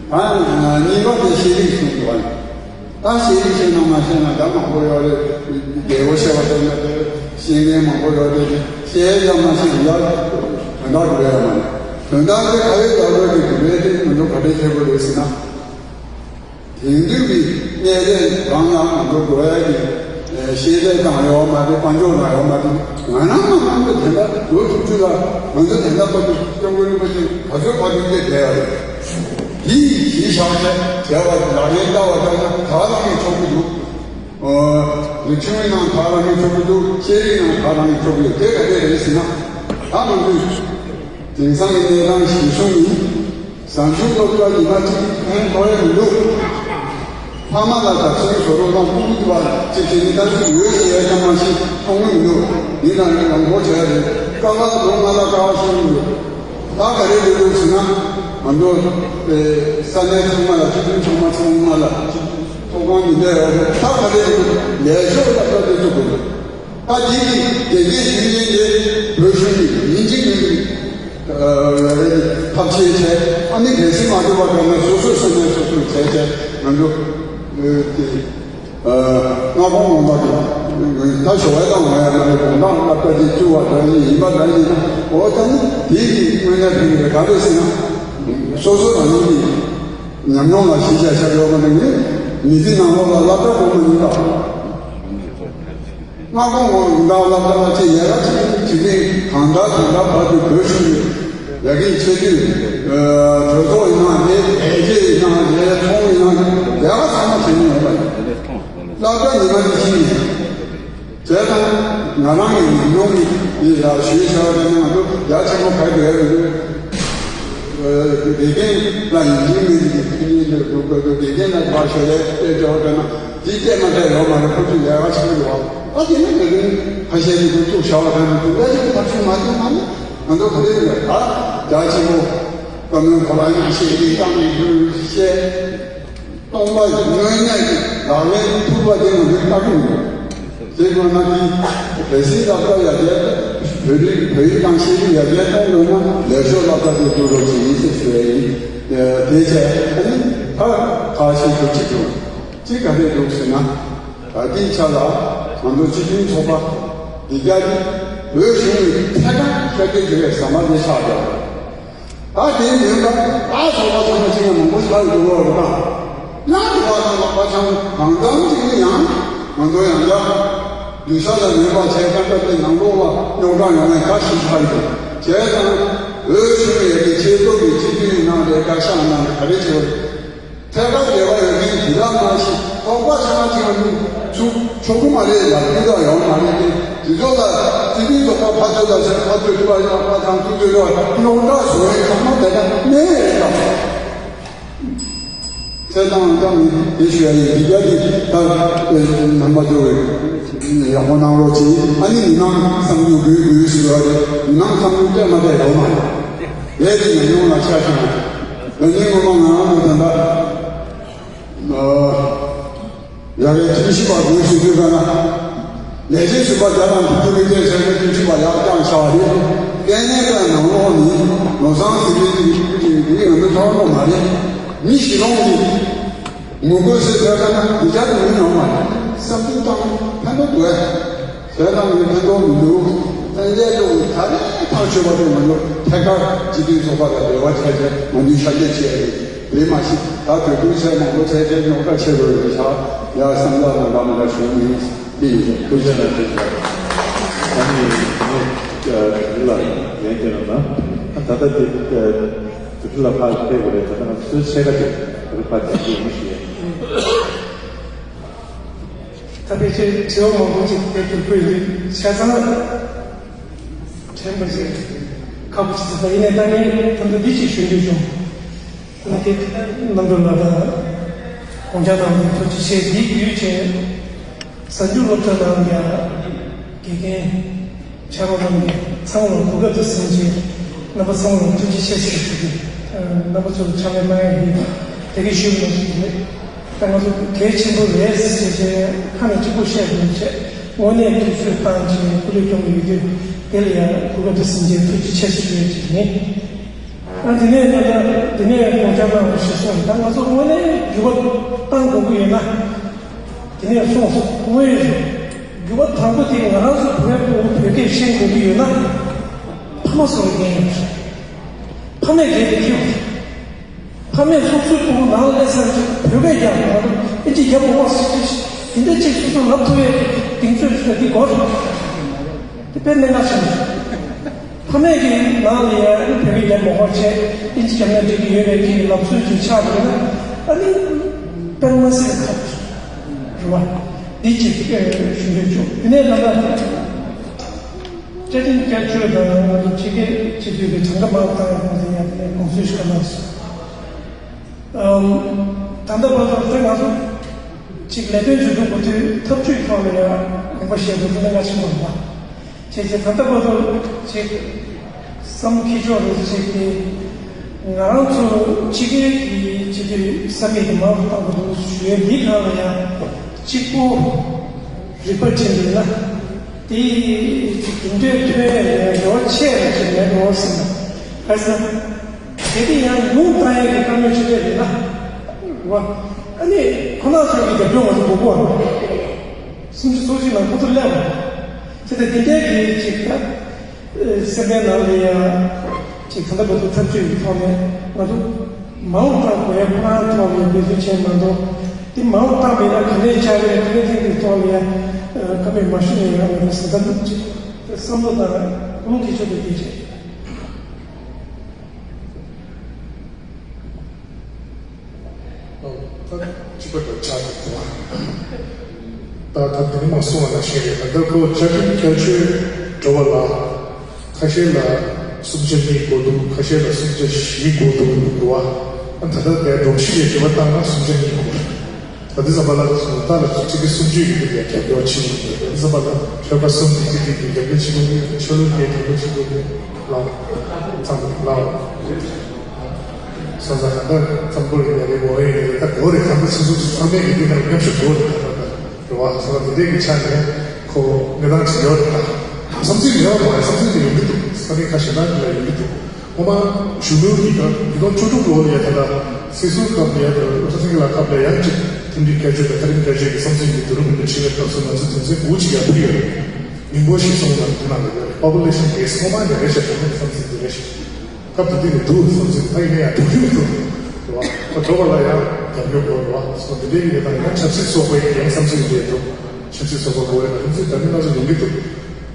ད་གཉིས་པ་དེ་ཤེས་རིག་གསུངས་འདུག་བ། ད་ཤེས་རིག་ཤེས་ན་མ་ཤེས་ན་ད་མང་པོ་ཡོད་རེད། རྒྱལ་པོ་བཤད་པ་ལྟར་ན་དེ་ཤེས་མཁན་མང་པོ་ཡོད་རེད། ཤེས་ཡ་མ་ཤེས་ན་ཡ་དོན་དག་རེད་ཡ་མ་རེད། དོན་དག་དེ་ག་རེ་ལབ་དགོས་ཀྱི་རེད་དེ་མི་འདུག་ག་རེ་བྱེད་དགོས་རེད་ཟེར་ན། དེང་དུས་ཀྱི་གནས་ཚད་གང་ལ་ང་ཚོ་དགོས་ཡ་གི་ཤེས་ཚད་དང་ཡོད་མ་རེད། དཔལ་འབྱོར་དང་ཡོད་མ་རེད། ང་རང་ང་རང་ཚོ་དེ་འདྲ་ལོ་དྲུག་ཅུ་ལ་ང་ཚོ་དེ་འདྲ་པ་དུ་སྐྱབས་མགོན་རིན་པོ་ཆེ་ག་ཚོད་པ་དུ་སྐྱེས་བསྡད་ཡ་རེད། དེ་ཡི་གཞི་བཞག་བྱས་བྱས་པ་ལག་ལེན་བསྟར་བ་ལྟར་ན་ད་ལྟ་ནས་ཆོག་གི་འདུག་རིག་གཞུང་ནང་ད་ལྟ་ནས་ཆོག་གི་འདུག་ཤེས་རིག་ནང་ད་ལྟ་ནས་ཆོག་གི་འདུག་དེ་ག་དེ་རེད་ཟེར་ན་ད་ང་ཚོས་དེང་སང་གི་གནས་སྟངས་གཞིར་བཟུང་ཡིན། བཟང་སྤྱོད་སློབ་གྲྭ་ཡིན་ན་གཅིག་ཕན་ཐོགས་ཡ་མི་འདུག་ཕ་མ་ལ་བདག་འཛིན་བཟོ་རོགས་དང་ཕྲུ་གུ་བ་གཅིག་བྱས་ནས་ལྟ་ཚུལ་ཡོད་ཟེར་ཡ་ཙམ་མ་ཞིག་མཐོང་གི་མི་འདུག་འདི་ལ་ནི་རང་འཁོར་བྱས་རེད། ཀ་བ་ལོ་ལྔ་ལ་ཀ་བ་ཤོར་གི་འདུག་ད་ག་རེ་འདོད་འདུག་ཟེར་ན། ང་ཚོ་ས་གནས་ཚང་མ་ལ་སྤྱི་མཐུན་ཚང་མ་ཚང་མ་ལ་ཚོགས་ཁང་འདི་འདྲ་ཡོད་རེད། ད་ག་རེ་འདོད་འདུག་ལས་ཤོག་ལ་ལྟ་དུས་ཐུག་དགོས་འདུག་ད་འདི་གི་དགེ་རྒན་ཞུ་མཁན་དེ་བོད་གཞུང་གི་ཡིན་གཅིག་མིན་གཅིག་ཐབས་ཤེས་བྱས། ཨ་ནི་གལ་སྲིད་མ་ཐུབ་པ་དྲན་ན་སོ་སོའི་ས་གནས་སོ་སོར་བྱས་བྱས་ང་ཚོ་དེ་སྔ་དགོང་ངོ་མ་དེ་ད་ཞོགས་པ་དང་ངོ་ཡ་ན་རེ་དགོང་དག་སློབ་གྲྭ་དེ་བཅུ་བ་དྲན་ནི་ཡིན་པ་དྲན་ནི་ཡིན་ན། འོ་ད་ནི་དེ་གི་དངོས་གནས་དྲན་གི་རེད། ག་རེ་ཟེར་ན་སོ་སོ་རང་ཉིད་ཀྱི་ཉམས་མྱོང་ལ་གཞི་བཞག་བཞག་ཡོད་པ་ནི་ངས་མི་ཚེ་ནང་ལོགས་ལ་སློབ་གྲྭ་གོང་མ་ཡིན་པ། སྔ་དགོང་ངོ་ཡོང་དང་སློབ་གྲྭ་ལ་ཅིག་ཡལ་ག་ཅིག་བྱེད་མཁན་གང་ལྟར་གང་ལྟར་བར་དུ་བོད་གཞུང་གི་ཡ་གི་ཆེད་དུ་གྲོས་ཚོགས་ཡིན་ན་རེད། དེ་འབྲེལ་ཡིན་ན་རེད། ཚོང་ཡིན་ན་རེད། ཡལ་ག་ཚང་མ་བྱེད་མྱོང་ཡོད་པ་ཡིན། སློབ་གྲྭ་ཉི་མ་དེ་བཞིན་ཡིན། བྱས་ཙང་ང་རང་གི་ཉམས་མྱོང་གི་ཡིད་ལ་ཞུས་བྱ་བ་དེ་ནི་ང་ཚོ་ཡ་ཆེན་པོ་ག་རེ་རེད། དགེ་རྒན་ལ་ཡིན་གཅིག་མིན་གཅིག་གི་མཐུན་རྐྱེན་དེ་སྒྲུབ་དགོས་འདུག་དགེ་རྒན་ལ་བར་ཞོ་ལས་དཔེ་བྱ་བ་དེ་ན་འདི་སྐད་མ་སྐད་ཡོད་མ་རེད། ཁོ་ཚོས་ལས་ཀ་བྱེད་ཀྱི་འདུག་ཨ་དེ་ནི་ང་ཚོའི་ཁ་ཤས་ཀྱིས་ཁོ་བཙུགས་བྱ་བ་དེ་ནི་དེ་འདྲ་ཞིག་ཐག་གཅོད་མ་བྱུང་ན་ནི་ང་ཚོ་ག་རེ་ཡོད། ད་རྒྱ་ཆེན་པོ་བཀའ་མོལ་གོ་ལ་ཡང་བཤད་ཀྱི་བཏང་ཡོད་བཤད། སྟོང་པ་དངོས་གནས་ཀྱི་ལག་ལེན་ཐུབ་པ་དེ་ང་ཚོས་ལྟ་གི་མི་འདུག་དེ་དགོས་ན་དེ་གལ་སྲིད་སློབ་གྲྭ་ཡར་རྒྱས་བོད་རིགས་བོད་ཡིག་དང་ཤེས་རིག་ཡར་རྒྱས་གཏོང་དགོས་ན་ལས་ཞོར་སློབ་གྲྭ་དེ་བསྡུ་རོགས་བྱེད་ཡིན་ཟེར་ཞུ་ཡ་ཡིན། དེ་བྱས་ཨ་ནི་ད་ཁ་ཤས་ཤིག་ཅིག་འདུག་ཅིག་ག་རེ་འདུག་ཟེར་ན། ད་ལྟའི་ཆ་ལ་ང་ཚོ་སྤྱི་མཐུན་ཚོགས་པ་འདི་རྒྱ་གི་བོད་གཞུང་གི་ཐད་ཀར་ཤར་སྐྱོད་བྱེད་པའི་ཟ་མ་དེ་ཆགས་བསྡད་པ་རེད། ད་དེ་མིན་པ་ད་ཚོགས་པ་ཚང་མ་ཅིག་ཡང་མང་པོ་ཞིག་ལ་འགྲོ་བ་རེད་ད། ཡང་འགྲོ་བ་དང་ལག་པ་འཆང་གང་འཚམ་ཅིག་ནི་ཡང་ང་ཚོ་ཡང་འཇགས་ལུས་ས་ལ་མེད་པ་བྱས་ཀ་ད་དེ་ནང་ལོགས་ལ་རྙོག་དྲ་ཡོང་བའི་ག་ཞིག་ཆགས་ཡོད་བྱས་ཙང་ འོས་ཤོག་ཡོད་པའི་ཆེད་དུ་གི་སྤྱི་འཐུས་ནང་ལས་བཀའ་ཤག་ནང་ལས་ག་རེ་བྱེད་པ་རེད། ཐད་ཀར་འབྲེལ་བ་ཡོད་མཁན་དེ་དག་ནང་བཞིན་དོགས་པ་ཆགས་ན་ཆགས་མིན་ཚུགས་ཆོག་གི་མ་རེད་ལ་ཕན་ཐོགས་ཡོང་མ་རེད་དེ། དེ་ཚོ་ལ་སྤྱི་འཐུས་ཚོགས་པ་ཕར་ཚུར་ལ་ཟེར་ཕར་ཚུར་ཐུབ་པ་ཡོང་ཕར་ཚང་ཐུག་ཚོད་ཡོང་རྙོག་དྲ་བཟོ་ཡས་ཚང་མ་དེ་ག་གནས་རེད་དམ། བྱས་ཙང་ང་ཚང་མི་དེ་ཞུ་ཡ་ཡིན། འདི་རྒྱ་གི་ད་ནང་པ་ཚོ་ཡག་པོ་གནང་རོགས་གྱིས། ཨ་ནི་མི་མང་བསམ་ཚུལ་དགོས་དགོས་ཞུ་ཡ་རེད། མི་མང་བསམ་ཚུལ་སྤྲད་མ་སྤྲད་ཡོད་མ་རེད། ཡས་དེ་ཉམས་མྱོང་ལ་ཤར་བྱུང་། ད་ནི་ངོ་མ་ང་རང་ཚོ་ད་ལྟ་ཡ་གི་ཁྲིམས་ཞིབ་པ་དགོས་ཞུ་དུས་ག་ན། ལས་བྱེད་ཟུར་པ་རྒྱ་དང་ཐུག་ཐུག་གི་སྐད་ཆ་གི་ཁྲིམས་ཞིབ་པ་ཡག་རྐྱང་ཆགས་པ་རེད། ལྟས་ངན་པའི་ནང་ལོགས་ནི་ལོ་སང་ཟེར་གྱི་འདུག་འདུག་འདུག་ཡང་མི་མཐོང་ནོ་མ་རེད། མི་ཞིག་ལོངས་ནི་ངུ་དགོས་ཟེར་བྱས་ཙང་ན་འདི་ཅག་ཏུ་མི་ཡོང་མ་རེད། བསམ་ཚུལ་བཏང་ཕན་ཐོགས་འདུག་ཨེ། བྱས་ཙང་ངས་ཕན་ཐོགས་མི་འདུག་ཨེ། འདས་ལོ་ད་རེས་ཐག་ཆོད་པ་དེ་ང་ཚོ་ཐད་ཀར་སྤྱི་འཐུས་ཚོགས་པ་དང་འབྲེལ་བ་བྱས་ཏེ་ང་ཚོས་ཤར་སྐྱོད་བྱས་རེད། དེ་མ་གཞི་ད་དུས་ཐུང་ཚད་མང་པོ་བྱས་ཏེ་རྙོག་དྲ་ཆེ་རུ་ཡོད་ཤག་ཡ་བསམ་བློ་ལ་འདྲ་མི་འདྲ་ཞུ་མི་དེ་ཡིན། ཐུགས་རྗེ་གནང་། ཐུགས་རྗེ་གནང་། ཨ་ནི་ངས་དྲི་ལ་ལན་སྐྱོན་ན་ད་ལྟ་དེ་དུས་ལ་ཕར་ཕེབས་པ་རེད། ད་ལྟ་ང་ཚོའི་ཕྱེད་ཀ་དེ་རིག་པ་དེ་ཡིན་ཞུ་ཡ། ད་ཕལ་ཆེར་དྲི་བ་མང་པོ་ཅིག་དེ་དུས་ཕུལ་ཡོད་བྱས་ཙང་དྲན་པ་ཞིག་ཁག་པོ་ཅིག་ད་ཡིན་ནའི་ད་ངས་ད་ལྟ་འདི་ཅིག་ཞུ་འདོད་བྱུང་། ང་དེ་རྣམ་གྲོལ་ལགས་དང་དགོངས་འཆར་གནང་བའི་ཐུགས་རྗེ་ཆེ། འདི་བརྒྱུད་བྱས་གཟའ་མཇུག་སློབ་གྲྭ་ནང་ཡང་དགེ་རྒན་ཆ་རོགས་རྣམ་པ་ཚང་མ་ལ་གོ་སྐབས་དེ་ཟིན་བྱས་རྣམ་པ་ཚང་མ་ལ་ཐུགས་རྗེ་ཆེ་ཟེར་ཞུ་རྒྱུ། རྣམ་པ་ཚོ་ལ་ཕྱག་ལས་གནང་ཡ་ཡིན། དེ་གའི་ཞུ་མི་ཞུ་མེད། ད་ང་ཚོ་གལ་ཆེན་པོ་རེད་ཟེར་བྱས་ཁ་ནས་གཅིག་པོ་བཤད་དགོས་བྱས་དངོས་གནས་དུས་ཚོད་བཏང་བྱས་སྐུ་ལས་སྐྱོང་གི་ཡོད་དུས་དེ་ལ་ཡང་གོ་སྐབས་དེ་ཟིན་བྱས་ཐུགས་རྗེ་ཆེ་ཟེར་ཞུ་ཡ་ཅིག་ཡིན། ཨ་དེ་ནས་ད་ལྟ་དེ་ནས་དགོངས་འཆར་གནང་བ་ཞིག་གསུངས། ད་ང་ཚོ་དངོས་གནས་འགྱུར་བ་གཏང་དགོས་ཀྱི་ཡོད་ན། དེ་ནས་གསུངས་སོང་། དངོས་ཡོད་རེད། འགྱུར་བ་དང་པོ་དེ་ང་རང་ཚོ་བོད་པའི་ཕྲུ་གུ་བོད་སྐད་ཤེས་དགོས་ཀྱི་ཡོད་ན། ཕ་མ་སོགས་ལ་འགན་ཡོད་རེད། ཕ་མས་འགན་དེ་འཁྱེར་དགོས་རེད། ཕ་མས་སོ་སོའི་ཕྲུ་གུ་ནང་ལ་སླེབས་ཚར་རྗེས་བོད་སྐད་རྒྱག་དགོས་མ་གཏོགས་ཨིན་ཇི་རྒྱབ་མ་འོང་ཟེར་གྱི་དེ་འདྲ་ཅིག་སོ་སོ་ལབ་ཐུབ་ཡས་ཀྱི་གདེང་ཚོད་ཞིག་ལ་འདི་དགོས་རེད། དེ་དཔེ་གནད་འགག་ཆེན་པོ་རེད། ཕ་མས་ཀྱི་ནང་ལ་ཡ་ཨ་ནི་བོད་སྐད་རྒྱབ་མ་འོང་བྱས་ཨིན་ཇི་རྒྱབ་ན་འགྲིག་གི་ཡོད་པའི་གི་ལམ་སྲོལ་ཅིག་ཆགས་འདུག་ན་ཨ་ནི་དཔེ་མ་སྲིད་ཁག་པོ་རེད་བ། འདི་ཅིག་ཞུ་འདོད་བྱུང་། དེ་ནས་ད་ལྟ་བཅའ་ཁྲིམས་བསྐྱར་བཅོས་དང་ང་ཚོ་ཕྱི་རྒྱལ་སྤྱི་འཐུས་ཀྱི་གྲངས་ཀ་མང་བཏང་ཡག་གོང་དེ་ཡང་དེ་ནས་དགོངས་ཚུལ་ཞིག་གནང་སོང་། ཨམ། ད་ལྟ་བར་དུ་དེ་ང་ཚོ་གཅིག་ལས་དོན་བྱེད་དུས་འགོ་དུས་ཐབས་ཇུས་ཐོག་ལ་ཡང་དགོངས་པ་བཞེས་དགོས་དེ་གནད་འགག་ཆེན་པོ་རེད་པ། བྱས་ཙང་ད་ལྟ་བར་དུ་གཅིག་བསམ་འཁྱེར་ཕྱོགས་རེད། གཅིག་དེ་ང་རང་ཚོ་ཕྱི་རྒྱལ་གྱི་སྤྱི་འཐུས་ས་མིག་དེ་མང་དུ་བཏང་དགོས་འདུག་ཞུ་ཡས་འདིའི་སྒང་ལ་ཡང་གཅིག་པོ་རིག་པ་ཅན་དེ་ལ་དེ་གཅིག་གྲུབ་འབྲས་ཐོན་ཡས་ལ་ཡང་འབྲེལ་བ་ཆེ་རུ་ཅིག་མེད་འགྲོ་བསམ། ག་ས། དེ་དེ་ཡང་ཉུང་བཏང་ཡས་ཀྱི་བཀའ་མོལ་ཅིག་སྤྲད་ཡོད་ན། རེད་བ། ཨ་ནི་ཁོ་ན་ཚོ་གི་རྒྱབ་སྐྱོར་ང་ཚོ་དགོས་ཀྱི་རེད། སུམ་ཅུ་སོ་གཅིག་ནང་ཁོ་ཚོ་སླེབས་རེད། དེ་ལྟ་དེ་འདྲའི་གི་ཅིག་ད་སེམས་པའི་ནང་ལ་ཡང་ཅིག་གང་ལྟར་ང་ཚོ་འཐབ་ཇུས་ཀྱི་ཐོག་ནས་ང་ཚོ་མང་བཏང་དགོས་ཡ་ཁོ་རང་ཐོག་ནས་འབད་བརྩོན་བྱས་མ་གཏོགས་དེ་མང་བཏང་མེད་ན་ག་ནས་ཆགས་རེད། ག་ནས་ཐེངས་ཀྱི་ཐོག་ནས་ཡང་བཀའ་མོལ་མ་ཞུས་ན་ཡང་ང་ཚོ་ཟིན་ཐབས་ཅིག་བསམ་བློ་དང་ཁོང་གི་ཆེད་དུ་དེ་བྱས། ད་གཅིག་པ་དང་ཆ་འཇོག་དགོས་པ། ད་ད་དེ་ནི་མ་གསུང་བ་ནང་བཞིན་རེད། ད་ལྟ་ཁོ་བཅའ་ཁྲིམས་བསྐྱར་བཅོས་འགྲོ་བ་ལ་ཁ་ཤས་ལ་གསུམ་ཆ་གཉིས་དགོས་འདུག་ཁ་ཤས་ལ་གསུམ་ཆ་བཞི་དགོས་འདུག་འདུག་གོ་བ། ད་ལྟ་དེ་སྒྲོམ་གཞི་ལས་དྲི་བ་བཏང་ན་གསུམ་ཆ་གཉིས་དགོས། ད་འདི་ཙམ་པ་ལ་ད་ལ་ཁྲི་ཀི་སུམ་ཅུ་ཡི་གི་ཡ་རྒྱབ་སྐྱོར་ཕྱིན་ཡོད། འདི་ཙམ་པ་ལ་ཁྱོད་ཀ་གསུམ་དེ་ཅི་དེ་གི་རྒྱབ་སྐྱོར་ཕྱིན་ཡོད། ཆོས་ལུགས་ཀྱི་རྒྱབ་སྐྱོར་ཕྱིན་ཡོད། ལའོ། ཚང་མ་ལའོ། སོ་ས་ད་ལྟ་ཚང་པོ་ཡིན་ཡ་རེད། མོ་ཡིན་ཡ་རེད། ད་གོ་རེད། ཚང་མ་ཚོ་ཚོ་ཚང་མས་གི་འདི་ལ་མཉམ་ཞུགས་དགོས་རེད། ད་ད་ད་རེད་བ། སོ་ས་འདི་འདྲའི་གི་ཆ་ནས་ཁོ་གནས་སྟངས་ཅིག་ཡོད་རེད། ད་བསམ་ཚུལ་ཡོད་མ་རེད། བསམ་ཚུལ་དེ་ཡོང་གི་འདུག་ས་གནས་ཁ་ཤས་ནང་གི་ལ་ཡོང་གི་འདུག་སྔོན་མ་གཞོན་ནུ་གི་སྐབས་ཉིས་སྟོང་བཅུ་དྲུག་ལོ་ལ་ཡ་ད་ལྟ་སྲིད་ཟུར་སྐབས་ལ་ཡ་ད་ལྟ་བློ་བཟང་སེང་གེ་ལགས་སྐབས་ལ་ཡང་ཅིག་ཁྲིམས་སྒྲིག་བསྐྱར་བཅོས་དང་ཁ་རིམ་བསྐྱར་བཅོས་ཀྱི་བསམ་ཚུལ་འདི་བསྡུ་རུབ་མི་འདུག་ཆེད་ལས་སྐབས་སུ་ང་ཚོས་དོན་ཚན་དགུ་ཅིག་ཡར་ཕུལ་ཡོད་རེད། མིང་པོ་ཞིག་གསུངས་ན་འདི་ནང་ལ་ཡོད་རེད། པོ་པུ་ལེ་ཤན་བེ་སི་སྔོན་མ་ནས་རེད་ཤག་དོན་ཚན་བསམ་ཚུལ་འདི་རེད་ཤག་སྐབས་དེ་དུས་ནས་འདུག་བསམ་ཚུལ་ད་ཡིན་ན་ཡང་འགྲོ་རྒྱུ་མི་འདུག་རེད་བ། ཁོ་འགྲོ་བ་ལ་ཡང་རྒྱབ་སྐྱོར་དགོས་རེད་བ། སོ་འདི་འདྲའི་ཡིན་ན་ཡང་ཆབ་སྲིད་ཚོགས་པའི་ཡང་བསམ་ཚུལ་འདི་འདུག་ཆབ་སྲིད་ཚོགས་པ་དགོས་རེད་ལ་བསམ་ཚུལ་འདྲ་མིན་སྣ་ཚོགས་ཡོང་གི་འདུག་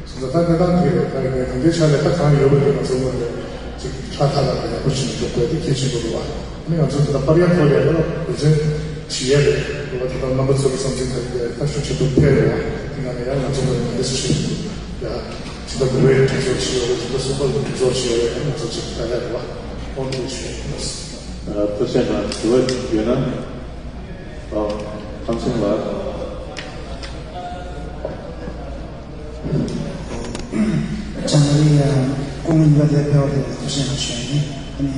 སོང་ཙང་ད་གནས་སྟངས་དེ་རེད། ད་ངས་ད་ལྟའི་ཆ་ལ་ད་གང་ཡོད་པ་དེ་ང་ཚོ་ངོས་ནས་ ཁ་ཁ་ལ་ཡག་པོ་ཞིག་འཇོག་དགོས་དེ་གལ་ཆེན་པོ་རེད་བ། ཨ་ནི་ང་ཚོ་ད་ལྟ་པར་ཡ་ཐོག་ལ་ཡ་ལ་འོས་འཛིན་བྱེད་ཡས་རེད་རེད་བ། ད་ལྟ་རྣམ་པ་ཚོ་གི་བསམ་ཚུལ་ད་ལྟ་ཤུགས་ཆེན་པོ་འཕེལ་རེད་བ། དེ་ང་ནས་ཡང་ང་ཚོ་ལ་ཡང་འདི་སུ་ཞིག་ཡ་ཇི་ལྟར་དགུ་བའི་གྲོས་ཚོགས་བྱེད་ཡོད་རེད། ཇི་ལྟར་གསུམ་པ་གི་གྲོས་ཚོགས་བྱེད་ཡོད་རེད། ང་ཚོ་ཅིག་ད་ལྟ་རེད་བ། ཨོ་འདི་ཞུ་ཡ་ཡིན། ཐུགས་རྗེ་གནང་། དྲི་བ་ཡོད་ན། ཨ། ཁམས་སེང་ལགས། ལྕང་རི་ཡ་ཀོང་ཡིན་པ་དེ་ཕེ་བ་དེ་ཐུགས་རྗེ་གནང་ཞུ་ཡ་ཡིན། ཨ་ནི་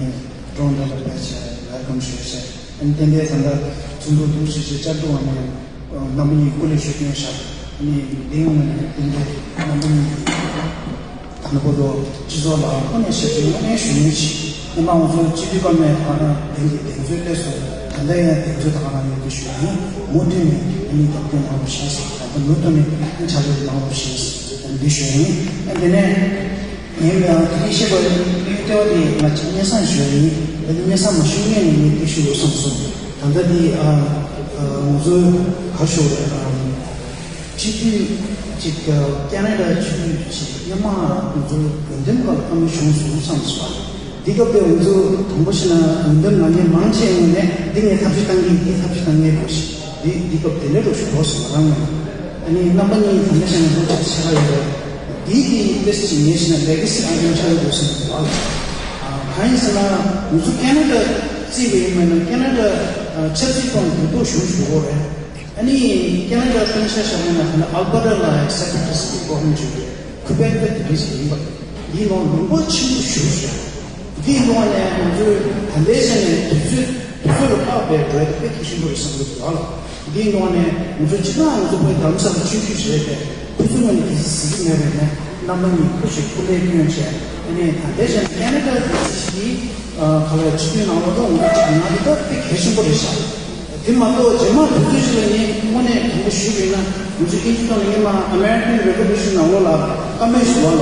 ཀྲོང་ཏོ་ལ་ཕེབས་བྱས་ཝེལ་ཀམ་ཞུ་ཡ་བྱས། ཨ་ནི་ཏན་ཏན་ད་ལྟ་ཚོགས་འདུ་འདུག་ཞེས་བྱས་བཅར་འདུག་བ་ནས། རྣམ་པ་གཉིས་སྐུ་ལས་ཞུ་མཁན་ཤག་ཨ་ནི་འདི་ཡོང་ནས་ཏན་ཏན་རྣམ་པ་གཉིས་ད་ནི་བོད་དུ་སྤྱི་ཚོགས་ལ་དངོས་གནས་ཞབས་ཕྱི་དངོས་གནས་ཞུ་མཁན་ཞིག་ཨ་ནི་ང་ཚོ་སྤྱི་འཐུས་ཀ་མེད་གང་ན་དེང་གི་གདེང་ཚོད་སླེབས་སོང་། ད་ལྟ་ཡང་གདེང་ཚོད་ད་ག་རང་ཡོད་དེ་ཞུ་ཡིན། མུ་མཐུད་ནས་ཨ་ནི་རྒྱབ་སྐྱོར་གནང་རོགས་ཞེས། ད་ལྟ་མུ་མཐུད་ནས་ཕྱག་ལས་གནང་རོགས་ཞེས་འདི་ཞུ་ཡིན། ཨ་དེ་ནས། ངས་ཡང་དེ་རིང་བཤད་པ་ཡིན་ལྟེ་བ་དེ་ང་ཅིག་སྙན་སེང་ཞུ་ཡ་ཡིན། ད་དེ་སྙན་སེང་མ་ཞུ་སྔོན་ནས་ངས་དེ་ཞུ་དགོས་བསམ་སོང་། ད་ལྟ་དེ་ཨ་ཨ་ང་ཚོའི་ག་ཞུ་རེད། ཨ་སྤྱི་འཐུས་ཅིག་ཨ་ཁེ་ན་ཌ་སྤྱི་འཐུས་ཅིག་སྔོན་མ་ང་ཚོའི་འོས་འདེམས་སྐབས་བཀའ་མོལ་བྱུང་སོང་བསམ་སོང་། དེ་སྐབས་དེ་ང་ཚོ་དང་པོ་བྱས་ན་འོས་འདེམས་ང་ངས་མང་ཆེ་ངོས་ནས་འདི་ངས་ཐབས་ཤེས་གཏང་གི་འདི་ཐབས་ཤེས་གཏང་ངེས་འདུག་ཞེས་འདི་འདི་སྐབས་དེ་འདྲ་འགྲོ་ཞུ་དགོས་སོང་ང་རང་ངོས་ནས། ཨ་ནི་རྣམ་པ་གཉིས་གང་འདྲ་བྱས་ན་ལྷན་ཅིག་ཆགས་ཡོད་རེད། འདི་གི་ཏེས་ཅིག་ངས་བྱས་ན་ལེ་ག་སི་ཨའི་ཊེམ་ཆགས་ཡོད་འདུག་བསམ་གྱི་འདུག་ཨ། གང་ཡིན་ཟེར་ན་ང་ཚོ་ཁེ་ན་ཌ་རྩིས་པ་ཡིན་མིན་ན་ཁེ་ན་ཌ་ཆབ་སྲིད་ཐོག་གུ་དོག་ཞུ་ཞུ་དགོས་རེད། ཨ་ནི་ཁེ་ན་ཌ་སྟེང་ཆ་བཞག་པ་ཡིན་ན་ད་ལྟ་ཨལ་བྷར་ཊ་ལ་སེ་པ་རེ་ཊི་སི་ཊི་གི་ཀོ་ཧན་ཅིག་ཡོད་རེད། ཁུ་པེག་ཏུ་དེ་འདྲ་ཞིག་ཡིན་པ། འདིའི་ནང་ལུང་པ་ཆེན་པོ་ཞེ་པོ་ཞིག་ཡོད། འདིའི་ནང་ནས་ང་ཚོས་ད་ལྟའི་ཆ་ནས་དུས་ཚོད་དུས་ཚོད་ལ་དཔག་པའི་འགྲོ་ཡ་དེ་དཔེ་གལ་ཆེན་པོ་རེད་བསམ་གྱི་འདུག་ཨ་ལ། འདིའི་ནང་ནས་ང་ཚོ་སྤྱིར་བཏང་ང་ཚོ་བོད་རྡ་རམ་ས་ལ་ཆོས་བརྒྱུད་བྱས་ཏེ་ཁོ་ཚོ་ངོས་ནས་གལ་སྲིད་གཟིགས་ཀྱི་མེད་པ་ཡིན་ན་རྣམ་པ་གཉིས་སྐུ་ཞིག་སྐུ་ལས་བསྐྱོན་བྱས། ཨ་ནས་ད་ལྟའི་ཆ་ནས་ཁེ་ན་ཌ་གི་ཨ་ག་ལ་སྤྱི་འཐུས་ནང་ལོགས་ལ་ང་ཚོ་གཅིག་ང་འདི་ལྟར་དཔེ་གལ་ཆེན་པོ་རེད་ཤག་དེ་མ་གཏོགས་རྗེས་མ་དུས་ཚོད་ཅིག་ལ་ངས་དངོས་གནས་དྲང་པོ་ཞུས་པ་ཡིན་ན་ང་ཚོ་དབྱིན་ཇི་ཐོག་ནས་སྔོན་མ་American Revolution ནང་ལོགས་ལ་བཀའ་མོལ་ཞུ་བ་ལ།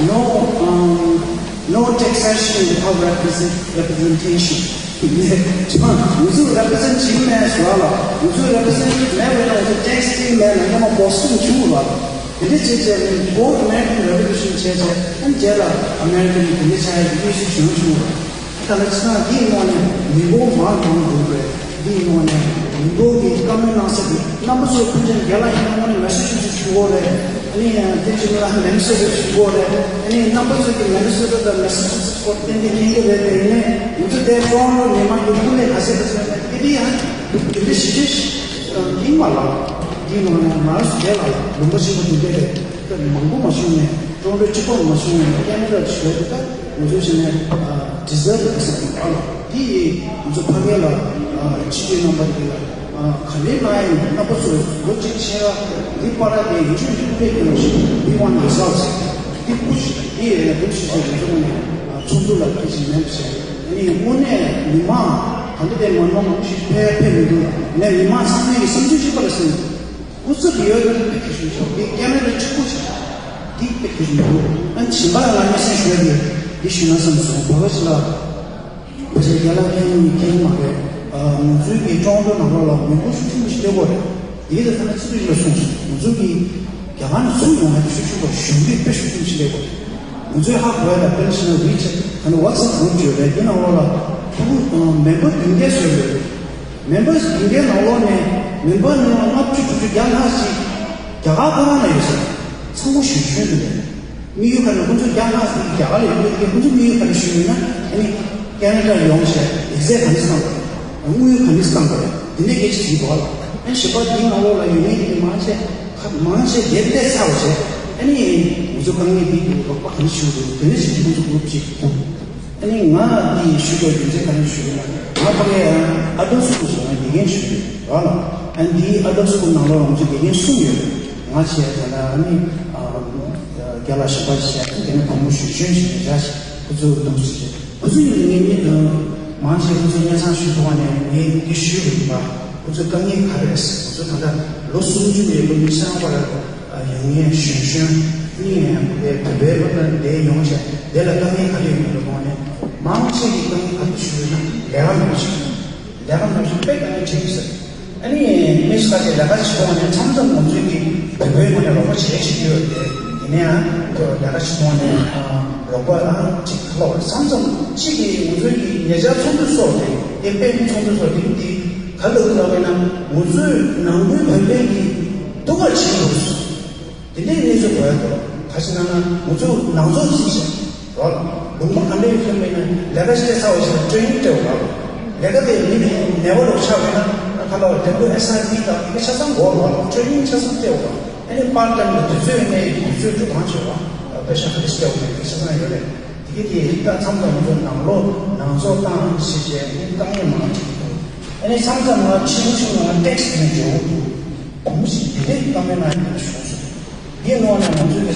No, um, no taxation without represent- representation. ང་ཚོ་རེ་པི་རི་ཛེན་ཊི་བྱེད་ཀྱི་མེད་ཟེར་བ་ལ། ང་ཚོ་རེ་པི་རི་ཛེན་ཊི་མེད་པ་ཡིན་ན་ང་ཚོ་ཊེག་སི་སྤྲད་ཀྱི་མེད་ལ་སྔོན་མ་བོ་སི་ཊོན་བྱུང་བ་ལ། དེ་འདྲ་བྱས་བྱས་ནས་American Revolution བྱས་བྱས་ཨ་ནི་རྗེས་ལ་American དེ་འདྲ་བྱ་ཡ་གི་དངོས་གཞི་བྱུང་བྱུང་བ། ད་ལྟ་ཕྱི་ནང་འདིའི་ངོས་ནས་མི་འབོར་མང་གང་འགྲོ་དགོས། འདིའི་ངོས་ནས་མི་འབོར་གྱི་བཀའ་མོལ་གནང་ས་དེ་རྣམ་པ་ཚོ་ཕན་ཆད་རྒན་ལགས་ཡིན་ན་དངོས་གནས་མེ་སི་ཆུ་ཆུ་ཞུ་དགོས་རེད། ཨ་ནི་ཡང་དེ་བཞིན་ལ་མེ་ནི་སོ་ཊ་ཞུ་དགོས་རེད། ཨ་ནི་རྣམ་པ་ཚོ་གི་མེ་ནི་སོ་ཊ་དང་མེ་སི་ཆུ་སི་སྐོར་ཏན་ཏན་མཁྱེན་གྱི་རེད། དེ་ཡིན་ནའི་ང་ཚོ་དེ་ཀྲོང་ལོ་མི་མང་གི་སྐུ་ལས་ག་ཚད་ག་ཚད་ཡོད་ན་དེ་དེ་ཡང་དེ་འདྲ་ཞིབ་ཞིབ་ཡིན་མ་ལགས། འདིའི་ནང་ནས་ང་རང་ཚོ་དེ་ལ་ལུང་པ་ཆེན་པོ་དེ་འདྲ་རེད། མང་པོ་མ་བྱུང་ནས་ཀྲོང་ལོ་གཅིག་པོ་མ་བྱུང་ནས་ཀེ་ན་ཌ་ཞུ་བ་དེ་ད་ང་ཚོ་བྱས་ནས་ཌི་ཟར་ཝི་ཟེར་གྱི་འདུག་ཨ་ལ། འདི་ཡིས་ང་ཚོ་ཕ་གི་ལ་སྤྱི་འཐུས་རྣམ་པ་འདི་ལ་ག་ལེ་ལ་ཡིན་རྣམ་པ་ཚོས་ལོ་གཅིག་ཕྱིན་ཡ་འདི་པར་ར་དེ་ཡིན་ཆོག་འདི་ཀུ་ལེ་ཀུ་ལེ་ཞིག་འདི་ཝན་རི་ཛལ་ཊི་འདི་ཀུ་ཞིག་འདི་ཡིན་ན་འདུག་ཞིག་ཟེར་ང་ཚོ་ངོས་ནས་ཚོགས་འདུ་ལ་སྐད་ཆ་ནན་པོ་བྱས། ཨ་ནི་དངོས་གནས་མི་མང་ད་ལྟ་དེ་མང་མང་པོ་ཞིག་ཕེབས་ཕེབས་མི་འདུག་ནས་མི་མང་ཚང་མའི་བསམ་ཚུལ་གཅིག་པ་རེད་ཟེར། སྐུ་ཚབ་ཡོད་ན་དཔེ་གལ་ཆེན་པོ་འདི་ཀེ་ན་ཌ་གཅིག་པུ་ཞིག་འདི་དཔེ་གལ་ཆེན་པོ་འདུག་ཨ་ནི་བྱིས་པ་ལ་སྙན་སེང་ཞུ་ཡ་འདི་འདི་ཞུས་ན་བསམ་སོང་། བ་ག་ཅི་ལ་བ་ཅི་རྒྱ་ལ་ཁྱེད་གཉིས་མཁྱེན་མ་རེད། ང་ཚོའི་གི་ཀྲོང་ཏོ་ནང་ལོགས་ལ་མི་འབོར་ཤུགས་ཆེན་པོ་ཞིག་སླེབས་ཡོད་རེད། འདི་གི་ད་ཐ་ན་ཚིག་ཐོ་ཞིག་ལ་གསུངས་སོང་། ང་ཚོའི་གི་རྒྱ་གར་ནས་ཚུར་ཡོང་ཡ་ཤུགས་ཆེན་པོ་གཞོན་སྐྱེས་དཔེ་ཤུགས་ཆེན་པོ་ཞིག་སླེབས་ཡོད་རེད། ང་ཚོའི་ཧ་གོ་ཡ་ལ་དཔེར་ན་ཆ་ན་ཝི་ཆེ་ཊི་ད་ནི་ཝ་ཊི་སི་ཨེབ་གུ་རུབ་ཅིག་ཡོད་རེད། འདི་ནང་ལོགས་ལ་ཕྲུ་གུ་མེམ་བར་བདུན་བརྒྱ་ཙམ་ཡོད་རེད། མེམ་བར་བདུན་བརྒྱའི་ནང་ལོགས་ནས་མེམ་བར་ནང་ལ་ལྔ་བཅུ་དྲུག་ཅུ་བརྒྱ་ལྷག་ཅིག་རྒྱ་གར་ཁོ་རང་ལ་ཡོད་ས་རེད། ཚང་མ་གཞོན་གཞོན་དུ་རེད། དམིགས་ཡུལ་ག་ནས་ཁོ་ཚོ་རྒྱ་ལྷག་ཅིག་རྒྱ་གར་ལ་ཡོད་མཁན་དེ་ཁོ་ཚོ་དམིགས་ཡུལ་ག་རེ་ཞུ་ཡོད་ན་ཨ་ནི་ཀེ་ན་ཌ་ཡོང་བྱས་ཡིག་ཚད་ག་འདྲ་བཏང་དགོས་རེད། དངུལ་ག་འདྲ་བཏང་དགོས་རེད། དེ་འདྲའི་སྐད་ཆ་དྲིས་པ་ལ་ཨ་ནི་བྱིས་པ་དེའི་ནང་ལོགས་ལ་ཡོད་མཁན་དེ་མང་ཆེ་ཁ་མང་ཆེ་དེབ་བལྟས་ཚར་བ་བྱས་ཨ་ནི་ང་ཚོ་དཀའ་ངལ་འདི་འདུག་རོགས་པ་ག་འདྲ་ཞུ་དགོས་དེ་འདྲ་ཞིག་ཁོ་ཚོ་གུ་རུབ་ཅིག་ཐུག་ཨ་ནི་ང་འདི་ཞུ་དགོས་རྒྱུ་མཚན་ག་རེ་ཞུ་དགོས་ན་ང་ཕ་གི་ཨ་ཏོ་སི་ཀུལ་ཞིག་ང་དགེ་རྒན་ཞུ་གི་རེད་ལ། ཨ་ནི་འདིའི་ཨ་ཏོ་སི་ཀུལ་ནང་ལོགས་ང་ཚོ་དགེ་རྒན་གསུམ་ཡོད་རེད། ང་བྱས་ད་ལ་ཨ་ནི་རྒན་ལགས་ཞིག་པ་ཞིག་བྱས་དེ་ནས་བུ་མོ་གཞོན་གཞོན་ཞིག་བྱས་ཁོ་ཚོ་ཨ་ཏོ་སི་ཀུལ་ཁོ་ཚོ་ཡིན་ངེད་གཉིས་དང་མང་ཆེ་ཁོ་ཚོ་སྙན་སེང་ཞུ་ཐུབ་པ་ནས་ངས་འདི་ཞུས་པ་ཡིན་པ། ཁོ་ཚོ་དཀའ་ངལ་ག་རེ་རེད་ཟེར། ཁོ་ཚོ་ད་ལྟ་ལོ་སུམ་ཅུ་ནས་ལོ་ཉི་ཤུ་བར་ཡོང་མཁན་གཞོན་གཞོན་གཉིས་ནས་བོད་པའི་སློབ་གྲྭ་འདིར་ཡོང་བྱས་འདི་ལ་དཀའ་ངལ་ག་རེ་ཡོད་མེད་ལ་དགོངས་ནས་མང་ཆེ་གིས་དཀའ་ངལ་ག་རེ་ཞུ་ཡོད་ན་ལས་ཀ་མེད་པ་ཞིག་ལས་ཀ་མེད་པ་ཞིག་དཔེ་དཀའ་ངལ་འཕྲད་ཀྱི་ཟེར། ཨ་ནི་མི་ཁ་ཤས་ལས་ཀ་བྱེད་དགོས་ནས་མཚམས་མཚམས་ང་ཚོས་ཀྱིས་བོད་པའི་ངོས་ནས་རོགས་པ་བྱེད་བྱེད་ཀྱི་ཡོད་རེད། ཡིན་ན་ཡང་ལས་ཀ་བྱེད་དགོས་ནས། ལོག་པ་རང་གཅིག་ལོག་བསམ་ཙམ་གཅིག་གིས་ང་ཚོའི་གི་ཉེ་ཆར་ཚོགས་འདུ་སོགས་དེ་དེ་དཔེ་མི་ཚོགས་འདུ་སོགས་དེ་འདི་ག་ལ་ལབ་ན་ང་ཚོའི་ནང་ཁུལ་བོད་པའི་གི་སྡུག་ག་ཆེན་པོ་རེད། དེ་འདྲའི་གནས་ཚུལ་གོ་ཡ་དོ་ག་ཞིག་ན་ན་ང་ཚོ་ནང་ཚོགས་ཅིག་བྱས་རོགས་ལུང་པ་ག་འདྲ་ཡོད་མེད་ན་ལས་ཀ་བྱེད་ཚར་བ་ཞིག་ལ་ཊེ་ནིང་སྤྲད་འོ་ལ་ལས་ཀ་དེ་མི་ནས་ནད་པ་ལོག་ཆགས་པས་ན་ཁ་ལ་བ་དེ་ཚོ་ཨེ་སི་ཨར་པི་དང་དེ་ག་ཆ་ཚང་གོ་རོགས་ཊེ་ནིང་ཆ་ཚང་སྤྲད་འོ་ཨ་ནི་པར་ཊེམ་དུ་དུས་ཚོད་ནས་དུས་ཚོད་འགྲོ་སྟངས་བྱེད་པ་པེ་ཤ་ཁ་ཏི་སྤྲད་འོ་དེ་ག་ཆ་ཚང་ཡོད་རེད། དེ་ག་དེ་ད་མཚམས་ལ་ང་ཚོ་ནང་ལོགས་ནང་ཚོགས་བཏང་ཞེས་བྱས་ནི་དཀའ་ངལ་མང་ཅིག་འདུག་ཨ་ནི་མཚམས་མཚམས་ང་ཕྱི་ཕྱི་ང་ཊེག་སི་ནས་འབྱོར་འོ་འདུག་གོང་ཞིག་དེ་འདྲའི་བཀའ་མོལ་གནང་ཡོད་པ་བྱུང་སོང་། འདིའི་ནང་ནས་ང་ཚོའི་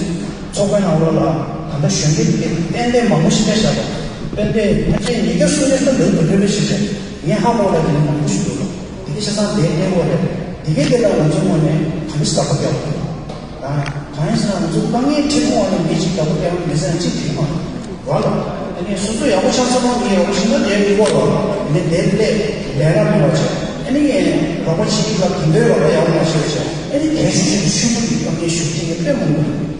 ཚོགས་པའི་ནང་ལོགས་ལ་ད་ལྟ་གཞོན་སྐྱེས་དེ་ཏན་ཏན་མང་པོ་ཞིག་སླེབས་བཞག་པ། དཔེར་ན་ཕལ་ཆེར་ཉིས་བརྒྱ་སུམ་བརྒྱ་ལྷག་འདུག་འདུག་ལོས་ཤིག་བྱས་ངས་ཧ་གོ་ལ་དེ་ནས་མང་པོ་ཞིག་འདུག་ལ་དེ་གའི་ཆ་ཚང་དེ་གནས་སྐོར་རེད། དེ་གའི་དེ་ལ་ང་ཚོའི་ངོས་ནས་གང་ཞིག་བདག་པོ་རྒྱག་དགོས་འདུག་ད་གང་ཡིན་ཟེར་ན་ང་ཚོ་དཀའ་ངལ་འཕྲད་ཀྱི་ངོས་ནས་མི་གཅིག་བདག་པོ་རྒྱག་མི་ཟེར་ན་གཅིག་དྲིས་མ་རེད། རོགས་ལ། དེ་ནས་སོ་སོ་ཡག་པོ་ཆགས་ཚར་བ་ངས་ཡག་པོ་ཞིག་ན་དེ་མི་དགོས་རོགས་ལ། དེ་ནས་དེ་སླེབས་ལས་ཀ་མེད་པ་བྱས། ཨ་ནི་ངས་རོགས་པ་བྱེད་ཀྱི་ལ་དེ་འདྲའི་རོགས་པ་ཡག་པོ་མ་བྱས་བྱས། ཨ་ནི་གལ་ཆེ་ཤོས་ཀྱི་ཤུགས་པ་གི་དཀའ་ངལ་ཞུ་རྒྱུ་དེ་དཔེ་མང་པོ་འདུག་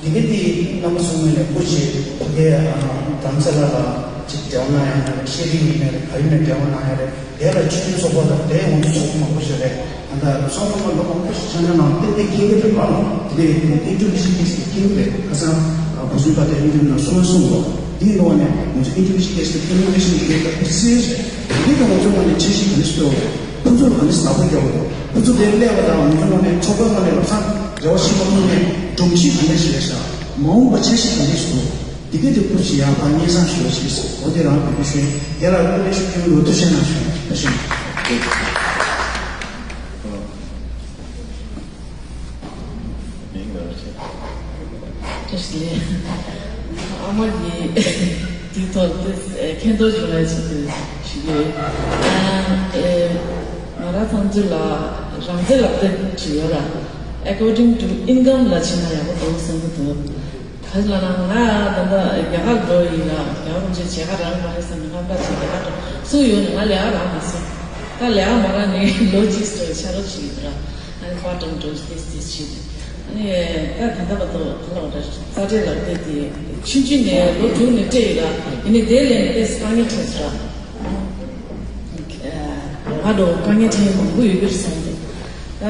དེ་ག་དེ་རྣམ་པ་ཚོའི་ངོས་ནས་སྐུ་མཁྱེན་ཕ་གིའི་རྡ་རམ་ས་ལ་ལ་ཅིག་འབྲེལ་བ་གནང་ཡ་ན་རེད། ཤེས་རིག་ཡིན་ན་རེད། ག་ཡིན་ན་འབྲེལ་བ་གནང་ཡ་རེད། དེ་ལ་ཆོས་ཚོགས་པ་དང་དེ་ཡོང་དུས་ཚོགས་པ་མང་པོ་ཞིག་རེད། ད་ལྟ་ཚོགས་པ་མང་པོ་ཞིག་ཆ་འཇོག་གནང་ཏན་ཏན་མཁྱེན་གྱི་རེད་པ། དེ་ཨིན་ཊི་བི་ཞིག་ཏིག་ཙམ་མཁྱེན་གྱི་རེད། ཁ་སང་བུ་བཟུང་པ་དེ་ཨིན་ཊི་བི་ནང་གསུངས་གསུངས་འདུག་དེའི་ནང་ནས་ང་ཚོ་ཨིན་ཊི་བི་ཞིག་ཏིག་ཙམ་ཁོ་མུ་ནི་ཀེ་ཤན་གྱི་རེད་པ། དེ་སྲིད་རེད། དེ་ག་ང་ཚོ་ནང་ནས་ཆེ་ཞིག་ག་ནས་སྤྲོད་དགོས། ཁོ་ཚོར་ག་ནས་ལག་པ་རྒྱག་དགོས། ཁོ་ཚོ་དེར་སླེབས་པ་དང་ང་ཚོ་ནང་ནས་ཚོགས་པའི་ནང་ནས་ལམ་སང་འབྲེལ་བ་ཞིག་མ་ཐུབ་ནས་སྒྲོམ་གཞི་ག་འདྲ་ཞིག་རེད་ཤག་མ་འོངས་པ་ཆ་ཞིག་ག་འདྲ་ཞིག་འདུག་དེ་ག་དེ་སྐོར་ཞིག་ཡང་ཕར་སྙན་སེང་ཞུ་བ་ཞིག་འོ་དེ་རང་བོད་སྐད་ཤོད་དེ་ལ་སྐུ་ལས་ཤོད་ཀྱི་འདུག་ཐུགས་རྗེ་གནང་ཞུ་ཐུགས་རྗེ་ཆེ། བཀྲ་ཤིས་བདེ་ལེགས། ཨ་མ་གིས་དེའི་ཐོག་ཏུ་མཁྱེན་རྟོགས་བྱུང་བའི་ཆེད་དུ་ཞུ་གི་ཡོད། ཨ་ཨེ་ང་རང་ཚང་ཚོ་ལ་རང་བཙན་ལག་དེབ་ཅིག་ཡོད་ར། According to income ལ་ཕྱིན་ན་ཡག་པོ་འདུག་བསམ་གྱི་འདུག་ག་ལ་ན་ང་ད་ལྟ་རྒྱ་གར་འགྲོ་ཡིན་ལ་རྒྱ་གར་འགྲོ་བྱས་ག་རང་མ་རེད་བསམ་ནས་ང་ཕར་ཕྱིན་རྒྱ་གར་འགྲོ་སུ་ཡོད་ནས་ང་ལས་ཀ་རག་མ་སོང་། ད་ལས་ཀ་མ་རག་ནས་ལོ་གཅིག་སོང་ཕྱག་རོགས་བྱེད་ཡིན་ར། ཨ་ནི་པར་ཊེམ་འགྲོ་ཏེ་ཏེ་བྱེད། ཨ་ནི་ད་ད་ལྟ་བར་དུ་ག་ལ་འདྲ་རྩ་འགྲེལ་ལག་དེབ་དེ་ཆུང་ཆུང་ནས་ལོ་དྲུག་ནས་སྤྲད་ཡོད་ར། ཡིན་ནའི་དེ་ལས་ནས་ཏེ་དཀའ་ངལ་འཕྲད་སོང་ར། ང་འགྲོ་དཀའ་ངལ་འཕྲད་མཁན་མང་པོ་ཡོད་པའི་བསམ་འདུག་ད་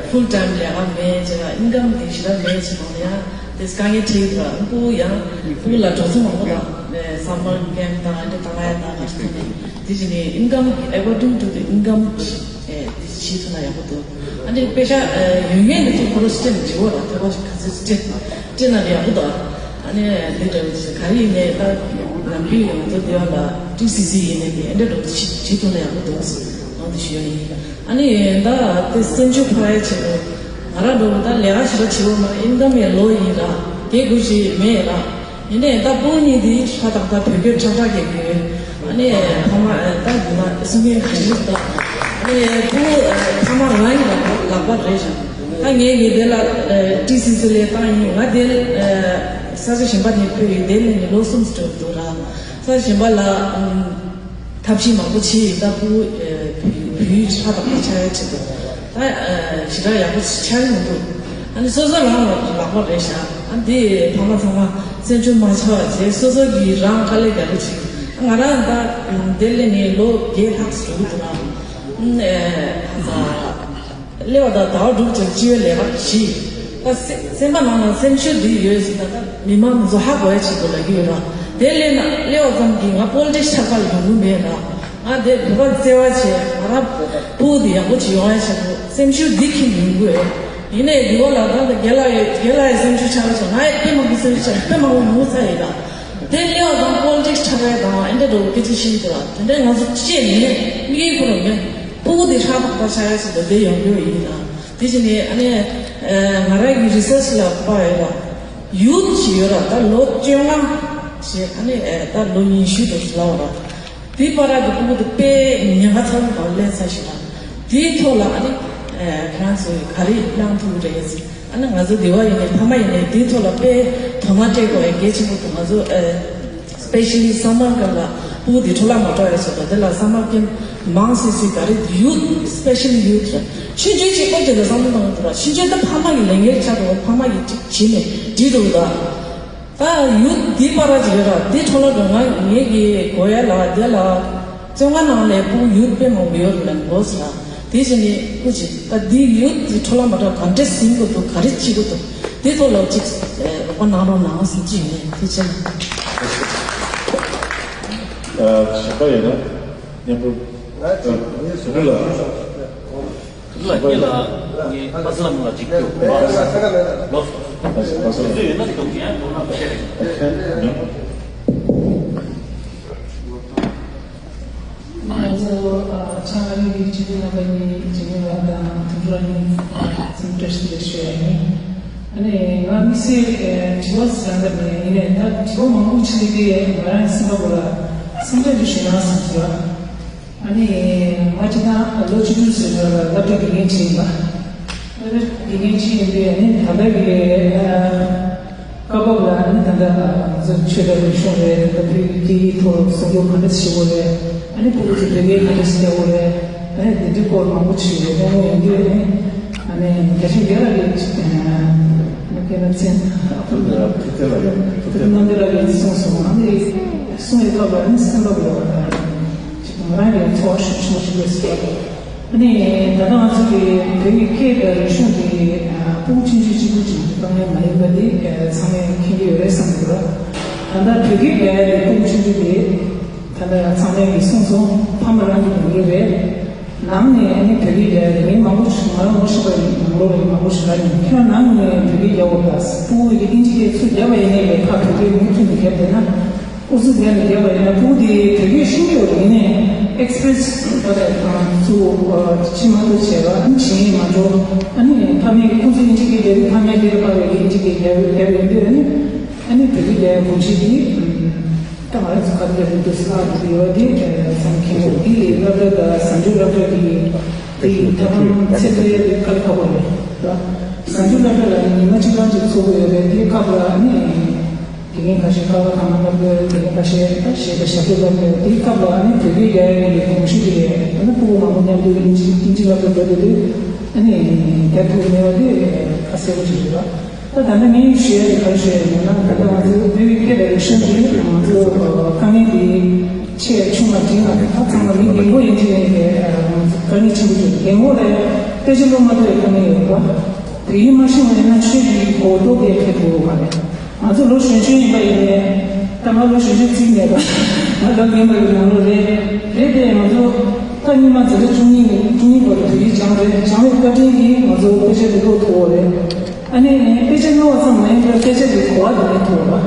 ཕུལ་ཊའིམ་ལས་ཀ་མེད་ཅེས་ཨིན་ཀམ་དེ་ཞེ་དྲག་མེད་ཅེས་དང་ཡང་དེ་དཀའ་ངལ་འཕྲད་ཡོད་ར། ཕྲུ་གུ་ཡང་ཕྲུ་གུ་ལ་གྲོས་ཚོགས་མང་པོ་དང་སམ་མར་ཀེམ་དང་ཨ་འདྲ་དང་ཨ་ཡ་དང་ག་ཚོད་ནས་དེ་བཞིན་ནས་ཨིན་ཀམ་according to the income ཨེ་དེ་བྱེད་ཐུབ་ན་ཡག་པོ་འདུག་ཨ་ནི་དཔེ་ཆ་ཨེ་ཡོད་མཁན་དེ་ཚོ་ཁོ་རང་སྤྲད་ནས་འབྲི་བ་ལ་ཐོས་པ་ཞིག་ག་ཚོད་སྤྲད་སྤྲད་ན་ཡག་པོ་འདུག་ཨ་ནི་འདི་འདྲ་བོ་ཞིག་ག་རེ་ཡིན་ནའི་ད་ནམ་རྒྱུན་ཡོང་དུས་དེ་བ་ལ་ཊི་སི་སི་ཡིན་ནའི་དེ་ཨེ་འདྲ་འདྲ་བོ་ཞིག་བྱེད་ཐུབ་ན་ཡག་པོ་འདུག་ཟེར་ནང་དུ་ཞུ་ཡ་ཡིན། ཨ་ནི་ད་དེ་སེམས་ཤུགས་འཕར་ཡ་ཆེད་དུ་ང་རང་འགྲོ་བ་ད་ལས་ཀ་ཞེ་དྲག་བྱེད་པ་མ་ཨིན་ཀམ་ཡང་ལོ་ཡིན་ར་དེ་དགོས་ཞིག་མེད་ར། ཡིན་ནའི་ད་ཕྲུ་གུ་གཉིས་དེ་ཧྲ་ཏག་ཏག་བོད་སྐད་ཁྲག་ཁྲག་གི་དགོས། ཨ་ནི་ཕ་མ་ད་འདི་ན་སུ་མིན་ག་རེ་ད་ཨ་ནི་ཕྲུ་གུ་ཕ་མ་རང་གི་ལག་པ་ལག་པ་རེད་ཤག་ད་ངས་ངས་དེ་ལ་ཊི་སི་སི་ལས་བཏང་ཡིན། ང་དེ་ས་ཆ་གཞན་པ་ནས་ཕུལ་ཡིན། དེ་ལས་ནི་ལོ་གསུམ་འགྲོ་འདུག་ར། ས་ཆ་གཞན་པ་ལ་ཐབས་ཤེས་མང་པོ་བྱས་ཡིན། ད་ཕྲུ་གུ་བོད་ཡིག་ཧྲ་ཏག་ཏག་ཆགས་ཡ་ཆེད་དུ་ད་ཞེ་དྲག་ཡག་པོ་ཆགས་ཀྱི་མི་འདུག་ཨ་ནི་སོ་སོ་རང་ལ་ལག་པ་རེད་ཤག་ཨ་འདི་ཕ་མ་ཚང་མ་སེམས་ཆུང་མ་ཆགས་པ་བྱས་སོ་སོ་གིས་རང་དཀའ་ལས་རྒྱག་གི་བྱེད། ང་རང་ད་དེ་ལས་ནས་ལོ་བརྒྱད་ལྷག་ཙམ་འགྲོ་གི་འདུག་ན། སླེབས་པ་དང་ཟླ་བ་དྲུག་ཙམ་སྤྱི་བའི་ལས་ཀ་བྱས། ད་སེམས་པ་ནང་ལ་སེམས་ཤུགས་འདི་ཡོད་ཟེར་ན་ད་མི་མང་མི་ཚོ་ཧ་གོ་ཡ་ཆེད་དུ་ལབ་ཀྱི་ཡོད་ར། དེ་ལས་ན་སླེབས་པ་ཙམ་གྱིས་ང་པོ་ལི་ཊིག་སི་ཆགས་པ་ཡོང་གི་མེད་ར། ང་དེ་བོད་པ་བརྩེ་བ་བྱས་ང་རང་ཕྲུ་གུ་དེ་ཡག་པོ་ཅིག་ཡོང་ཡ་ཆེད་དུ་སེམས་ཤུགས་འདི་ཁྱེར་ཡོང་དགོས། ཡིན་ནའི་འདི་བ་ལ་ད་ད་རྒན་ལགས་ཡོད། རྒན་ལགས་ཡི་སེམས་ཤུགས་ཆག་ཡ་ཆེད་ང་ཡི་དཔེ་མང་པོ་སེམས་ཤུགས་ཆག་དཔེ་མང་པོ་ཡོང་ཚར་ཡིན་ར། དེ་སླེབས་པ་ཙམ་པོ་ལི་ཊིག་སི་ཆགས་པ་དང་ཨེ་འདྲ་འགྲོ་སྐད་ཆ་བཤད་ཡོད་ར། དེ་འདྲའི་ང་ཚོ་ཅེས་མེད་མིག་ཁུར་མེད། ཕྲུ་གུ་དེ་ཧྲ་ཏག་ཏག་ཆགས་ཡ་ཆེད་དུ་དེ་ཡོང་རྒྱུ་ཡིན་ར། དེ་བཞིན་ནས་ཨ་ནི་ང་རང་གི་རི་སར་ཆི་ལ་དཔག་ཡོད་ར། ཡུཐ་ཅིག་ཡོད་ར། ད་ལོ་བཅོ་ལྔ་ཞེས་ཨ་ནི་ད་ལོ་ཉི་ཤུ་དེ་ལ་འོ་ར། དེའི་བར་དུ་ཕྲུ་གུ་དེ་དཔེ་ཉེན་ཁ་ཚ་པོ་ལ་སླེབས་ཚར་ཞིག་ར། དེའི་ཐོག་ལ་ཨ་ནི་ཁྱེད་རང་ཚོས་ག་རེ་གནང་ཐུབ་ཀྱི་རེད་ཟེར། ཨ་ནི་ང་ཚོ་སྡེ་བ་ཡིན་ནའི་ཕ་མ་ཡིན་ནའི་དེའི་ཐོག་ལ་དཔེ་དོ་སྣང་སྤྲད་དགོས་ཡ་གལ་ཆེན་པོ་འདུག་ང་ཚོ་ཨེ་སི་པེ་ཤ་ལི་སམ་མར་སྐབས་ལ་ཕྲུ་གུ་དེ་འཕྲོ་བརླག་མ་འགྲོ་ཡ་ཆེད་དུ་དེ་ལ་སམ་མར་ཀེམ་མང་སེ་སེ་ག་རེ་ཡུཐ་སི་པེ་ཤ་ལི་ཡུཐ་ར་ཆུང་ཆུང་ཅིག་སྐོར་དེ་ལ་བསམ་བློ་གཏོང་དགོས་འདུག་ར། ཆུང་ཆུང་ད་ཕ་མ་གི་ལས་འགན་ཆགས་འདུག་ཕ་མ་གི་ཅིག་བྱས་ནས་འགྲིག་འགྲོ་གི་འདུག་ད་ ད་ཡུལ་འདི་པར་ཅིག་རེད་ར། དེ་འཕྲོ་ལ་རང་ང་ངེད་ཀྱི་གོ་ཡ་ལ་དེ་ལ་བཙོན་ཁང་ནང་ལས་ཕྲུ་གུ་ཡུལ་དཔེ་མང་པོ་ཡོད་རེད་ལ་འགོ་ས། དེ་བཞིན་ནི་སྐུ་ཅིག་ད་འདི་ཡུལ་འདི་འཕྲོ་ལ་མ་འདྲ་ག་འདྲས་ཟིན་དགོས་འདུག་ག་རེ་བྱེད་དགོས་འདུག་དེ་ཐོག་ལ་ཅིག་རོགས་པ་གནང་རོགས་གནང་ཟེར་ཅིག་ཡིན། དེ་བྱས་ན། ཞིབ་ཕྲ་ཡོད་ན་མཉམ་རུབ་ཞིབ་ཕྲ་ལ། ལ་ཉེ་ལ་ངའི་པ་སི་ལ་མོ་ལ་ཅིག་ཡོད་པ་ལོ། དུས་ཡོད་ན་དུ་ཡང་དོ་སྣང་བྱེད་རེད། ང་ཚོ་ཨ་ཆང་རིགས་ཀྱི་སྤྱི་འཐུས་རྣམ་པ་གཉིས་འཛིན་སྐྱོང་ར་གཉིས་འཛིན་བཀྲ་ཤིས་བདེ་ལེགས་ཞུ་ཡ་ཡིན། ཨ་ནི་ང་དམིགས་བསལ་དྲི་བ་ཟེར་ཡ་འདྲ་མེད། ཡིན་ནའི་ད་དྲི་བ་མང་པོ་ཕྱིན་ཏེ་ང་རང་སེམས་པ་པོ་ལ་སེམས་ཁྲལ་ཅིག་ཞུ་ན་བསམ་སོང་། ཨ་ནི་ང་སྤྱིར་བཏང་ལོ་བཅུ་དྲུག་ཟིན་པ་ལ་སློབ་གྲྭའི་དགེ་རྒན་ཅིག་ཡིན་པ། སློབ་གྲྭའི་དགེ་རྒན་ཅིག་ཡིན་པས་ཨ་ནི་ད་ལྟ་གི་སྐབས་བབ་ལ་ཨ་ནི་ད་ལྟ་ང་ཚོ་ཆོས་དང་རིག་གཞུང་རེད། ད་ལྟ་བོད་ཀྱི་སྐད་ཡིག་ཐོག་སྲུང་སྐྱོབ་ག་འདྲ་བྱེད་དགོས་རེད། ཨ་ནི་ཕྲུ་གུ་ཚོ་བོད་སྐད་ག་འདྲ་བྱེད་དགོས་རེད། ཨ་ནི་དེ་འདྲའི་སྐོར་མང་པོ་ཅིག་ཡོད། དེ་ནས་ཡིན་དུས་ཨ་ནི་ཨ་ནི་བརྒྱ་ཆ་བརྒྱ་ལ་ཡོད་ཅིག་ཨ་ནི་སྐད་ན་མཚན་ཕུ་ཐེ་ལ་ཡོད། ཕུ་ཐེ་རྣམ་རྒྱལ་ལགས་ཀྱིས་གསུངས་སོང་། ཨ་ནི་གསུང་བའི་སྐབས་ལ་ཨ་ནི་སེམས་པ་ལ་ཅིག་ང་རང་གི་ཚོར་བ་ཤུགས་ཆེན་པོ་ཞིག་སླེབས་སོང་། ཨ་ནི་ད་ལྟ་ང་ཚོ་གི་བོད་ཀྱི་སྐད་དང་རིག་གཞུང་གི་ཕྲུ་གུ་ཆུང་ཆུང་གཅིག་པུ་ཅིག་གི་དཀའ་ངལ་མ་ཡིན་པ་འདི་ཚང་མས་མཁྱེན་གྱི་ཡོད་རེད་བསམ་གྱི་འདུག་ད་ལྟ་བོད་སྐད་རྒྱག་ཡ་དེ་ཕྲུ་གུ་ཆུང་ཆུང་དེ་ད་ལྟ་ཚང་མས་གི་གསུངས་སོང་། ཕ་མ་རང་གི་ལས་འགན་རེད། ནང་ནས་ཨ་ནི་བོད་སྐད་རྒྱག་ཡ་དེ་ངས་མང་པོ་ཞིག་ང་རང་ངོ་ཤེས་པ་ཡིན། ནང་ལོགས་ལ་མང་པོ་ཞིག་ལ་ཡིན། ཁྱོད་ནང་ནས་བོད་སྐད་རྒྱག་དགོས་པ། ཕྲུ་གུ་ཡི་གེ་ཨིན་ཇི་སྐད་ཚུར་རྒྱབ་པ་ཡིན་ནའི་ལས་ཁ་བོད་སྐད་མུ་མཐུད་ནས་རྒྱབ་བསྡད་ན། ཨུ་ཚུགས་ལྡན་ནས་བསྡད་པ་ཡིན་ན་ཕྲུ་གུ་དེ་བོད་སྐད་ཤེས་ཀྱི་ཡོད་རེད། ཡིན་ནའི་ཨེག་སི་པི་རེ་སི་ད་ལྟ་ཚུར་ཕྱི་མ་གཏོགས་བྱས་པ་ཨ་ནི་བྱེད་ཡིན་མ་འགྲོ། ཨ་ནི་ཕ་མས་ཁོ་ཚོ་ཨིན་ཇི་སྐད་རྒྱབ་དུས་ཕ་མས་དེ་ལ་དཔག་པའི་ཨིན་ཇི་སྐད་རྒྱབ་རྒྱབ་ཡོང་དུས་ཨ་ནི་ཨ་ནི་བོད་སྐད་རྒྱག་ཡ་གོམས་གཤིས་དེ་ད་ང་ཚོ་ག་རེ་རེད་འདུག་ཟེར་ལབ་ཡོད་དེ་བསམ་མཁན་ཡོད། དེ་ཡི་སློབ་གྲྭ་དང་གཟའ་མཇུག་སློབ་གྲྭ་དེ་དེ་ཡི་ཐབས་ལམ་ཚད་མཐོའི་དཀའ་ལས་ཁག་པོ་རེད། གཟའ་མཇུག་སློབ་གྲྭ་ལ་ནི་ཉི་མ་གཅིག་རང་གཅིག་ཚོགས་ཀྱི་ཡོད་རེད། དེའི་སྐབས་ལ་ནི། དགེ་རྒན་ཁ་ཤས་ཀ་བ་ཁང་ལ་སློབ་དགོས། དགེ་རྒན་ཁ་ཤས་ད་གཞས་དང་ཞབས་བྲོ་སློབ་དགོས། དེའི་སྐབས་ལ་ཨ་ནི་བོད་སྐད་རྒྱག་ཡ་གི་གོམས་གཤིས་དེ་ད་ནི་ཕྲུ་གུ་མང་པོ་མཉམ་དུ་ཨིན་ཇི་ཨིན་ཇི་སློབ་གྲྭ་འགྲོ་བསྡད་དུས་ཨ་ནི་རྒྱག་ཐུབ་མེད་པ་དེ་ཁ་གསལ་པོ་ཞིག་རེད་པ། ད་ད་ནི་ངས་ཞུ་ཡ་དེ་ག་རེ་ཞུ་ཡ་ཡིན་ན་ད་ལྟ་ང་ཚོའི་བོད་ཀྱི་སྐད་དང་རིག་གཞུང་དེ་ང་ཚོ་དཀའ་ངལ་དེ་ཆེ་ཆུང་ལ་འགྲིག་ན་ད་ཚང་མ་མི་རྒན་གོག་ཡིན་གྱི་ཡིན་པའི་དཀའ་ངལ་ཆེན་པོ་ཞིག་རེད། རྒན་གོག་ལ་དཔེ་ཆ་ཀློག་མ་ཐུབ་པའི་དཀའ་ངལ་ཡོད་པ། བོད་ཡིག་མ་ཤེས་པ་ཡིན་ན་ཆོས་ཀྱི་གོ་རྟོགས་དེ་ཐེབས་ཐུབ་ཀྱི་མ་རེད། ང་ཚོ་ལོ་གཞོན་གཞོན་ཡིན་པ་ཡིན་ནའི། ད་ང་ལོ་གཞོན་གཞོན་བརྩིས་མེད་པ། ང་ལོ་རྒན་པ་ཡི་ནང་ལོགས་རེད། རེད་དེ་ང་ཚོ་ད་སྔོན་མ་འཛིན་གྲྭ་བཅུ་གཉིས་ནས་བཅུ་གཉིས་བར་དུ་བོད་ཡིག་སྦྱངས་རེད། སྦྱངས་པའི་བཀའ་དྲིན་གྱིས་ང་ཚོ་དཔེ་ཆ་འདི་ཀློག་ཐུབ་པ་རེད། ཨ་ནི་དཔེ་ཆ་ཀློག་པ་ཙམ་མ་ཡིན་པར་དཔེ་ཆ་འདི་གོ་བ་འདི་ལེན་ཐུབ་པ།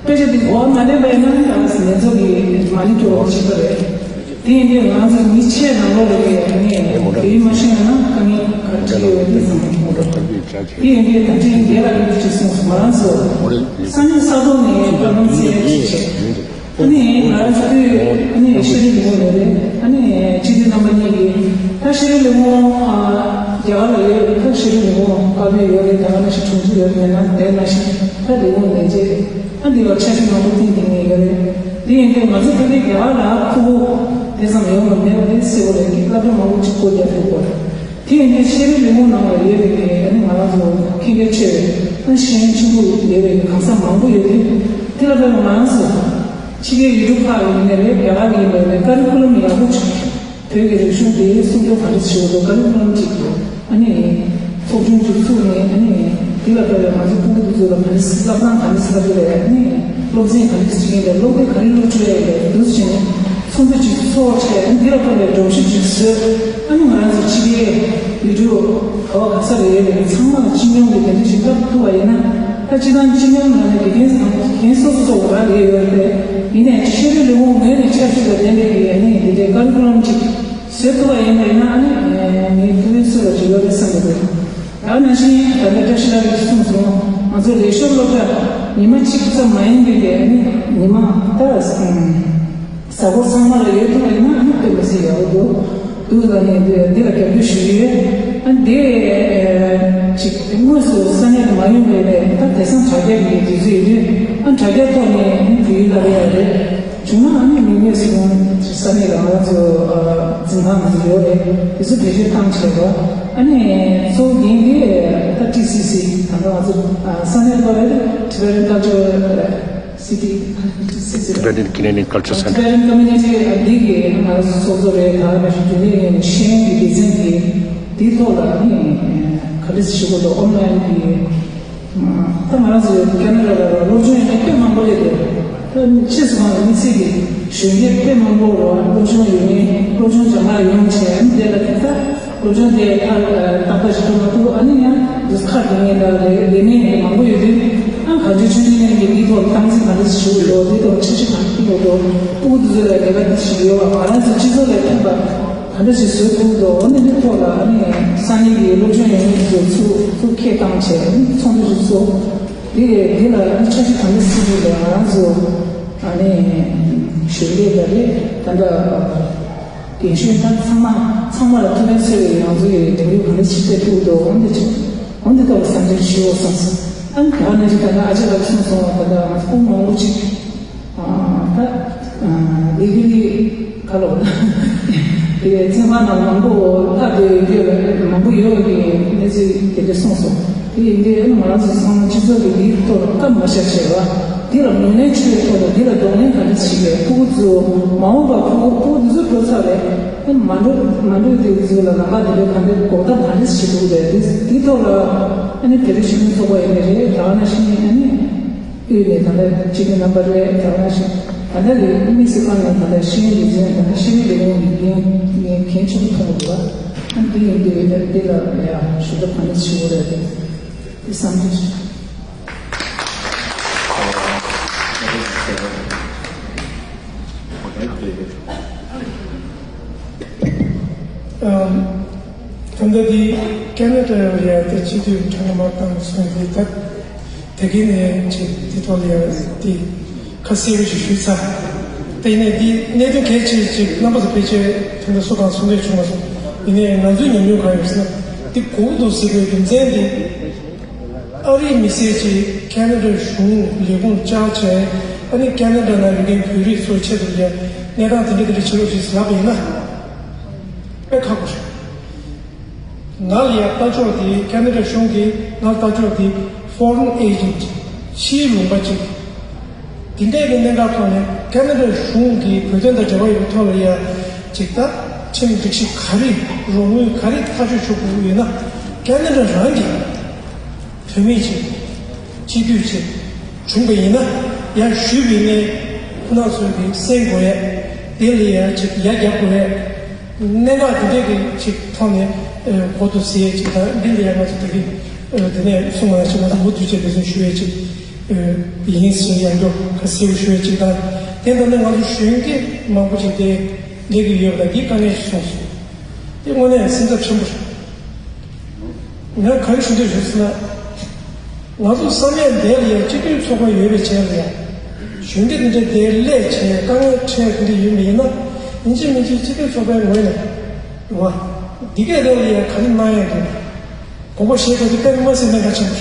དཔེ་ཆ་འདི་གོ་བ་མ་ལེན་པ་ཡིན་ན་ད་ང་ཚོ་ལེན་ཚོགས་ཀྱི་མ་ཎི་སྐྱོར་བ་ཞིག་རེད། དེ་ཡིན་དུས་ང་ཚོ་མི་ཆེ་ནང་ལོགས་ལ་ཡོད་ནས་བོད་ཡིག་མ་ཤེས་ན་དཀའ་ངལ་ག་རེ་འཕྲད་ཀྱི་ཡོད་དེ་བསམ་གྱི་མི་འདུག་དེ་ཡིན་དུས་ད་ལྟའི་རྒན་ལགས་ཀྱིས་ཅིག་གསུངས་སོང་། ང་རང་ཚོ་ས་གནས་ས་ཐོག་ནས་བཀའ་སློབ་སྩལ་ཡ་ཅིག་བྱས། ཨ་ནི་ང་རང་ཚོ་ཨ་ནི་ཤེས་རིག་ལས་ཁུངས་ནས་རེད། ཨ་ནི་སྤྱི་འཐུས་རྣམ་པ་གཉིས་ཀྱིས་ད་ཤེས་རིག་ལས་ཁུངས་རྒྱ་གར་ལ་ཡོད་རེད། ད་ཤེས་རིག་ལས་ཁུངས་བཀའ་བློན་ཡོད་རེད། ད་ག་ནང་བཞིན་དྲུང་ཆེ་ཡོད་རེད། ཡིན་ན་དེ་ནང་བཞིན་ད་ལས་ཁུངས་ལས་བྱེད། ཨ་འདི་བར་འཆར་གཞི་མང་པོ་བཏིང་བསྡད་མཁན་ཡོད་རེད། དེ་ཡིན་དུས་ང་ཚོ་ཕ་གིའི་རྒྱ་གར་ལ་ཕྲུ་གུ་དེ་ཙམ་ཡོང་བ་མེད་པ་དེ་གསལ་པོ་རེད། སློབ་གྲྭ་མང་པོ་ཅིག་སྒོ་བརྒྱབ་ཐུབ་པ་རེད། དེ་ཡིན་དུས་ཤེས་རིག་ལས་ཁུངས་ནང་ལ་ཡོད་པའི་ཨ་ནི་ང་རང་ཚོ་མཁྱེན་གལ་ཆེ་བའི་ཨ་ཤེས་ཡོན་ཆེན་པོ་ཡོད་པའི་གང་ཟག་མང་པོ་ཡོད་དུས་དེ་ལ་དཔེར་ན་ང་རང་ཚོ་ཕྱི་རྒྱལ་ཡུལ་གྲུ་ཁག་ཡིན་ནའི་རེད། རྒྱ་གར་ཡིན་པ་ཡིན་ནའི་ཀ་རི་ཀུ་ལམ་ཡག་པོ་ཅིག་བོད་ཀྱི་རིག་གཞུང་དེ་སྲུང་སྐྱོབ་ག་འདྲ་བྱེད་དགོས། ཀ་རི་ཀུ་ལམ་གཅིག་ཏུ་ཨ་ནི་ཚོགས་ཆུང་གཅིག་བཙུགས་ནས་ཨ་ནི་དེ་ལ་ལྟ་བའི་ང་ཚོ་ཕྲུ་གུ་དེ་ཚོ་ལ་ག་འདྲ་བསླབ་སྟངས་ག་འདྲ་བསླབ་ཀྱི་རེད། ཨ་ནི་སློབ་ཚན་ག་འདྲ་བྱེད་ཀྱི་རེད། སློབ་དེབ་ག་རེ་བླུགས་འགྲོ་ཡ་རེད། འདུག་སེ་བྱས་ནས་ཚོགས་འདུ་གཅིག་ཚོགས་བྱས། ཨ་ནི་དེ་ལ་ལྟ་བའི་སྒྲོམ་གཞི་གཅིག་བཟོས། ཨ་ནི་ང་རང་ཚོ་ཕྱི་རྒྱལ་ཡུལ་གྲུ་ག་བ་ག་ས་རེ་ཡོད་པའི་ཚང་མ་ལ་སྤྱི་སྙོམས་ཀྱི་དེ་འདྲ་ཞིག་བསླབ་ཐུབ་པ་ཡིན་ན། ད་སྤྱི་བཏང་སྤྱི་སྙོམས་ནང་ནས་དགེ་རྒན་དང་རྒན་སོ་སོ་སོ་རག་ལས་ཡོད་རེད། ཡིན་ནའི་ཤེས་རིག་ལས་ཁུངས་ངོས་ནས་ཆབ་སྲིད་དང་ལྡན་པའི་གི་ཨ་ནི་དེ་འདྲའི་ཀ་རི་ཀུ་ལམ་ཅིག་བཟོས་ཐུབ་པ་ཡིན་པ་ཡིན་ན་ཨ་ནི་ངའི་ཕུགས་འདུན་སུ་ལ་ཅིག་ཡོད་རེད་བསམ་གྱི་འདུག་ད་ནང་བཞིན་ད་ལྟ་བཀྲ་ཤིས་ལགས་ཀྱིས་གསུངས་སོང་། ང་ཚོ་ལས་ཞོར་སློབ་གྲྭ་ཉི་མ་གཅིག་ཙམ་མ་ཡིན་པའི་གི་ཨ་ནི་ཉི་མ་ད། གཟའ་འཁོར་ཚང་མ་ལ་ཡོད་ཐུབ་པ་ཡིན་ན་ཨ་ནི་དཔེ་མི་སྲིད་ཡག་པོ་འདུག་འདུག་ལ་ནི་འདི་འདི་ལ་རྒྱབ་སྐྱོར་ཞུ་གི་ཡོད། ཨ་འདི་ཅིག་དངོས་སུ་ས་གནས་དུ་མ་ཡོང་བའི་ནས་ད་དེང་སང་དྲ་རྒྱ་གི་དུས་ཚོད་ཡིན་དུས་ཨ་དྲ་རྒྱ་ཐོག་ནས་ཨ་བོད་ཡིག་བསླབ་ཡ་རེད། བྱུང་ན་ཨ་ནི་མི་དངོས་སུ་ཡོང་ས་གནས་ལ་ང་ཚོ་འཛིན་ཁང་ང་ཚོ་ཡོད་རེད། དེ་ཚོ་བེད་སྤྱོད་བཏང་བྱས་པ། ཨ་ནི་གཙོ་བོ་འགན་འདི་ད་ཊི་སི་སི་ད་ལྟ་ང་ཚོ་ས་གནས་ལ་ཡོད་Tibetan Culture City Tibetan Canadian Culture Center. Tibetan Community འདི་གི་ང་ཚོ་ཚོགས་གཙོ་རེད། ད་ནི་རྒྱུན་ལས་ཡིན། ཤེས་ཡོན་གྱི་སྡེ་ཚན་གྱི་འདིའི་ཐོག་ལ་ཨ་ནི་ག་འདྲ་ཞིག་དགོས་འདུག་ཨོན་ལན་གྱི། ད་ང་རང་ཚོ་ཁེ་ན་ཌ་ལ་སློབ་སྦྱོང་ཡོད་མཁན་དཔེ་མང་པོ་ཡོད་དེ། ད་ཕྱིས་སུ་ང་ཚོ་དམིགས་བསལ་གྱི་གཞོན་སྐྱེས་དཔེ་མང་པོ་རོ་སློབ་སྦྱོང་ཡོད་མཁན་སློབ་སྦྱོང་སྦྱང་གར་ཡོང་བྱས་ཨ་ནི་དེ་ལ་དེ་ལྟ་སློབ་སྦྱོང་དེ་ཁ་ཏག་ཏག་ཞིག་ཏུ་མ་ཐུག་ཨ་ནི་ཡང་འདུག་ཁ་དེ་ངས་ད་ལས་ལས་གནས་མང་པོ་ཡོད་དུས་ཨ་ག་ཚོད་ཆུང་ཆུང་ཡིན་གྱི་འདིའི་ཐོག་སྟངས་འཛིན་ག་འདྲ་ཞིག་ཞུ་དགོས་འདུག་འདིའི་ཐོག་འཆར་གཞི་ག་འདྲ་བཏིང་དགོས་འདུག་ཕྲུ་གུ་དེ་ཚོ་ལ་ལས་ཀ་འདི་ཞིག་ཡོད་པ་ང་རང་ཚོ་སྤྱི་ཚོགས་ལས་ཐོན་པ། ག་འདྲ་ཞིག་བཟོ་ཐུབ་འདུག་འོ་ན་འདི་ཐོག་ལ་ཨ་ནི་ས་གནས་ཀྱི་སློབ་སྦྱོང་ཡོད་མཁན་ཚོ་ཚུར་ཚུར་ཁས་བཏང་བྱས་ཨ་ནི་ཚོགས་འདུ་ཞིག་ཚོགས། དེ་འདི་ལ་ཨ་ནི་འཆར་གཞི་ག་འདྲ་བཟོ་དགོས་འདུག་ང་རང་ཚོ་ཨ་ནི་གཞོན་སྐྱེས་ལ་རེད་ད་ལྟ་རྒན་གཞོན་ད་ཚང་མ་ཚང་མ་ལ་ཐུགས་ཕན་གསོས་པའི་ང་ཚོ་ཡི་ལས་འགུལ་ག་འདྲ་ཞིག་སྤེལ་ཐུབ་འདུག་འོ་འདི་ཅིག་འོ་འདི་ཐོག་ལ་བསམ་འཆར་ཞུ་འོ་བསམ་སོང་། ཨ་ནི་ད་ནང་བཞིན་ད་ལྟ་ཨ་ཅག་ལགས་གསུངས་སོང་བ་ད་ལྟ་ང་ཚོ་སྐུ་མང་པོ་ཅིག་ད་ལི་གི་ལི་ག་ལོ་དེ་ཚན་པ་ནང་མང་པོ་ལྷག་དེ་ཡོད་ལ་མང་པོ་ཡོད་པའི་གནས་ཚུལ་དེ་འདྲ་གསུངས་སོང་། དེ་ཡིན་དུས་ང་རང་ཚོ་ཚང་མ་སྤྱི་ཚོགས་ཀྱི་ལི་ཐོག་ལ་བཀའ་མ་བཞག་བྱས་པ་དེ་ལ་ངོས་ལེན་བྱེད་པའི་ཐོག་ལ་དེ་ལ་གདོང་ལེན་ག་འདྲ་བྱེད་པའི་ཕྲུ་གུ་ཚོ་མ་འོངས་པ་ཕྲུ་གུ་ཕྲུ་གུ་འདི་ཚོ་འགྲོ་ཚར་བས་ཨ་མ་འགྲོ་མ་འགྲོ་དེ་ཚོ་ལ་ལམ་ཁ་དེ་འདྲ་ག་འདྲ་འགོག་ཐབས་ག་འདྲ་བྱེད་ཐུབ་རེད། དེ་དེའི་ཐོག་ལ་ཨ་ནི་དེ་རིང་ཤེས་ཡོན་ཚོགས་པ་ཡིན་ནའི་རེད་ད་ག་ནང་བཞིན་ཨ་ནི། དབུས་ནས་ད་ལྟ་སྤྱི་འཐུས་རྣམ་པ་རེད་ད་ག་ཞིག་ད་ལྟ་ལས་དམིགས་སུ་བཀར་ནས་ད་ལྟ་ཤེས་ཡོན་སྡེ་ཚན་ད་ལྟ་ཤེས་ཡོན་ལས་ཁུངས་ཀྱི་འགན་ངས་གལ་ཆེན་པོ་མཐོང་གི་འདུག་ཨ་འདི་ཡིན་དུས་ད་འདི་ལ་ཡ་ཞུ་ཐབས་ག་འདྲ་ཞུ་དགོས་རེད་དེ་འདི་བསམ་གྱི་ཨམ། ད་ལྟ་འདི་ཀེ་ན་ཌ་ལ་ཡ་ད་སྤྱི་འཐུས་ཁྲི་ལ་མ་བཏང་སོང་འདི་ད་དེ་གི་ནས་ཅིག་འདི་ཐོག་ལ་ཡ་འདི་ཁ་གསལ་པོ་ཞིག་ཞུས་ཚར། དེ་ནས་འདི་གནད་དོན་གལ་ཆེ་ཅིག་རྣམ་པ་ཚོ་ཕལ་ཆེར་ད་ལྟ་སུ་དང་སུ་འདྲ་བྱུང་མ་སོང་། ཡིན་ནའི་ང་ཚོའི་ཉམས་མྱོང་གང་ཡོད་ཟེར་ན་འདི་གོ་གི་འདུག་ཟེར་བའི་རྒྱུ་མཚན་འདི། ཨ་རིའི་མི་སེར་གྱིས་ཁེ་ན་ཌ་གཞུང་ལས་ཁུངས་བཅག་བྱས་ཨ་ནི་ཁེ་ན་ཌ་ནང་ཡོད་མཁན་བོད་རིགས་ཚོའི་ཆེད་དུ་ཡང་གནས་སྟངས་དེ་འདྲ་དེ་འདྲ་བྱེད་རོགས་ཞེས་ལབ་པ་ཡིན་ན་དཔེ་ཁག་པོ་རེད། ང་ལ་ཡང་ལྟ་ཕྱོགས་དེ་ཁེ་ན་ཌ་གཞུང་གིས་ང་ལ་ལྟ་ཕྱོགས་དེ་foreign agent ཕྱིའི་ལུང་པ་ཅིག་དེ་འདྲའི་གི་གནད་འགག་ཐོག་ནས་ཁེ་ན་ཌ་གཞུང་གིས་བོད་དོན་དང་འབྲེལ་བ་ཡོད་པའི་ཐོག་ལ་ཡང་ཅིག་ད་ཁྲིམས་སྒྲིག་གཞི་ག་རེ་རོགས་དངུལ་ག་རེ་ཐག་གཅོད་བྱེད་དགོས་ཀྱི་ཡོད་ན་ཁེ་ན་ཌ་རང་གིས། བུད་མེད་ཅིག་སྤྱི་འཐུས་ཅིག་བྱུང་བ་ཡིན་ན་ཡར་ཞུས་པའི་ནས་ཁོ་ན་ཚོས་ཀྱི་གསན་དགོས་ཡས་དེ་ལ་ཡར་ཅིག་ཡར་རྒྱབ་དགོས་ཡས་གནད་འགག་དེ་འདྲས་ཀྱི་ཅིག་ཐོག་ནས་གོ་ཐུབ་ཟེར་ཡས་ཅིག་དང་འདི་ལ་ཡར་ང་ཚོ་དེ་གི་དེ་ནས་གསུང་བ་ཅིག་ང་ཚོ་མུ་མཐུད་བྱས་དེ་ཚོ་ཞུ་ཡས་ཅིག་ཡིན་ཟེར་ཡང་འགྲོ་ཁ་གསལ་པོ་ཞུ་ཡས་ཅིག་དང་དེ་འདྲ་ནས་ང་ཚོ་གཞོན་སྐྱེས་མང་པོ་ཅིག་དེ་སླེབས་ཀྱི་ཡོད་པ་དང་འདི་དཀའ་ངལ་ཞིག་སོང་སོང་། དེ་དངོས་གནས་སེམས་འཚབ་ཆེན་པོ་རེད། ང་ག་རེ་ཞུ་འདོད་ཞུ་ཟེར་ན། ང་ཚོ་བསམ་ཡས་འདས་ལ་ཡ་སྤྱི་མཐུན་ཚོགས་པ་ཡོད་པའི་ཆ་ལ་ཡ། གཞོན་སྐྱེས་འདི་འདྲ་འདིར་སླེབས་བྱས་དཀའ་ངལ་འཕྲད་འདི་འདྲ་ཡོད་པ་ཡིན་ན། ཡིན་གཅིག་མིན་གཅིག་སྤྱི་མཐུན་ཚོགས་པའི་ངོས་ནས། རེད་བ། འདི་གས་འདི་ལ་ཡ་ག་རེ་གནང་ཡས་འདུག་དགོངས་པ་བཞེས་དགོས་འདི་དཔེ་མི་སྲིད་གནད་འགག་ཆེན་པོ་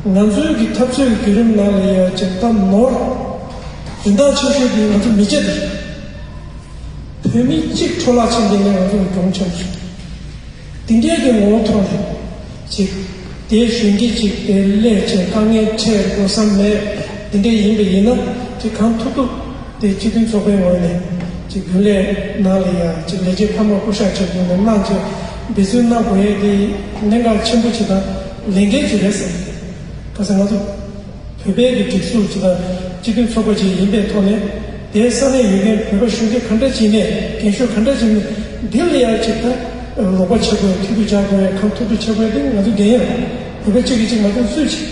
རེད། ང་ཚོའི་གི་འཐབ་རྩོད་ཀྱི་བརྒྱུད་རིམ་ནང་ལ་ཡ་ཅིག་ད་ནོར། རིན་ཐང་ཆེ་ཤོས་འདི་ང་ཚོ་མི་སྐྱ་འདི་རེད། བོད་མི་གཅིག་འཕྲོ་བརླག་ཕྱིན་འདི་ནས་ང་ཚོ་གྱོང་ཆེན་པོ་རེད། དེ་འདྲའི་གི་ངོ་བོ་ཐོག་ནས་ཅིག་དེ་གཞོན་སྐྱེས་ཅིག་དེ་སླེབས་བྱས་དཀའ་ངལ་འཕྲད་དགོས་བསམ་མེད། དེ་འདྲའི་ཡིན་པ་ཡིན་ན་ཅིག་གང་ཐུབ་ཐུབ་དེ་སྤྱི་མཐུན་ཚོགས་པའི་ངོས་ནས་ཅིག་རྒྱུན་ལས་ནང་ལ་ཡང་ཅིག་ལས་བྱེད་འཕར་མ་བསྐོ་གཞག་བྱེད་དགོས་ནས་གནང་བྱས་འབད་བརྩོན་གནང་དགོས་ཡས་དེ་གནད་འགག་ཆེན་པོ་ཅིག་དང་ལས་འགན་ཅིག་རེད་བསམ། ག་ས་ང་ཚོ། བོད་པའི་གི་སྒྲིག་འཛུགས་ཅིག་དང་སྤྱི་མཐུན་ཚོགས་པ་ཅིག་ཡིན་པའི་ཐོག་ནས་དེའི་ས་གནས་ཡོད་མཁན་བོད་པ་གཞོན་སྐྱེས་ག་འདྲ་ཅིག་ནས་རྒན་ཤོས་ག་འདྲ་ཅིག་ནས་འདི་ལ་ཡང་ཅིག་ད་རོགས་པ་བྱེད་དགོས་ཡ་མཐུན་པོ་སྦྱར་དགོས་ཡ་གང་ཐུབ་ཐུབ་བྱེད་དགོས་ཡ་འདི་ང་ཚོ་འགན་ཡོད་བོད་པ་གཅིག་གིས་གཅིག་མ་གཏོགས་སུས་བྱེད་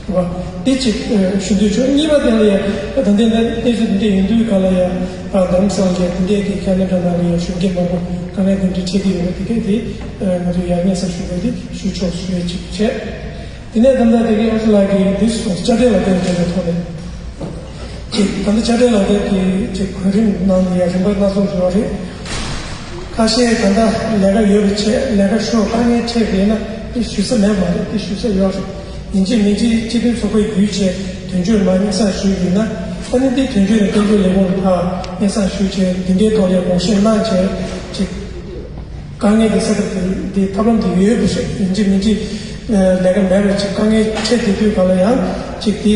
རེད་བ། འདི་གཅིག་ཞུ་འདོད་བྱུང་། གཉིས་པ་དེ་ལ་ཡང་ད་ལྟའི་གནས་ཚུལ་འདི་འདྲ་ཡིན་དུས་ག་ལ་ཡང་ད་རྡ་རམ་ས་ལ་གི་འདི་འདྲའི་གི་ཁ་ནས་འདྲ་ན་ལ་ཡང་གཞོན་སྐྱེས་མང་པོ་དཀའ་ངལ་འདི་འདྲ་འཕྲད་ཀྱི་ཡོད་པ་འདི་གས་དེ་ང་ཚོ་ཡང་སྙན་སེང་ཞུ་དགོས་འདི་ཞུ་ཆོག་ཞུ་ཡ་གཅིག་བྱས། དེ་ནས་ད་ལྟ་དེ་གའི་ཨ་ཅག་ལགས་ཀྱིས་འདི་སོང་དཔྱ་ཁྲལ་ལག་དེབ་འདྲ་བའི་ཐོག་ནས། ཅིག་ད་ལྟ་དཔྱ་ཁྲལ་ལག་དེབ་ཀྱི་ཅིག་གོ་རིམ་ནང་ལ་ཡང་རིམ་པ་སྣ་ཚོགས་ཡོད་རེད། ཁ་ཤས་ད་ལྟ་ལས་ཀ་ཡོད་པའི་ཆེད་ལས་ཀ་ཤོར་དཀའ་ངལ་འཕྲད་པ་ཡིན་ན་དེ་ཞུ་ས་མེད་མ་རེད། དེ་ཞུ་ས་ཡོད་རེད། ཡིན་གཅིག་མིན་གཅིག་སྤྱི་མཐུན་ཚོགས་པའི་བརྒྱུད་བྱས་དོན་གཅོད་ལ་སྙན་སེང་ཞུས་ཡིན་ན་ཨ་ནི་དེ་དོན་གཅོད་ནས་དཔལ་འབྱོར་ལས་ཁུངས་ལ་ཕར་སྙན་སེང་ཞུས་བྱས་འདི་འདྲའི་ཐོག་ལ་དགོངས་བཞེས་གནང་བྱས་ཅིག་དཀའ་ངལ་དེ་སེལ་ཐབས་དེ་ཐབས་ལམ་དེ་ཡོད་པ་ཞིག་ཡིན་གཅིག་མིན་གཅིག་ལས་ཀ་མེད་པ་ཅིག་དཀའ་ངལ་འཕྲད་དེ་དུས་གང་ལ་ཡང་ཅིག་དེ་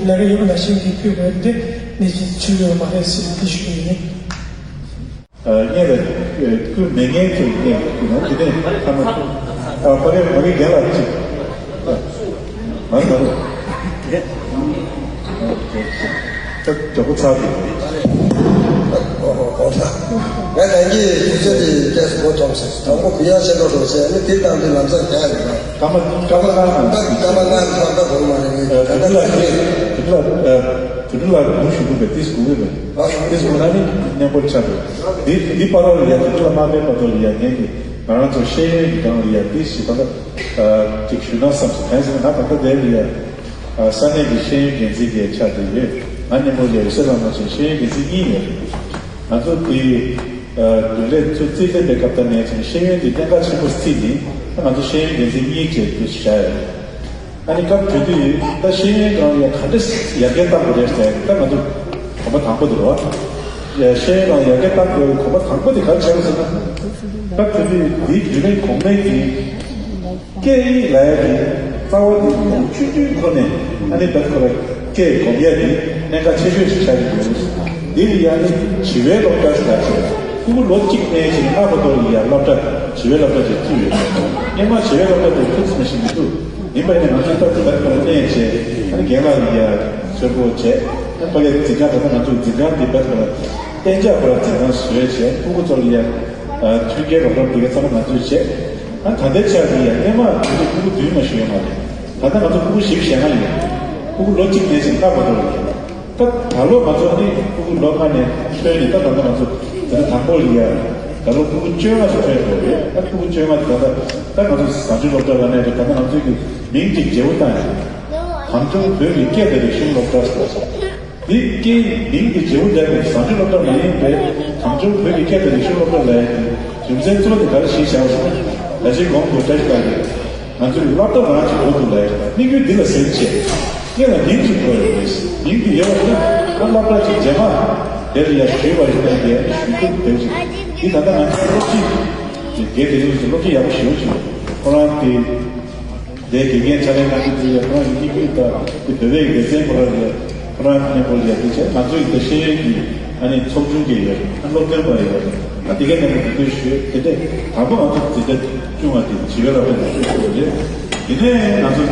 ལས་ཀ་ཡོད་པ་ནང་བཞིན་གྱི་ཕུལ་དགོས་དེ་ནི་ཅིག་ཚུད་ཡོད་མ་རེད་ཟེར་དེ་ཞུ་གི་ཡིན། ངས་ལ་ཁུལ་མེད་མཁན་ཚོ་ཡིན་ནས་ཁུལ་ནང་དེ་ནས་ཁ་ན་ཨ་ཕ་གི་ཕ་གི་རྒན་ལགས་ཅིག་མ་རེད་མ་རེད། ད་མགྱོགས་པོ་ཚར་འདུག་ང་རང་གིས་དུས་ཚོད་དེ་ཏོག་ཙམ་མགོ་འཐོམས་སོང་། དང་པོ་གུ་ཡངས་བཤད་རོགས་གནང་ཟེར་ནས་དེ་བཏང་དུས་ལམ་སང་རྒྱག་ཡོད་པ། སྐར་མ་སྐར་མ་ལྔ་ད་སྐར་མ་ལྔ་ལྷག་ད་འགོར་མ་རེད་ངས་ད་ལྟ་ལ་དེ་དེ་ལ་དེ་ལ་ངུ་ཞུ་དགོས་པའི་ཏིས་དགོས་པས་ཏིས་དགོས་ན་ནི་མཉམ་པོར་ཆགས་འགྲོ། འདི་འདི་པར་ལ་ཡ་དེ་ལ་མ་དཔེ་མ་གཏོགས་ཡ་ངས་ཀྱི་ང་རང་ཚོ་ཤེས་ཡོན་གྱི་སྒང་ལ་ཡ་ཏིས་ཞིག་ད་ལྟ་ཅིག་ཞུ་ན་བསམ་སོང་། གང་ཟེར་ན་ང་ད་ལྟ་དེ་ལ་ཡ་ས་གནས་ཀྱི་ཤེས་ཡོན་འགན་འཛིན་གྱི་ཆགས་བསྡད་ཡོད། ང་མཉམ་པོ་ཡ་འོད་ཟེར་ལྷ་མོ་ཆེ་ཤེས་ཡོན་འགན་འཛིན་གཉིས་ཡོད། ང་ཚོ་དེ་རྒྱུན་ལས་ཚོ་རྩིས་ལེན་པའི་སྐབས་ད་ནས་ཚོ་ཤེས་ཡོན་དེ་གནད་འགག་ཆེན་པོ་བརྩིས་ནས་ད་ང་ཚོ་ཤེས་ཡོན་འགན་འཛིན་གཉིས་བྱས་དུ་བཞག་ཡོད། ཨ་ནི་སྐབས་དེ་དུས་ད་ཤེས་ཡོན་སྒང་ལ་ཡ་ག་འདྲ་ཡར་རྒྱས་གཏང་དགོས་རེད་ཟེར་ད་ང་ཚོ་གོམ་པ་དང་པོ་དེ་རེད་བ། ཡ་ཤེས་ཡོན་སྒང་ལ་ཡར་རྒྱས་གཏང་དགོས་གོམ་པ་དང་པོ་དེ་ག་རེ་བྱས་པ་ཟེར་ན། སྐབས་དེ་དུས་དེའི་རྒྱུན་ལས་གོང་མའི་གི་སྐད་ཡིག་ལ་ཡ་གི་རྩ་བ་དེ་ཡང་ཆུང་ཆུང་ཁོ་ནས་ཨ་ནི་ད་ཁོ་ལ་སྐད་སྒོམ་ཡ་དེ་གནད་འགག་ཆེ་ཤོས་ཤིག་ཆགས་ཀྱི་འདུག་འདི་ལ་ཡ་ནི་བྱིས་པའི་སློབ་གྲྭ་ཟེར་ཡ་ཆེ་ཕྲུ་གུ་ལོ་གཅིག་ནས་བྱས་ནས་ལྔ་བར་དུ་ལ་ཡ་སློབ་གྲྭ་བྱིས་པའི་སློབ་གྲྭ་ཅིག་བཙུགས་ཡོད། སྔོན་མ་བྱིས་པའི་སློབ་གྲྭ་དེ་ཐུགས་སུ་མ་ཤེས་མི་འདུག་ཡིན་པ་ཡིན་ན་ང་ཚོས་སྟབས་བདེ་ལ་ཁོ་ལ་གནས་བྱས་ཨ་ནི་རྒན་ལགས་ལ་ཡ་གསོལ་པོ་བྱས་ཨ་ནི་ཕ་གིའི་འཛིན་གྲྭ་ད་ལྟ་ང་ཚོའི་འཛིན་གྲྭ་འདི་བར་དུ་ལ་གཏན་འཇགས་ཁོ་ལ་འཛིན་གྲྭ་བཟོས་བྱས་ཕྲུ་གུ་ཚོ་ལ་ཡ་མཐུན་རྐྱེན་རོགས་རམ་འདི་ག་ཚང་མ་ང་ཚོས་བྱས། ཨ་ད་ལྟའི་ཆར་དུ་ཡ་སྔོན་མ་ང་ཚོ་ཕྲུ་གུ་བདུན་མ་ཞིག་ཡོད་མ་རེད། ད་ལྟ་ང་ཚོ་ཕྲུ་གུ་བཞི་བཅུ་ཞེ་ལྔ་ཡོད། ཕྲུ་གུ་ལོ་གཅིག་ནས་བཞིན་ལྔ་བར་དུ་ཡོད། ད་ད་ལོ་ང་ཚོ་ནི་ཕྲུ་གུ་ལོ་ལྔ་ནས་ཐོན་ནས་ད་ད་ལྟ་ང་ཚོ་ད་ལྟ་དང་པོ་ཡ་ད་ལོ་ཕྲུ་གུ་བཅོ་ལྔ་ཞིག་ཐོན་ཡོད་རེད། ད་ཕྲུ་གུ་བཅོ་ལྔ་ད་ལྟ་ད་ང་ཚོ་བཟའ་བཅུ་སློབ་གྲྭ་ལ་ནས་ད་ལྟ་ང་ཚོའི་གི་མིང་གཅིག་བརྗེ་པོ་བཏང་ཡོད། གངས་ལྗོངས་བོད་ཀྱི་སྐད་དང་རིག་གཞུང་སློབ་གྲྭ་ཟེར་བ་ཞིག་འདི་སྐད་མིང་གི་བརྗེ་པོ་བརྒྱབ་པའི་བཟང་སྤྱོད་སློབ་གྲྭ་མ་ཡིན་པའི་གངས་ལྗོངས་བོད་ཀྱི་སྐད་དང་རིག་གཞུང་སློབ་གྲྭ་ལས་རྒྱུ་མཚན་གཙོ་བོ་དེ་ག་རེ་ཞིག་བྱ་བ་ཞིག་ན། ད་ཅིག་གོང་དུ་བཀྲ་ཤིས་ལགས་ཀྱིས་ང་ཚོའི་སློབ་གྲྭ་རང་གཅིག་འགོ་འཛུགས་ལ་ཡོད་པ་དམིགས་ཡུལ་འདི་ལ་གཟིགས་བྱས་སྔོན་ལ་མིང་གཅིག་དགོས་ཡོད་རེད། མིང་དེ་ཡོད་པ་ན་ཨ་སློབ་གྲྭ་གཅིག་རྗེས་མ་དེ་ལ་ཡ་ཞུས་པ་ཡིན་ན་དེ་ཞུ་རྒྱུ་དེ་ཅིག་འདི་ད་ལྟ་ང་ཚོའི་སློབ་སྤྱི་དེ་དགེ་དེ་ཚོ་སློབ་སྤྱི་ཡག་པོ་ཞེ་པོ་ཅིག་ཁོ་རང་དེ། དེ་དགེ་རྒན་ཕྱག་ལས་གནང་གི་འདུག་ཡ། ཁོ་རང་གི་སྐད་ཡིག་དང་དེ་བོད་པའི་སྡེ་ཚན་ཁོ་རང་ལ་ཁོ་རང་མཉམ་པོ་ལ་དེ་བྱས་ང་ཚོ་ཡི་དེ་ཤེས་ཡོན་གྱི་ཨ་ནི་ཚོགས་ཆུང་གི་ཡོད། ཨ་སློབ་སྟོན་པ་ཡོད། ཨ་དེ་གའི་ནང་གི་འདུ་འཛོམས་ཞུས། དེ་འདྲས་དང་པོ་ང་ཚོ་འཛིན་གྲྭ་བཅུ་ལྔ་དེ་བྱིས་པའི་སློབ་གྲྭ་ནས་ཞུས་ཡོད་རེད། དེ་ནས་ང་ཚོ་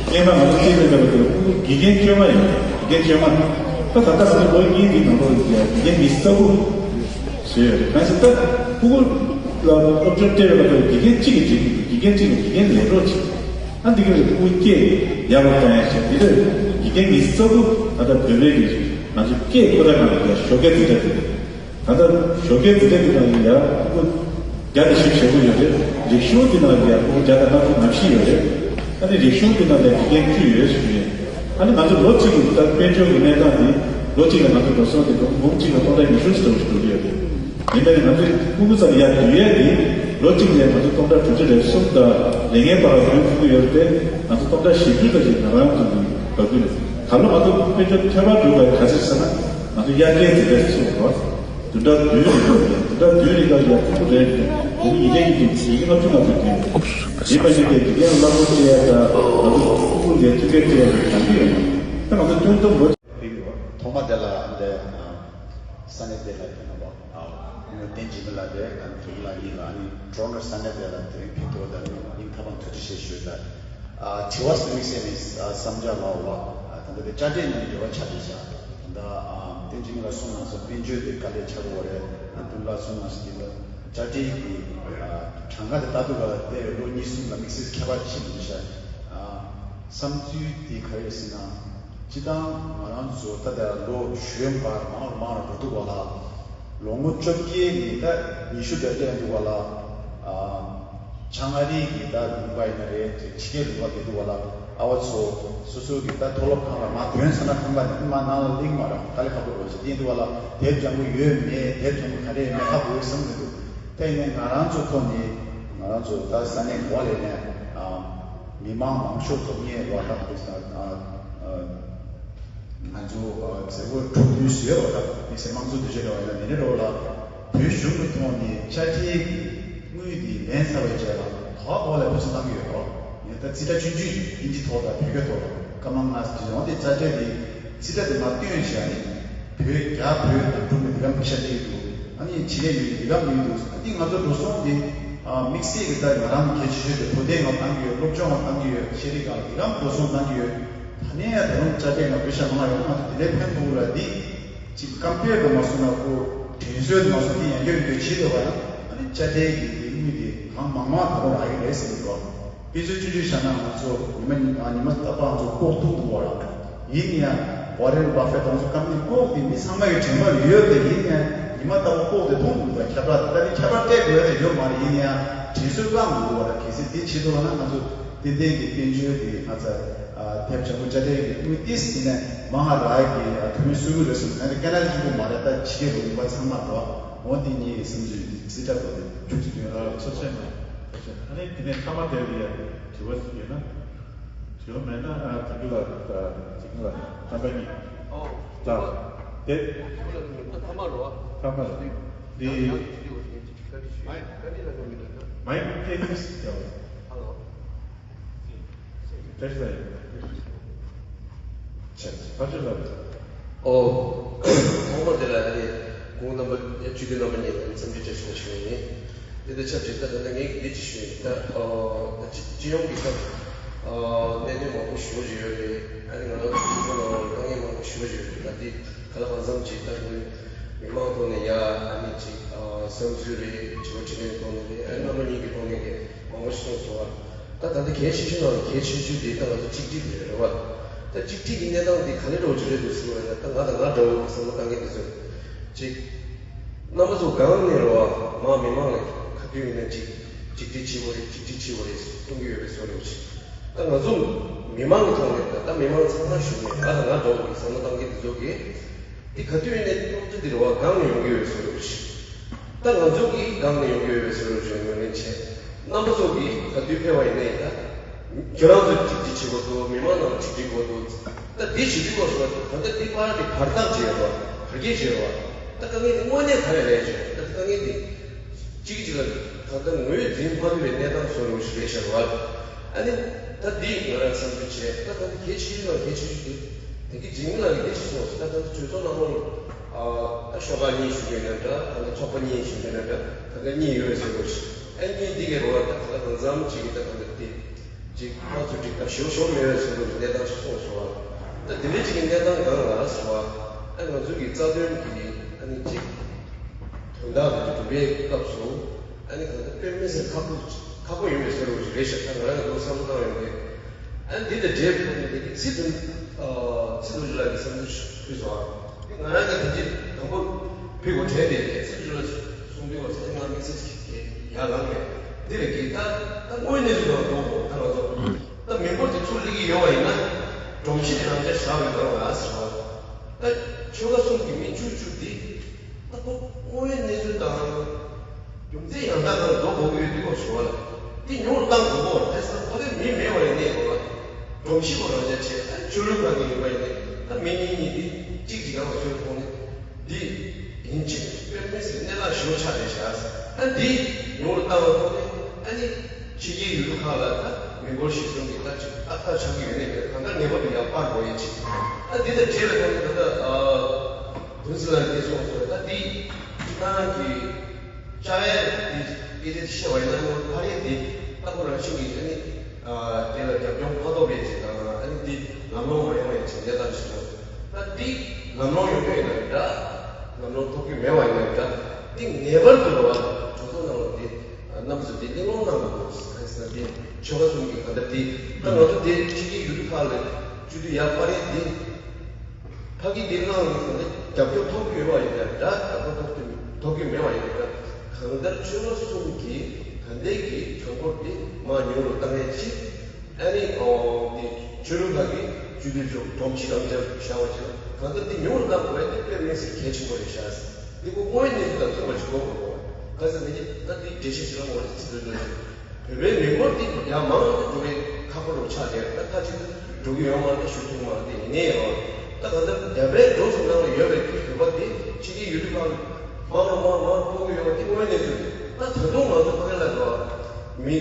སྔོན་མ་ང་ཚོ་རྩིས་ལེན་འདྲ་པོ་དེ་ལ་ཕྲུ་གུ་དགེ་རྒན་བཅོ་ལྔ་ཡོད། དགེ་རྒན་བཅོ་ལྔ་ད་ད་ལྟ་ང་ཚོ་ལོ་གཉིས་འདིའི་ནང་ལོགས་ལ་དགེ་རྒན་མི་ལྔ་བཅུ། ཞེས་ཡོད་རེད། གང་ཞིག་ད་ཕྲུ་གུ་ལ་སློབ་སྦྱོང་སྤྲད་པའི་སྐབས་དུ་དགེ་རྒན་གཅིག་གིས་འགྲིག་གི་འདུག་དགེ་རྒན་གཅིག་ལ་དགེ་རྒན་ལས་གྲོགས་གཅིག་ཨ་འདི་ག་ལ་ཕྲུ་གུ་སྐད་ཡག་པོ་གཏོང་ཡ་ཞིག་འདི་ལ་དགེ་རྒན་མི་ལྔ་བཅུ་ད་ལྟ་བོད་པའི་གི་ང་ཚོ་སྐད་ཁོ་རང་ནང་ལ་ཡ་ཞོགས་ཀའི་འཛིན་གྲྭ་འདི་ད་ལྟ་ཞོགས་ཀའི་འཛིན་གྲྭ་འདི་ནང་ལ་ཡ་ཕྲུ་གུ་བརྒྱ་དང་བཞི་བཅུ་ཞེ་དགུ་ཡོད་རེད། རིག་གཞུང་འདི་ནང་ལ་ཡ་ཕྲུ་གུ་བརྒྱ་དང་ལྔ་བཅུ་ང་བཞི་ཡོད་རེད། ཨ་ནི་རིག་གཞུང་འདི་ནང་ལ་དགེ་རྒན་བཅུ་ཡོད་ཞུ་ཡིན། ཨ་ནི་ང་ཚོ་ལོ་གཅིག་གི་ད་དཔལ་འབྱོར་གྱི་གནས་སྟངས་འདི་ལོ་གཅིག་ལ་ང་ཚོ་འགྲོ་སོང་དེ་འབུམ་གཅིག་ལ་སྟོང་ཕྲག་ཉི་ཤུ་ཙམ་ཞིག་འགྲོ་གི་ཡོད་རེད། ཡིན་ནའི་ང་ཚོས་ཕྲུ་གུ་ཙམ་ཡར་བསྡུ་ཡས་འདི་ལོ་གཅིག་ནས་ང་ཚོ་སྟོང་ཕྲག་དྲུག་ཅུ་རེ་གསུམ་དང་ལས་ངན་པ་ལ་འགྲོ་ཐུབ་ཀྱི་ཡོད་རེད་དེ་ང་ཚོ་སྟོང་ཕྲག་བཞི་བཅུ་ཙམ་ཞིག་ང་རང་ཚོ་གི་འགྲོ་གི་རེད། ད་ལོ་ང་ཚོ་དཔལ་འབྱོར་འཐོལ་པ་འགྲོ་དགོས་ག་ཚོད་ཟེར་ན་ང་ཚོ་དབྱར་ཁའི་འཛིན་གྲྭ་ཞིག་ཚུགས་པ། བདུན་ཕྲག་བདུན་རིང་ལ་བདུན་ཕྲག་བདུན་རིང་ལ་ཡ་ཕྲུ་གུ་རེ་རེ་བོད་མི་ཡིན་གཅིག་མིན་གཅིག་ལྔ་བཅུ་ལྔ་བཅུ་བདུན་ཡིན་པ་ཡིན་ཏེ་དགེ་རྒན་ལ་སློབ་སྦྱོང་སྤྲད་ཡ་ད་ང་ཚོ་ཕྲུ་གུ་ལ་མཐུན་རྐྱེན་སྤྲད་ཡ་གང་གི་ཡོད། ད་ང་ཚོ་སྟོན་ཐོག་ལོ་ཐོག་མ་དེ་ལ་འདི་ས་གནས་དེ་ལ་ཕེབས་ན་བ་ཨ་བསྟན་འཛིན་ལགས་དེ་ཨ་ནི་དུ་ལ་ཡིན་ལ་ཨ་ནི་ཊོ་རོན་ཊོ་ས་གནས་དེ་ལ་དེ་རིང་ཕེབས་ཐུབ་པ་དང་སྙིང་ཐག་པ་ནས་ཐུགས་རྗེ་ཆེ་ཞུ་ད། ཨ་དྲི་བ་གསུམ་ཞིག་ནི་ཨ་བསམ་འཆར་ལ་འོ་ཨ་ད་ལྟ་དེ་དཔྱ་ཁྲལ་ནི་འབྲེལ་བ་ཆགས་བསྡད་བཞག་ད་ཨ་བསྟན་འཛིན་ལགས་གསུངས་གནང་སོང་། དཔལ་འབྱོར་དེ་དཀའ་ལས་ཆགས་ཀྱི་ཡོད་རེད། ཨ་དུ་ལགས་གསུངས་གནང་སོང་དེ་ལ་དཔྱ་ཁྲལ་གྱི་ཨ་གྲངས་ཀ་དེ་ལྟ་དུས་ག་ལ་འདས་པའི་ལོ་གཉིས་གསུམ་ལ་དམིགས་བསལ་ཁྱད་པར་ཕྱིན་མི་འདུག་ཤག་ཨ་བསམ་ཚུལ་དེ་ག་རེ་ཟེར་ན། སྤྱིར་བཏང་ང་རང་ཚོ་ད་ལྟ་ལོ་གཞོན་པ་མང་རུ་མང་རུ་འགྲོ་འདུག་བ་ལ། ལོ་ངོ་བཅོ་བརྒྱད་ནས་ད་ཉི་ཤུ་དེ་སླེབས་འདུག་བ་ལ། ཨ་ཆ་ང་རིགས་ཀྱི་ད་ལུང་པ་ཡིན་ན་རེད། ཕྱི་རྒྱལ་ལུང་པ་དེ་འདུག་བ་ལ། ཨ་བ་ཚོ་སོ་སོ་གི་ད་མཐོ་སློབ་ཁང་ལ་མ་ཐོན་ཚར་ན་ཁང་པ་ནས་མ་ནང་ལ་གླེང་མ་རག་དཀའ་ལས་ཁག་པོ་རེད་ཟེར་དེ་འདུག་བ་ལ། དེབ་སྦྱང་གི་ཡོད་མེད་དེབ་སྦྱང་གི་ག་རེ་མེད་ཁག་པོ་ཡོད་བསམ་གི་འདུག་དེ་ནས་ང་རང་ཚོ་ཐོག་ནས་ང་རང་ཚོ་ད་ས་གནས་གོ་བ་ལེན་ནས་ཨ་མི་མང་མང་ཤོས་ཐོབ་ངེས་བ་དང་དེ་ས་ཨ་ཨ་ང་ཚོ་ཨ་མཛད་སྒོ་འཁྲབ་སྟོན་བཟོས་བ་དང་དེ་སེ་དམངས་གཙོ་འདུ་ཤེས་རེ་བ་ཡིན་ན་དེ་ནས་རོགས་ལ་བོད་གཞུང་གི་ཐོག་ནས་དཔྱ་ཁྲལ་གྱི་ དངུལ་འདི་ལེན་ཚར་བའི་རྗེས་ལ་ད་འོག་ལ་བེད་སྤྱོད་གཏང་གི་ཡོད་རོགས། ངས་ད་རྩིས་ཁྲ་ཆུང་ཆུང་ཞིག་དབྱིན་ཇི་ཐོག་དང་བོད་སྐད་ཐོག་ལ་སྐར་མ་ལྔ་ཙམ་ཡོང་དེ་དཔྱ་ཁྲལ་འདི་རྩིས་ཁྲ་དེ་མར་བཏོན་བཞག་ནས་བོད་རྒྱ་བོད་དང་འགྲོ་མི་འདི་གམ་ཕ་ཤ་དེ་ཡོད་འདུག་ཨ་ནི་བྱེད་ཡས་ཡོད་འདི་གམ་ཡོད་འདུག་ཨ་ནི་ང་ཚོ་འགྲོ་སོང་འདི་དམིགས་བསལ་གྱི་ད་ང་རང་གལ་ཆེ་ཤོས་དེ་བོད་དོན་ངང་གཏང་གི་ཡོད། སློབ་སྦྱོང་ངང་གཏང་གི་ཡོད། ཤེས་རིག་སྒང་འདི་གམ་འགྲོ་སོང་གཏང་གི་ཡོད། ད་ནས་ཡང་ད་རུང་དཔྱ་ཁྲལ་ངང་པེ་ཤ་མང་ཡོད་ན་ང་ཚོ་དེ་ལས་ཕན་ཐོགས་ལ་འདི། ཅིག་ཀམ་པེར་དུ་མ་སོང་ན་ཁོ་དྲན་གསོའི་དུ་མ་སོང་དེ་ཡང་ཡོད་ཡོད་བྱེད་དགོས་པ་ཡང་ཨ་ནི་དཔྱ་ཁྲལ་གྱི་དེ་དངུལ་དེ་གང་མང་མང་ད་རུང་རག་གི་རེད་ཟེར་གྱི་འདུག་དཔེ་མཚོན་ཆུང་ཆུང་བཞག་ན་ང་ཚོ་ཉི་མ་ཉི་མ་རྟག་པར་ང་ཚོ་ལྐོག་ཐུག་འདུག་བ་ར། ཡིན་ཡང་ཝ་རེན་བྷ་ཧྥེ་དང་ཚོ་ཀམ་པ་ནི་ལྐོག་དེ་མི་ཚང་མ་གི་དྲན་པ་ལ་ཡོད་དེ་ཡིན་ཡང་ཉི་མ་ལྟ་བུ་ལྐོག་དེ་མཐོང་འདུག་ད་ཁྱད་པར་ད་ནི་ཁྱད་པར་སྤྲད་དགོས་ཡ་ཡོད་མ་རེད། ཡིན་ཡང་དྲན་གསོ་བསླང་འདུག་བ་ར། གལ་སྲིད་དེ་བྱེད་ཐུབ་ན་ང་ཚོ་ཏན་ཏན་གྱི་དཔལ་འབྱོར་དེ་ང་ཚོ་ཐེབས་ཆེན་པོ་དཔྱ་ཁྲལ་གྱི་དངུལ་ཏིས་ཡིན་ནས་མ་ཧ་ར་གི་དོན་སུ་རུ་རེ་སུ་ནང་གི་ཀ་ན་ལི་ཆེན་པོ་མ་རེད། ད་ཕྱི་རྒྱལ་ལུང་པ་ཚང་མ་འགྲོ་འོ་དེ་ཉིད་སུམ་ཅུ་རྩིས་ཁྲ་དོ་དེ་རྒྱུགས་ཀྱི་ཡོད་ར། ཚོགས་ཆེན་ནང་ཚོགས་ཆེན་ཨ་ནི་དེ་ནས་མཐའ་མ་དེ་ལ་ཡ་དྲི་བ་ཡོད་ན་དྲི་བ་མེད་ན་ཨ་དྲི་བ་ལ་དྲི་བ་ལ་རྣམ་པ་གཉིས་ལ་དེ་མཐའ་མ་རོ་མཐའ་མ་རེད། དེ་མའི་ཀེ་ཏིས་ཡ་ཨོ། ཐོག་མར་དེ་ལ་ཨ་ནི་ཁོང་རྣམ་པ་སྤྱི་འཐུས་རྣམ་པ་གཉིས་ལ་འཚམས་འདྲི་བཀྲ་ཤིས་བདེ་ལེགས་ཞུ་ཡ་ཡིན། དེ་དང་ཆབས་ཅིག་ད་ད་ལྟ་ངས་འདི་ཅིག་ཞུ་ཡིན། ད་ཨོ་ད་སྤྱི་སྤྱི་ཡོངས་ཀྱི་ད་ཨོ་གནད་དོན་མང་པོ་ཞེ་པོ་ཅིག་ཡོད་རེད། ཨ་ནི་ང་རང་ཚོ་སྤྱི་ཚོགས་ནང་ལ་དཀའ་ངལ་མང་པོ་ཞེ་པོ་ཅིག་ཡོད་རེད། ད་འདི་ག་ལ་གང་འཚམ་ཅིག་ད་དེ་མི་མང་ཐོག་ནས་ཡ་ཨ་ནི་ཅིག་ཨོ་བསམ་ཚུལ་རེད། དྲི་བ་དྲིས་ལན་ཐོག་ནས་རེད། ཨ་ནི་རྣམ་པ་གཉིས་ཀྱི་ཐོག་ནས་རེད། མང་པོ་ཞིག་གསུངས་སོང་བ། ད་ད་ལྟ་གལ་ཆེ་ཤོས་ནང་གལ་ཆེ་ཤོས་དེ་ད་ང་ཚོ་གཅིག་སྒྲིལ་དེ་རེད་བ། ད་གཅིག་སྒྲིལ་གྱི་གནས་སྟངས་དེ་ག་ལེ་འགྲོ་བ་ཅིག་རེད་འདུག་ཟེར་བ་ཡིན་ན། ད་ང་དང་ང་འདྲ་བོ་གི་བསམ་བློ་བཏང་མཁན་དེ་ཚོས་གཅིག་རྣམ་པ་ཚོ་སྒང་ནས་རེད་བ། མ་མི་མང་ལ་ག་དུས་ཡིན་ན་གཅིག་གཅིག་སྒྲིལ་བྱེད་དགོས་རེད། གཅིག་སྒྲིལ་བྱེད་དགོས་རེད་གསུང་གི་ཡོད་པའི་བཟོ་འདྲ་བོ་ཅིག་ད་ང་ཚོ་མི་མང་གི་ཐོག་ནས་ད་ད་མི་མང་ཚང་མ་ཞུ་ནས་ང་དང་ང་འདྲ་བོ་གི་བསམ་བློ་བཏང་མཁན་དེ་ཚོ་གིས། འདི་ག་དུས་ཡིན་ནའི་སློབ་གྲྭ་འདིར་བ་སྒང་ནས་ཡོང་གི་ཡོད་ཟེར་རོ་ཞིག་ད་ང་ཚོ་གིས་སྒང་ནས་ཡོང་གི་ཡོད་པའི་ཟེར་རོ་ཞིག་ངོས་ལེན་བྱས། རྣམ་པ་ཚོ་གིས་ག་དུས་ཕེབས་པ་ཡིན་ནའི་ད། ཁྱོད་རང་ཚོ་གཅིག་གཅིག་བྱེད་དགོས་འདུག་མི་མང་ནང་གཅིག་སྒྲིལ་དགོས་འདུག་ད་འདི་བྱེད་དུས་སྐབས་སུ་ད་ལྟ་འདི་ཕར་འདི་བར་ཐག་བྱས་ཡོད་པ་བར་བརྒལ་བྱས་ཡོད་པ། ད་དཀའ་ངལ་འདི་དངོས་གནས་ག་རེ་རེད་ཅེས་ད་དཀའ་ངལ་འདི། གཅིག་གིས་གཅིག་ལ་ད་ལྟ་ངོས་འཛིན་མ་ཐུབ་པའི་གནས་སྟངས་བཟོ་རོགས་ཞིག་རེད་ཤག་བ། ཨ་ནི་ད་འདི་ང་རང་བསམ་ཚུལ་བྱས། ད་ད་འདི་གལ་ཆེ་ཤོས་དང་གལ་ཆེ་ཤོས་དེ་དེ་གི་འཇིགས་མེད་ལགས་ཀྱིས་འདི་ཞིག་གསུངས་སོང་། ད་ད་ལྟ་གྲོས་ཚོགས་ནང་ལོགས་ལ་ད་ཤོག་ཁག་གཉིས་ཞུགས་ཡོད་ན་འདྲ། ད་ལྟ་ཚོགས་པ་གཉིས་ཞུགས་ཡོད་ན་འདྲ། ད་ལྟ་གཉིས་ཡོད་ཟེར་རོགས་ཞིག་ཨ་གཉིས་འདི་གའི་རོགས་ད་ད་ལྟ་གང་འཚམ་ཅིག་གིས་ད་ད་ལྟ་དེ། ཅིག་ཕར་ཚུར་ཅིག་ད་ཞོ་ཞོ་མེད་པའི་བཟོ་འདྲ་གི་གནས་སྟངས་ཤིག་སོང་སོང་བ། ད་དེ་འདྲའི་ཅིག་གི་གནས་སྟངས་སྒང་ལ་སོང་བ། ཨ་ང་ཚོ་གི་རྩ་དོན་གྱི་ཨ་ནི་ཅིག་དོན་དག་དེ་ཚོ་སྒྲུབ་པའི་སྐབས་སུ་ཨ་ནི་ད་ལྟ་དཔེ་མི་སྲིད་ཁག་པོ་ཁག་པོ་ཡིན་པའི་ཟེར་རོ་ཞིག་རེད་ཤག་ད་ང་རང་གི་ལོ་བསམ་བློ་བཏང་ཡོང་གི་ཨ་ནི་འདི་ལ་འབྲེལ་ཐོག་ནས་དེ་གི་ཚིག་དོན་ཚིག་དོན་ཞིག་ལ་གི་བསམ་ཚུལ་ཞིག་ཕུལ་སོང་བ། དེ་ང་རང་གི་དེ་འདྲའི་དང་པོ་ཕུལ་དགོས་དྲན་ཏེ་ཚིག་དོན་ཞིག་གསུང་དུས་བ་ཚེ་ང་དམིགས་བསལ་གྱི་ཡར་ལངས་ནས་འདི་ལ་གི་ད་ད་དངོས་གནས་ཚུལ་དང་མཐོང་དགོས་ད་ང་ཚོ། ད་མི་འབོར་དེ་ཚུར་སླེབས་ཀྱི་ཡོད་པ་ཡིན་ན། སྒྲོམ་གཞི་དེ་རང་འཇགས་བཞག་པའི་སྒང་ལ་ཟེར་བ། ད་ཆོལ་ཁ་གསུམ་གྱི་མི་བཅུ་བཅུ་འདི་ད་ཁོ་དངོས་ཡོད་གནས་ཚུལ་དང་རྒྱུ་མཚན་ཡང་དག་ངང་འགྲོ་དགོས་ཀྱི་ཡོད་འདུག་གོ་ཞུ་བ་ལ། འདི་ཉུང་རུ་བཏང་དགོས་གོ་ད་ས་ཁོ་ཚོའི་མི་མེད་པ་ཡིན་ནའི་གོ་ལ། སྒྲོམ་གཞི་ཁོ་རང་འཇགས་བྱས། ད་ཆོས་ལུགས་ཁག་གི་ཡིན་པ་ཡིན་ནའི་ད་མི་གཉིས་གཉིས་འདི་གཅིག་གཅིག་རང་ལ་བཟོས་ཐོག་ནས། འདི་ཡིན་གཅིག་དཔེ་མི་སྲིད་གནད་འགག་ཞེ་པོ་ཆགས་བསྡད་ཤག་ཨ་འདི་ཡོངས་ལ་བཏང་བ་ཐོག་ནས་ཨ་ནི་ཕྱི་རྒྱལ་ཡུལ་གྲུ་ཁག་ལ་ད་མི་འབོར་གཞི་བཟུང་གི་ད་ཅིག་ཨ་ཐག་ཆགས་ཀྱི་ཡོད་ནས་མེད་གང་ལྟར་ངེས་པར་དུ་ཡར་སྤར་དགོས་ཡས་ཅིག་ཨ་འདི་དང་འབྲེལ་བའི་ཐོག་ནས་ད་ལྟ་ཨ་དུན་སི་ལ་འདི་སོང་སོང་ད་འདི་ཁྱེད་རང་གི་ལྕགས་ཡལ་འདི་ཨི་རེད་ཤེས་པ་ཡིན་ན་ནོར་ཕ་རེད་འདི་ལྟ་བུ་རང་བཞིན་གྱི་ཨ་ནི། དེ་ལ་རྒྱབ་ལྗོངས་ཕ་ཐོགས་པའི་ཅིག་དང་ཨ་ནི་འདི་ལམ་ལྷོང་མ་ཡོང་བའི་ཅིག་གནས་སྟངས་ཤིག་ཡོད། ད་འདི་ལམ་ལྷོང་ཡོང་གི་ཡིན་ན་འདྲ། ལམ་ལྷོང་ཐོབ་ཀྱི་མེད་པ་ཡིན་ན་འདྲ། འདི་ངེས་པར་དུ་རེད་བ། གྲོས་ཚོགས་ནང་ལ་འདི་རྣམ་པ་ཚོ་འདི་གླེང་སློང་གནང་དགོས་ག་ཟེར་ན་འདི་ཆོལ་ཁ་གསུམ་གྱི་ག་འདྲ་འདི་ད་ང་ཚོ་འདི་ཕྱི་རྒྱལ་ཡུལ་གྲུ་ཁག་ལ་བཅུ་དུས་ཡར་སྤར་ཡས་འདི། ཕ་གི་འདི་གནང་ནས་གང་ལྟར་རྒྱབ་སྐྱོར་ཐོབ་ཀྱི་ཡོད་པ་ཡིན་ན་འདྲ། རྒྱབ་སྐྱོར་ཐོབ་ཀྱི་ཐོབ་ཀྱི་མེད་པ་ཡིན་ན་འདྲ། གང་ལྟར་ཆོལ་ཁ་གསུམ་གྱིས་ད་ལྟའི་གི་གྲངས་འབོར་འདི་མར་ཉུང་རུ་བཏང་ཡས་ཅིག་ཨ་ནི་འོ་འདི་ཆོས་ལུགས་ཁག་གི་སྤྱི་འཐུས་ཚོ་སྒྲོམ་གཞི་རང་འཇགས་བཞག་པ་ཅིག་ལ་གང་ལྟར་འདི་ཉུང་རུ་བཏང་དགོས་ཡས་དེ་དཔེ་མི་སྲིད་གལ་ཆེན་པོ་རེད་ཤག་འདི་ཁོ་དངོས་གནས་འདི་དང་མཐུན་པ་ཞིག་དགོས་དགོས་དགོས། ག་ཟེར་ན་འདི་ད་འདི་འགྲེལ་བཤད་ཞིག་རང་དགོས་རེད་ཅེས་འདོད་འདོད་ཅིག་བོད་པའི་མི་འབོར་འདི་ཡར་མང་དུ་འགྲོ་བའི་ཁག་པོ་རུ་ཆགས་ནས་ད་ཁ་ཅིག་ཏུ་འགྲོ་གི་ཡོད་མ་རེད་ཞུ་ཐུབ་མ་རེད། དེ་ཡིན་ནའི་ཡང་ད་ག་ད་རྒྱ་བལ་འབྲུག་གསུམ་ནང་ལ་ཡོད་པའི་བོད་པ་འདི་ཕྱི་རྒྱལ་ཡུལ་གྲུ་ཁག་མང་རུ་མང་མང་སྤོ་གི་ཡོད་པ་འདི་དངོས་གནས་ཚུལ་རེད། ད་ད་དུང་ང་ཚོ་ཕ་གི་ལ་འགྲོ་བ་མི་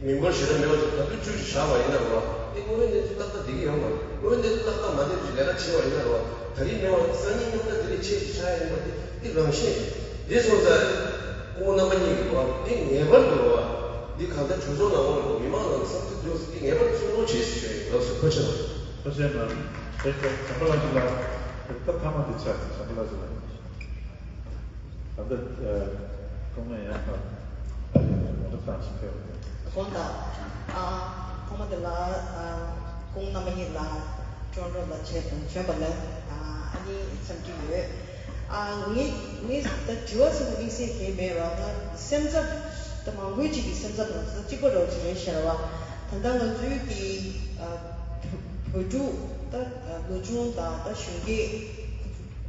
མི་འབོར་ཞེ་དྲག་མེད་པ་ཞིག་ད་དུང་བཅུ་ཞིག་བཞག་པ་ཡིན་ན་རེད་བ། དེ་དངོས་ཡོད་གནས་ཚུལ་ཏག་ཏག་བསྡད་ཀྱི་ཡོད་མ་རེད། དངོས་ཡོད་གནས་ཚུལ་ཏག་ཏག་མ་བསྡད་པ་ཞིག་ལས་ཀ་བྱེད་པ་ཡིན་ན་རེད་བ། ད་རིང་མེད་པ་སང་ཉིན་མཉམ་དུ་དེ་ལས་ཆེ་ཞིག་ཆགས་ཡ་ཡིན་པ་དེ་དེ་རང་བཞིན་རེད། དེ་སོང་ཙང་སྐུ་ངོ་རྣམ་པ་གཉིས་ཀྱིས་རེད་བ། དེ་ངེས་པར་དུ་རེད་བ། འདི་གང་ལྟར་གྲོས་ཚོགས་ནང་ལོགས་ལ་མི་མང་ནང་ལ་བསམ་ཚུལ་བརྗོད་ས་དེ་ངེས་པར་དུ་གསུང་རོགས་བྱེད་ཞུ་ཡ་ཡིན། ལགས་སོ། ཐུགས་རྗེ་ཆེ། ཐུགས་རྗེ་གནང་། དེ་ཚོ་བྱམས་པ་ལགས་ཀྱིས་ལ་ད་ཐ་མ་དེ་ཆགས་ཀྱི། བྱམས་པ་ལགས་ཀྱིས་ལ། ད་ལྟ་སྐུ་ངོ་ཡང་ད་ད་རེས་ངོ་སྤྲོད་བཏང་ཞིག་ཕེབས། དགོངས་དག་ཨ་ཐོག་མ་དེ་ལ་ཨ་སྐུ་ངོ་རྣམ་པ་གཉིས་ལ་སྤྲོ་འགྲོ་ལ་བྱས་དང་བྱོན་པ་ལ་ཨ་ནི་འཚམས་འདྲི་ཡོད། ཨ་ངས་ངས་ད་དྲི་བ་ཟེར་ན་དམིགས་བསལ་གང་ཡང་མེད་ར། ང་སེམས་འཚབ་ད་མང་པོའི་ཅིག་གི་སེམས་འཚབ་དང་ད་གཅིག་པ་འདྲ་བོ་ཅིག་རེད་ཤག་ར་བ། ད་ལྟ་ང་ཚོའི་གི་ཨ་བོད་ཕྲུག་ད་ལོ་ཆུང་དང་ད་གཞོན་སྐྱེས་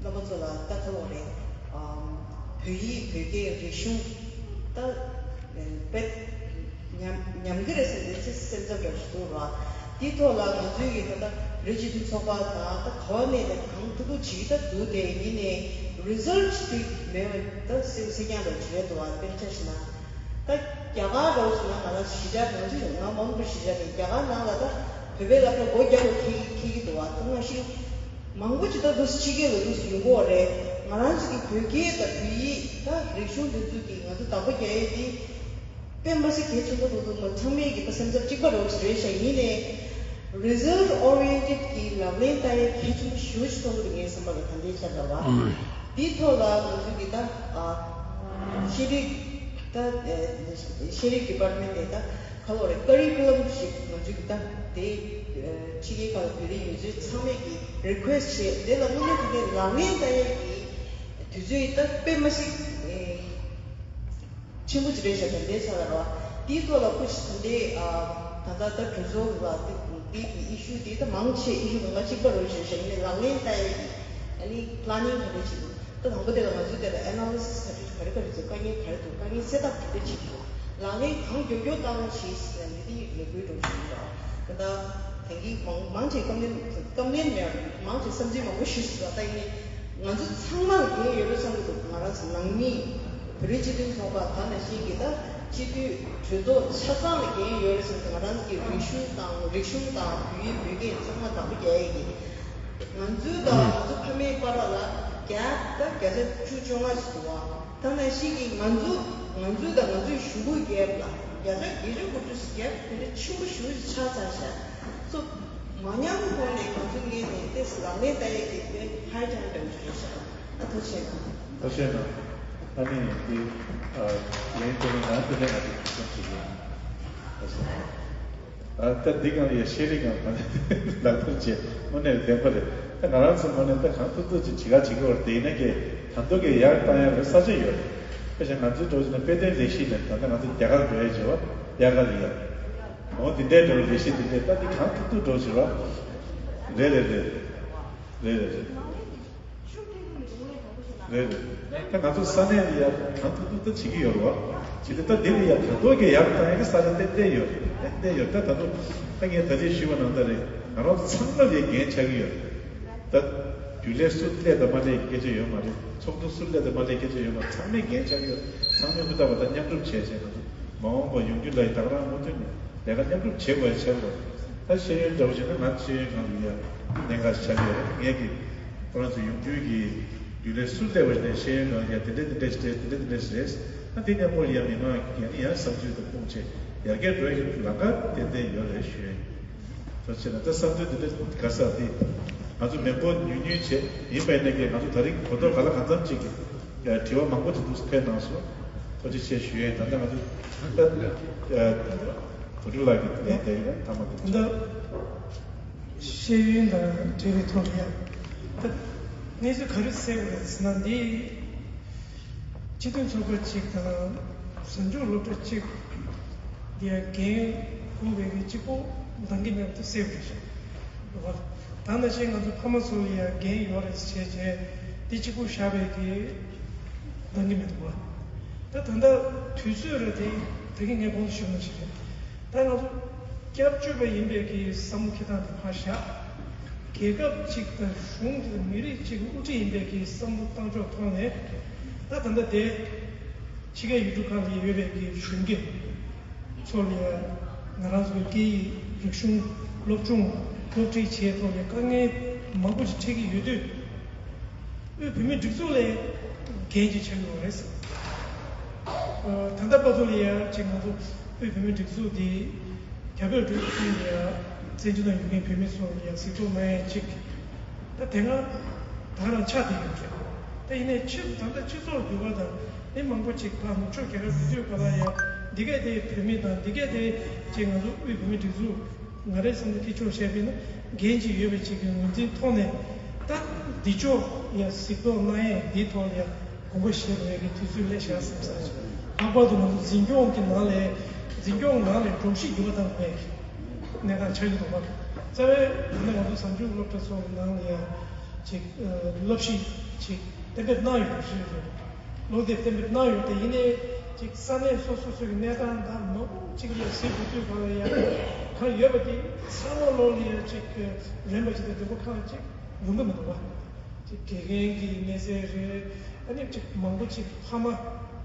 རྣམ་པ་ཚོ་ལ་ད་ག་ལོག་རེད། བོད་ཡིག་བོད་སྐད་རིག་གཞུང་ད་དཔེ་ཉམས་ཉམས་ཀྱི་རེད་ཟེར་ནས་ཚེ་སེམས་འཚབ་འདྲ་ཞིག་འདུག་ར། དེའི་ཐོག་ལ་ང་ཚོའི་གི་ད་ལྟ་བོད་རིགས་སྤྱི་མཐུན་ཚོགས་པ་དང་ད་ག་བ་ནས་ནས་གང་ཐུབ་ཐུབ་བྱེད་ཀྱི་ད་འདུག་དེ་ཡིན་ནའི་རི་ཛལ་ཊི་དེ་མེད་པ་ད་སེམས་སེ་རྐྱང་འདྲ་ཞིག་རེད་འདུག་བ། དཔེར་ཆ་བཞག་ན། ད་རྒྱ་གར་འདྲ་བོ་ཞིག་ན་ང་རང་གཞིས་ཆགས་ང་ཚོ་ང་མང་པོ་གཞིས་ཆགས་དེ་རྒྱ་གར་ནང་ལ་ད་བོད་པའི་སློབ་གྲྭ་སྒོ་རྒྱག་དགོས་འཁེལ་འཁེལ་གྱི་འདུག་བ། ད་ང་ཤི་མང་པོ་ཅིག་ད་རུ་སི་ཕྱི་རྒྱལ་ལ་རུ་སི་ཡོང་གི་ཡོད་རེད། ང་རང་ཚོ་གི་བོད་སྐད་དང་བོད་ཡིག་ད་རིག་གཞུང་འདི་ཚོ་གི་ང་ཚོ་བདག་པོ་རྒྱག་ཡས་དེ་དཔེ་མ་སྲིད་གལ་ཆེན་པོ་འདུག་འདུག་ང་ཚང་མས་གི་ད་སེམས་འཚབ་གཅིག་པ་འདྲ་བོ་ཞིག་རེད་ཤག་ཡིན་ནའི་result oriented གི་ལག་ལེན་བསྟར་ཡས་གལ་ཆེན་པོ་ཞེ་པོ་ཅིག་མཐོང་གི་འདུག་ངའི་བསམ་པ་ལ་ད་ལྟའི་ཆ་ལ་བ། དེའི་ཐོག་ལ་ང་ཚོ་གི་ད་ཤེས་རིག་ད་ཤེས་རིག་ཌི་པཱར་ཊི་མེན་ཊི་དེ་ད་ག་ལོ་རེད། ཀ་རི་ཀུ་ལམ་ཞིག་ང་ཚོ་གི་ད་དེ་ཕྱི་རྒྱལ་ཁག་ལ་བོད་རིགས་ཡོད་ཚད་ཚང་མས་གི་རི་ཁུ་ཨེ་སི་ཊི་བྱས། དེ་ལ་དངོས་གནས་དེ་ནས་ལག་ལེན་བསྟར་ཡས་གི་དུས་ཚོད་ད་དཔེ་མ་སྲིད་ཆེན་པོ་ཅིག་རེད་ཤག་ད་ལྟའི་ཆ་ལ་ར། དེའི་ཐོག་ལ་ཁོ་ཞིག་ད་ལྟའི་ད་ལྟ་ད་གྲོས་ཚོགས་ལ་དེ་དེ་གི་ཨི་ཤུ་དེ་ད་མང་ཆེ་ཨི་ཤུ་གང་ག་གཅིག་པ་རེད་ཤག་ཡིན་ནའི་ལག་ལེན་བསྟར་ཡས་གི་ཨ་ནི་པི་ལེ་ནིང་ག་རེ་བྱེད་དགོས། ད་དང་པོ་དེ་ལ་ང་ཚོས་དེ་ལ་ཨེ་ན་ལི་སི་སི་ག་རེ་ག་རེ་ག་རེ་བྱེད། དཀའ་ངལ་ག་རེ་འདུག་དཀའ་ངལ་སེལ་ཐབས་ག་རེ་བྱེད་དགོས། ལག་ལེན་གང་མགྱོགས་མགྱོགས་བཏང་རོགས་བྱེད་ཟེར་ནས་དེ་ཡིན་ལས་འགུལ་འགྲོ་བཞིན་ཡོད་ར། ད་ལྟ་དེང་གི་མང་མང་ཆེ་བཀའ་མོལ་བཀའ་མོལ་མེད་ར། མང་ཆེ་བསམ་ཚུལ་མང་པོ་ཞུས་སོང་། ད་ཡིན་ནའི་ང་ཚོ་ཚང་མ་ལ་འགན་ཡོད་རེད་བསམ་གྱི་འདུག་ང་རང་ཚོ་ནང་མི་བོད་རིགས་སྤྱི་མཐུན་ཚོགས་པ་དེ་ནང་བཞིན་གྱི་ད་སྤྱི་འཐུས་གྲོས་ཚོགས་ཆ་ཚང་ལ་འགན་ཡོད་རེད་བསམ་གྱི་འདུག་ང་རང་ཚོ་གི་རིག་གཞུང་དང་རིག་གཞུང་དང་བོད་ཡིག་བོད་སྐད་ཚང་མ་བདག་པོ་རྒྱག་ཡས་ཀྱི། ང་ཚོའི་དང་ང་ཚོ་ཕ་མའི་བར་ལ་རྒྱ་ད་བརྒྱ་ཆ་བཅུ་བཅོ་ལྔ་ཞིག་འདུག་བ། ད་ནང་བཞིན་གྱི་ང་ཚོ་ང་ཚོའི་དང་ང་ཚོའི་གཞུག་གུ་རྒྱབ་ལ་བརྒྱ་ཆ་བརྒྱད་ཅུ་དགུ་བཅུ་ཞིག་རྒྱབ་དེ་འདྲ་ཆེན་པོ་ཞེ་པོ་ཞིག་ཆགས་ཚར་ཤག་སོ་མ་ཉམས་གོང་ནས་ང་ཚོའི་ངོས་ནས་ཏོག་ཙམ་ལག་ལེན་བསྟར་ཡས་ཀྱི་དཔེ་ཧའི་ཊེམ་འདྲ་བོ་ཞིག་རེད་ཤག་ཨ་ཐུགས་རྗེ་གནང་། ཐུགས་རྗེ་གནང་། ཨ་ནི་འདི་ཨ་ལན་དེ་ནི་ང་དེ་ནས་ང་ཚོ་ཐུགས་རྗེ་གནང་། ཨ་ད་འདི་གང་ཡ་ཤེས་རིག་གང་ལག་བསྟར་བྱེད་དངོས་གནས་བདེན་པ་རེད། ད་ང་རང་ཚོ་དངོས་གནས་ད་གང་ཐུབ་ཐུབ་ཅིག་བྱེད་ག་བྱེད་ཀྱི་ཡོད་རེད། དེ་ཡིན་ན་ཀྱེ་ད་དུང་ཀྱེ་ཡར་བཏང་ཡ་རེད་ས་ཆ་ཡོད་རེད། དཔེ་བཞག་ང་ཚོའི་འགྲོ་བྱེད་ན་དཔེ་སྟོན་ལས་གཞི་ནས་ད་ལྟ་ང་ཚོ་རྒྱ་གར་འགྲོ་ཡ་བྱེད་བ་རྒྱ་གར་ཡ་འོ་དེ་འདྲའི་འགྲོ་ལས་གཞི་དེ་འདྲས་ད་འདི་གང་ཐུབ་ཐུབ་འགྲོ་བྱེད་བ་རེད་རེད་རེད་རེད་རེད་རེད། རེད་རེད། ད་ང་ཚོ་ས་གནས་ལ་ཡ་གང་ཐུབ་ཐུབ་ད་བྱེད་ཀྱི་ཡོད་རེད་བ། བྱེད་དུས་ད་འདི་ལ་ཡ་ད་དུང་གི་ཡར་བཏང་ཡ་གི་ས་ཆ་ཏན་ཏན་ཡོད་རེད། ཏན་ཏན་ཡོད། ད་ད་དུང་ད་ངས་ད་ཅི་ཞུས་པ་ནང་ལྟར་རེད། ང་རང་ཚོ་ཚང་མ་ལ་ཡ་འགན་ཆགས་ཀྱི་ཡོད་རེད། ད་རྒྱུན་ལས་སུ་སླེབས་དང་མ་སླེབས་ཀྱི་སྐད་ཆ་ཡོད་མ་རེད། ཚོགས་འདུ་སུ་སླེབས་དང་མ་སླེབས་ཀྱི་སྐད་ཆ་ཡོད་མ་རེད། ཚང་མས་འགན་ཆགས་ཀྱི་ཡོད་རེད། ཚང་མས་ཧུར་ཐག་པ་དང་མཉམ་རུབ་བྱས་བྱས་ང་ཚོ་མ་འོངས་པ་ཡོང་རྒྱུ་ལ་ཡ་ད་ག་རང་མུ་མཐུད་ནས་ལས་ཀ་མཉམ་རུབ་བྱེད་དགོས་ཡ་བྱེད་དགོས། ད་ཤེས་ཡོན་འདྲ་བོ་བྱས་ན་ང་ཤེས་ཡོན་སྒང་ལ་ཡ་གནད་འགག་ཆགས་ཡོད་རེད། ངས་ཀྱི་ཁོ་རང་ཚོ་ཡོང་རྒྱུའི་གི་རྒྱུན་ལས་སུ་སླེབས་པ་ནས་ཤེས་ཡོན་སྒང་ལ་ཡ་དེ་འདྲས་དེ་འདྲས་ཞིག་རེད། དེ་འདྲས་དེ་འདྲས་ཞིག་རེད། ད་འདི་མཉམ་པོ་ལ་ཡ་མི་མང་གི་ཡ་ནི་ཡང་བསམ་ཚུལ་དང་ཁུངས་བཅས་ཡར་རྒྱས་འགྲོ་ཡ་གི་ལམ་ཁ་ཏན་ཏན་ཡོད་རེད་ཞུ་ཡ་ཡིན། ད་བྱས་ན་ད་བསམ་ཚུལ་འདི་འདྲ་ག་ས་འདི་ང་ཚོ་མི་མགོ་ཉུང་ཉུང་བྱས་ཡིན་པ་ཡིན་ན་ཀྱི་ང་ཚོ་ད་རིང་གོ་རྟོགས་ག་ལ་གང་འཚམ་ཅིག་གི་དྲི་བ་མང་པོ་ཅིག་འདུག་ཕེབས་གནང་སོང་། ཐུགས་རྗེ་ཆེ་ཞུ་ཡས། ད་ལྟ་ང་ཚོ་ད་བུ་ཕྲུག་ལགས་ཀྱི་ལན་དེ་ཡིན་ན་ཐ་མ་དེ། ད་ཤེས་ཡོན་དང་འབྲེལ་བའི་ཐོག་ལ་ཡང་ད་གནས་ཚུལ་ག་རེ་གསལ་པོ་རེད་ཟེར་ན། འདི་སྤྱི་མཐུན་ཚོགས་པ་གཅིག་དང་གཟའ་མཇུག་སློབ་གྲྭ་གཅིག་འདི་ཡང་འགན་འཁུར་བའི་གི་གཅིག་པོ་འདང་གི་མེད་པ་དེ་གསལ་པོ་རེད་ཤག་ད་ནང་བཞིན་ང་ཚོ་ཕ་མ་ཚོ་ལ་ཡང་འགན་ཡོད་རེད་བྱས་བྱས་འདི་གཅིག་པོ་བཞག་པའི་གི་འདང་གི་མི་འདུག་བ། ད་ད་ལྟ་དུས་ཚོད་རེད་དེ་ད་གིན་ངས་གོང་དུ་ཞུས་པ་ནང་བཞིན་རེད། ད་ང་ཚོ་སྐྱབས་བཅོལ་བ་ཡིན་པའི་གི་བསམ་བློ་འཁྱེར་སྟངས་དེ་ཕར་བཞག་རྒྱལ་ཁབ་གཅིག་དང་གཞུང་དེ་དང་མི་རིགས་གཅིག་གི་དབུ་ཁྲིད་ཡིན་པའི་གི་བསམ་བློ་བཏང་ཕྱོགས་ཐོག་ནས་ད་ད་ལྟ་དེ་ ཕྱི་རྒྱལ་ཡུལ་གྲུ་ཁག་ལ་ཡོད་པའི་གི་གཞོན་སྐྱེས་ཚོ་ལ་ཡ་ང་རང་ཚོའི་སྐད་ཡིག་རིག་གཞུང་སློབ་སྦྱོང་སློབ་ཁྲིད་བྱས་ཐོག་ལ་དཀའ་ངལ་མང་པོ་ཞིག་འཕྲད་ཀྱི་ཡོད་དུས། དབུས་བོད་མིའི་སྒྲིག་འཛུགས་ལ་འགན་ཅིག་ཆགས་ཀྱི་ཡོད་རེད་ཟེར། ད་ལྟ་བར་དུ་ལ་ཡ་ཅིག་ང་ཚོ་དབུས་བོད་མིའི་སྒྲིག་འཛུགས་འདི་རྒྱ་བོད་འགྲོ་བའི་ཀུན་ལ་ཡ་བཙན་བྱོལ་ནང་ཡོད་མཁན་བོད་མི་ཚོ་ལ་ཡ་གཟིགས་རྟོག་གནང་ཡ་ཅིག་ད་དེ་སྔ་ད་རང་ཆགས་བསྡད་ཡོད་རེད། ད་ཡིན་ནའི་ཕྱིར་ད་ལྟ་སྤྱི་ཚོགས་འགྱུར་བ་དང་མི་མང་པོ་ཅིག་ཕར་ནུབ་ཕྱོགས་རྒྱལ་ཁབ་འགྲོ་དུས་ག་ལ་ཡ་འདི་གས་དེ་བོད་མི་དང་འདི་གས་དེ་ཅིག་ང་ཚོ་དབུས་བོད་མིའི་སྒྲིག་འཛུགས་ང་རའི་བསམ་བློ་ཁྱེད་ཆོས་བཤད་པས་ན་འགན་ཅིག་ཡོད་པའི་ཅིག་གི་ངོས་འཛིན་ཐོག་ནས་ད་འདི་ཕྱོགས་ཡ་གཟིགས་རྟོག་གནང་ཡས་འདིའི་ཐོག་ལ་ཡ་དགོངས་པ་བཞེས་དགོས་ཡས་ཀྱི་དུས་ཚོད་སླེབས་ཤག་བསམ་ས་ཅིག་ལྷག་པར་དུ་ང་ཚོ་འཛིན་སྐྱོང་གི་ནང་ལས་འཛིན་སྐྱོང་ནང་ལས་སྒྲོམ་གཞི་འགྱུར་བ་གཏང་དགོས་ཡས་ཀྱི་གནས་སྟངས་ཆགས་ཀྱི་འདུག་པ། རྩ་བའི་ད་ནི་ང་ཚོ་གཟའ་མཇུག་སློབ་གྲྭ་ཚོ་གི་ནང་ལ་ཡ་ཅིག་བསླབ་གཞི་ཅིག་གཏན་འབེབས་གནང་ཡོད་པ་ཞིག་རེད། སློབ་དེབ་གཏན་འབེབས་གནང་ཡོད་དེ་ཡིན་ནའི་ཅིག་ས་གནས་སོ་སོ་སོ་གི་གནས་སྟངས་དང་མང་པོ་ཅིག་ལ་གཟིགས་དགོས་དུས་ག་ལ་ཡ་གང་ཡོད་པ་དེ་ཚང་མ་ལོག་ལ་ཡ་ཅིག་རན་པ་ཅིག་དང་འདོད་པ་ཁག་ཅིག་ཡོང་གི་མི་འདུག་བ། ཅིག་དགེ་རྒན་གྱི་གནས་ཚད་རེད། ཨ་ནི་ཅིག་མང་པོ་ཅིག་ཕ་མ་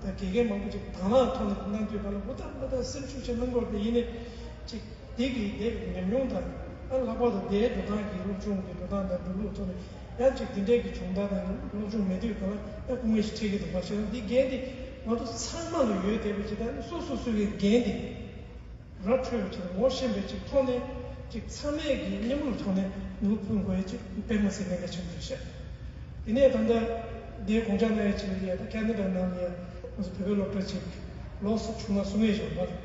དང་དགེ་རྒན་མང་པོ་ཅིག་དང་བླངས་ཐོག་ནས་གནང་དུས་ག་ལ་འུ་ཐག་མ་ཐག་སེམས་ཤུགས་ཆེ་གནང་དགོས་པ་དེ་ཡིན་ནའི་ཅིག་དེ་གི་དེ་ཉམས་མྱོང་དང་ཨ་ལྷག་པར་དུ་དེའི་འགྲོ་སྟངས་ཀྱི་སློབ་སྦྱོང་གི་འགྲོ་སྟངས་དང་འགྲོ་ལུགས་ཐོག་ནས་ཡང་ཅིག་དེ་འདྲའི་གི་སྦྱོང་བརྡར་དང་སློབ་སྦྱོང་མེད་དུས་ག་ལ་ཡང་སྐུ་ངལ་ཞིག་འཕྲད་ཀྱི་འདུག་པ་ཞེ་ན་འདི་འགན་འདི་ང་ཚོ་ཚང་མ་ལ་ཡོད་བསྡད་པའི་ཅིག་ད་ནི་སོ་སོ་སོ་གི་འགན་འདི་ར་འཕྲོད་པའི་ཅིག་ངོ་ཤེས་པའི་ཅིག་ཐོག་ནས་ཅིག་ཚང་མས་ཀྱི་མཉམ་རུབ་ཐོག་ནས་ནུས་པ་ཕུན་དགོས་ཡ་ཅིག་དཔེ་མ་སྲིད་གནད་འགག་ཆེན་པོ་རེད་ཤག་དེ་ནས་ད་ལྟ་འདིའི་དགོངས་འཆར་གནང་ཡ་ཅིག་ཡ་ད་ཁ་ན་ཌ་ནང་ལ་ཡ་ང་ཚོ་བོད་པའི་སློབ་གྲྭ་ཅིག་ལོགས་སུ་བྱུང་ན་གསུང་ཡས་ཡོད་པ་རེད།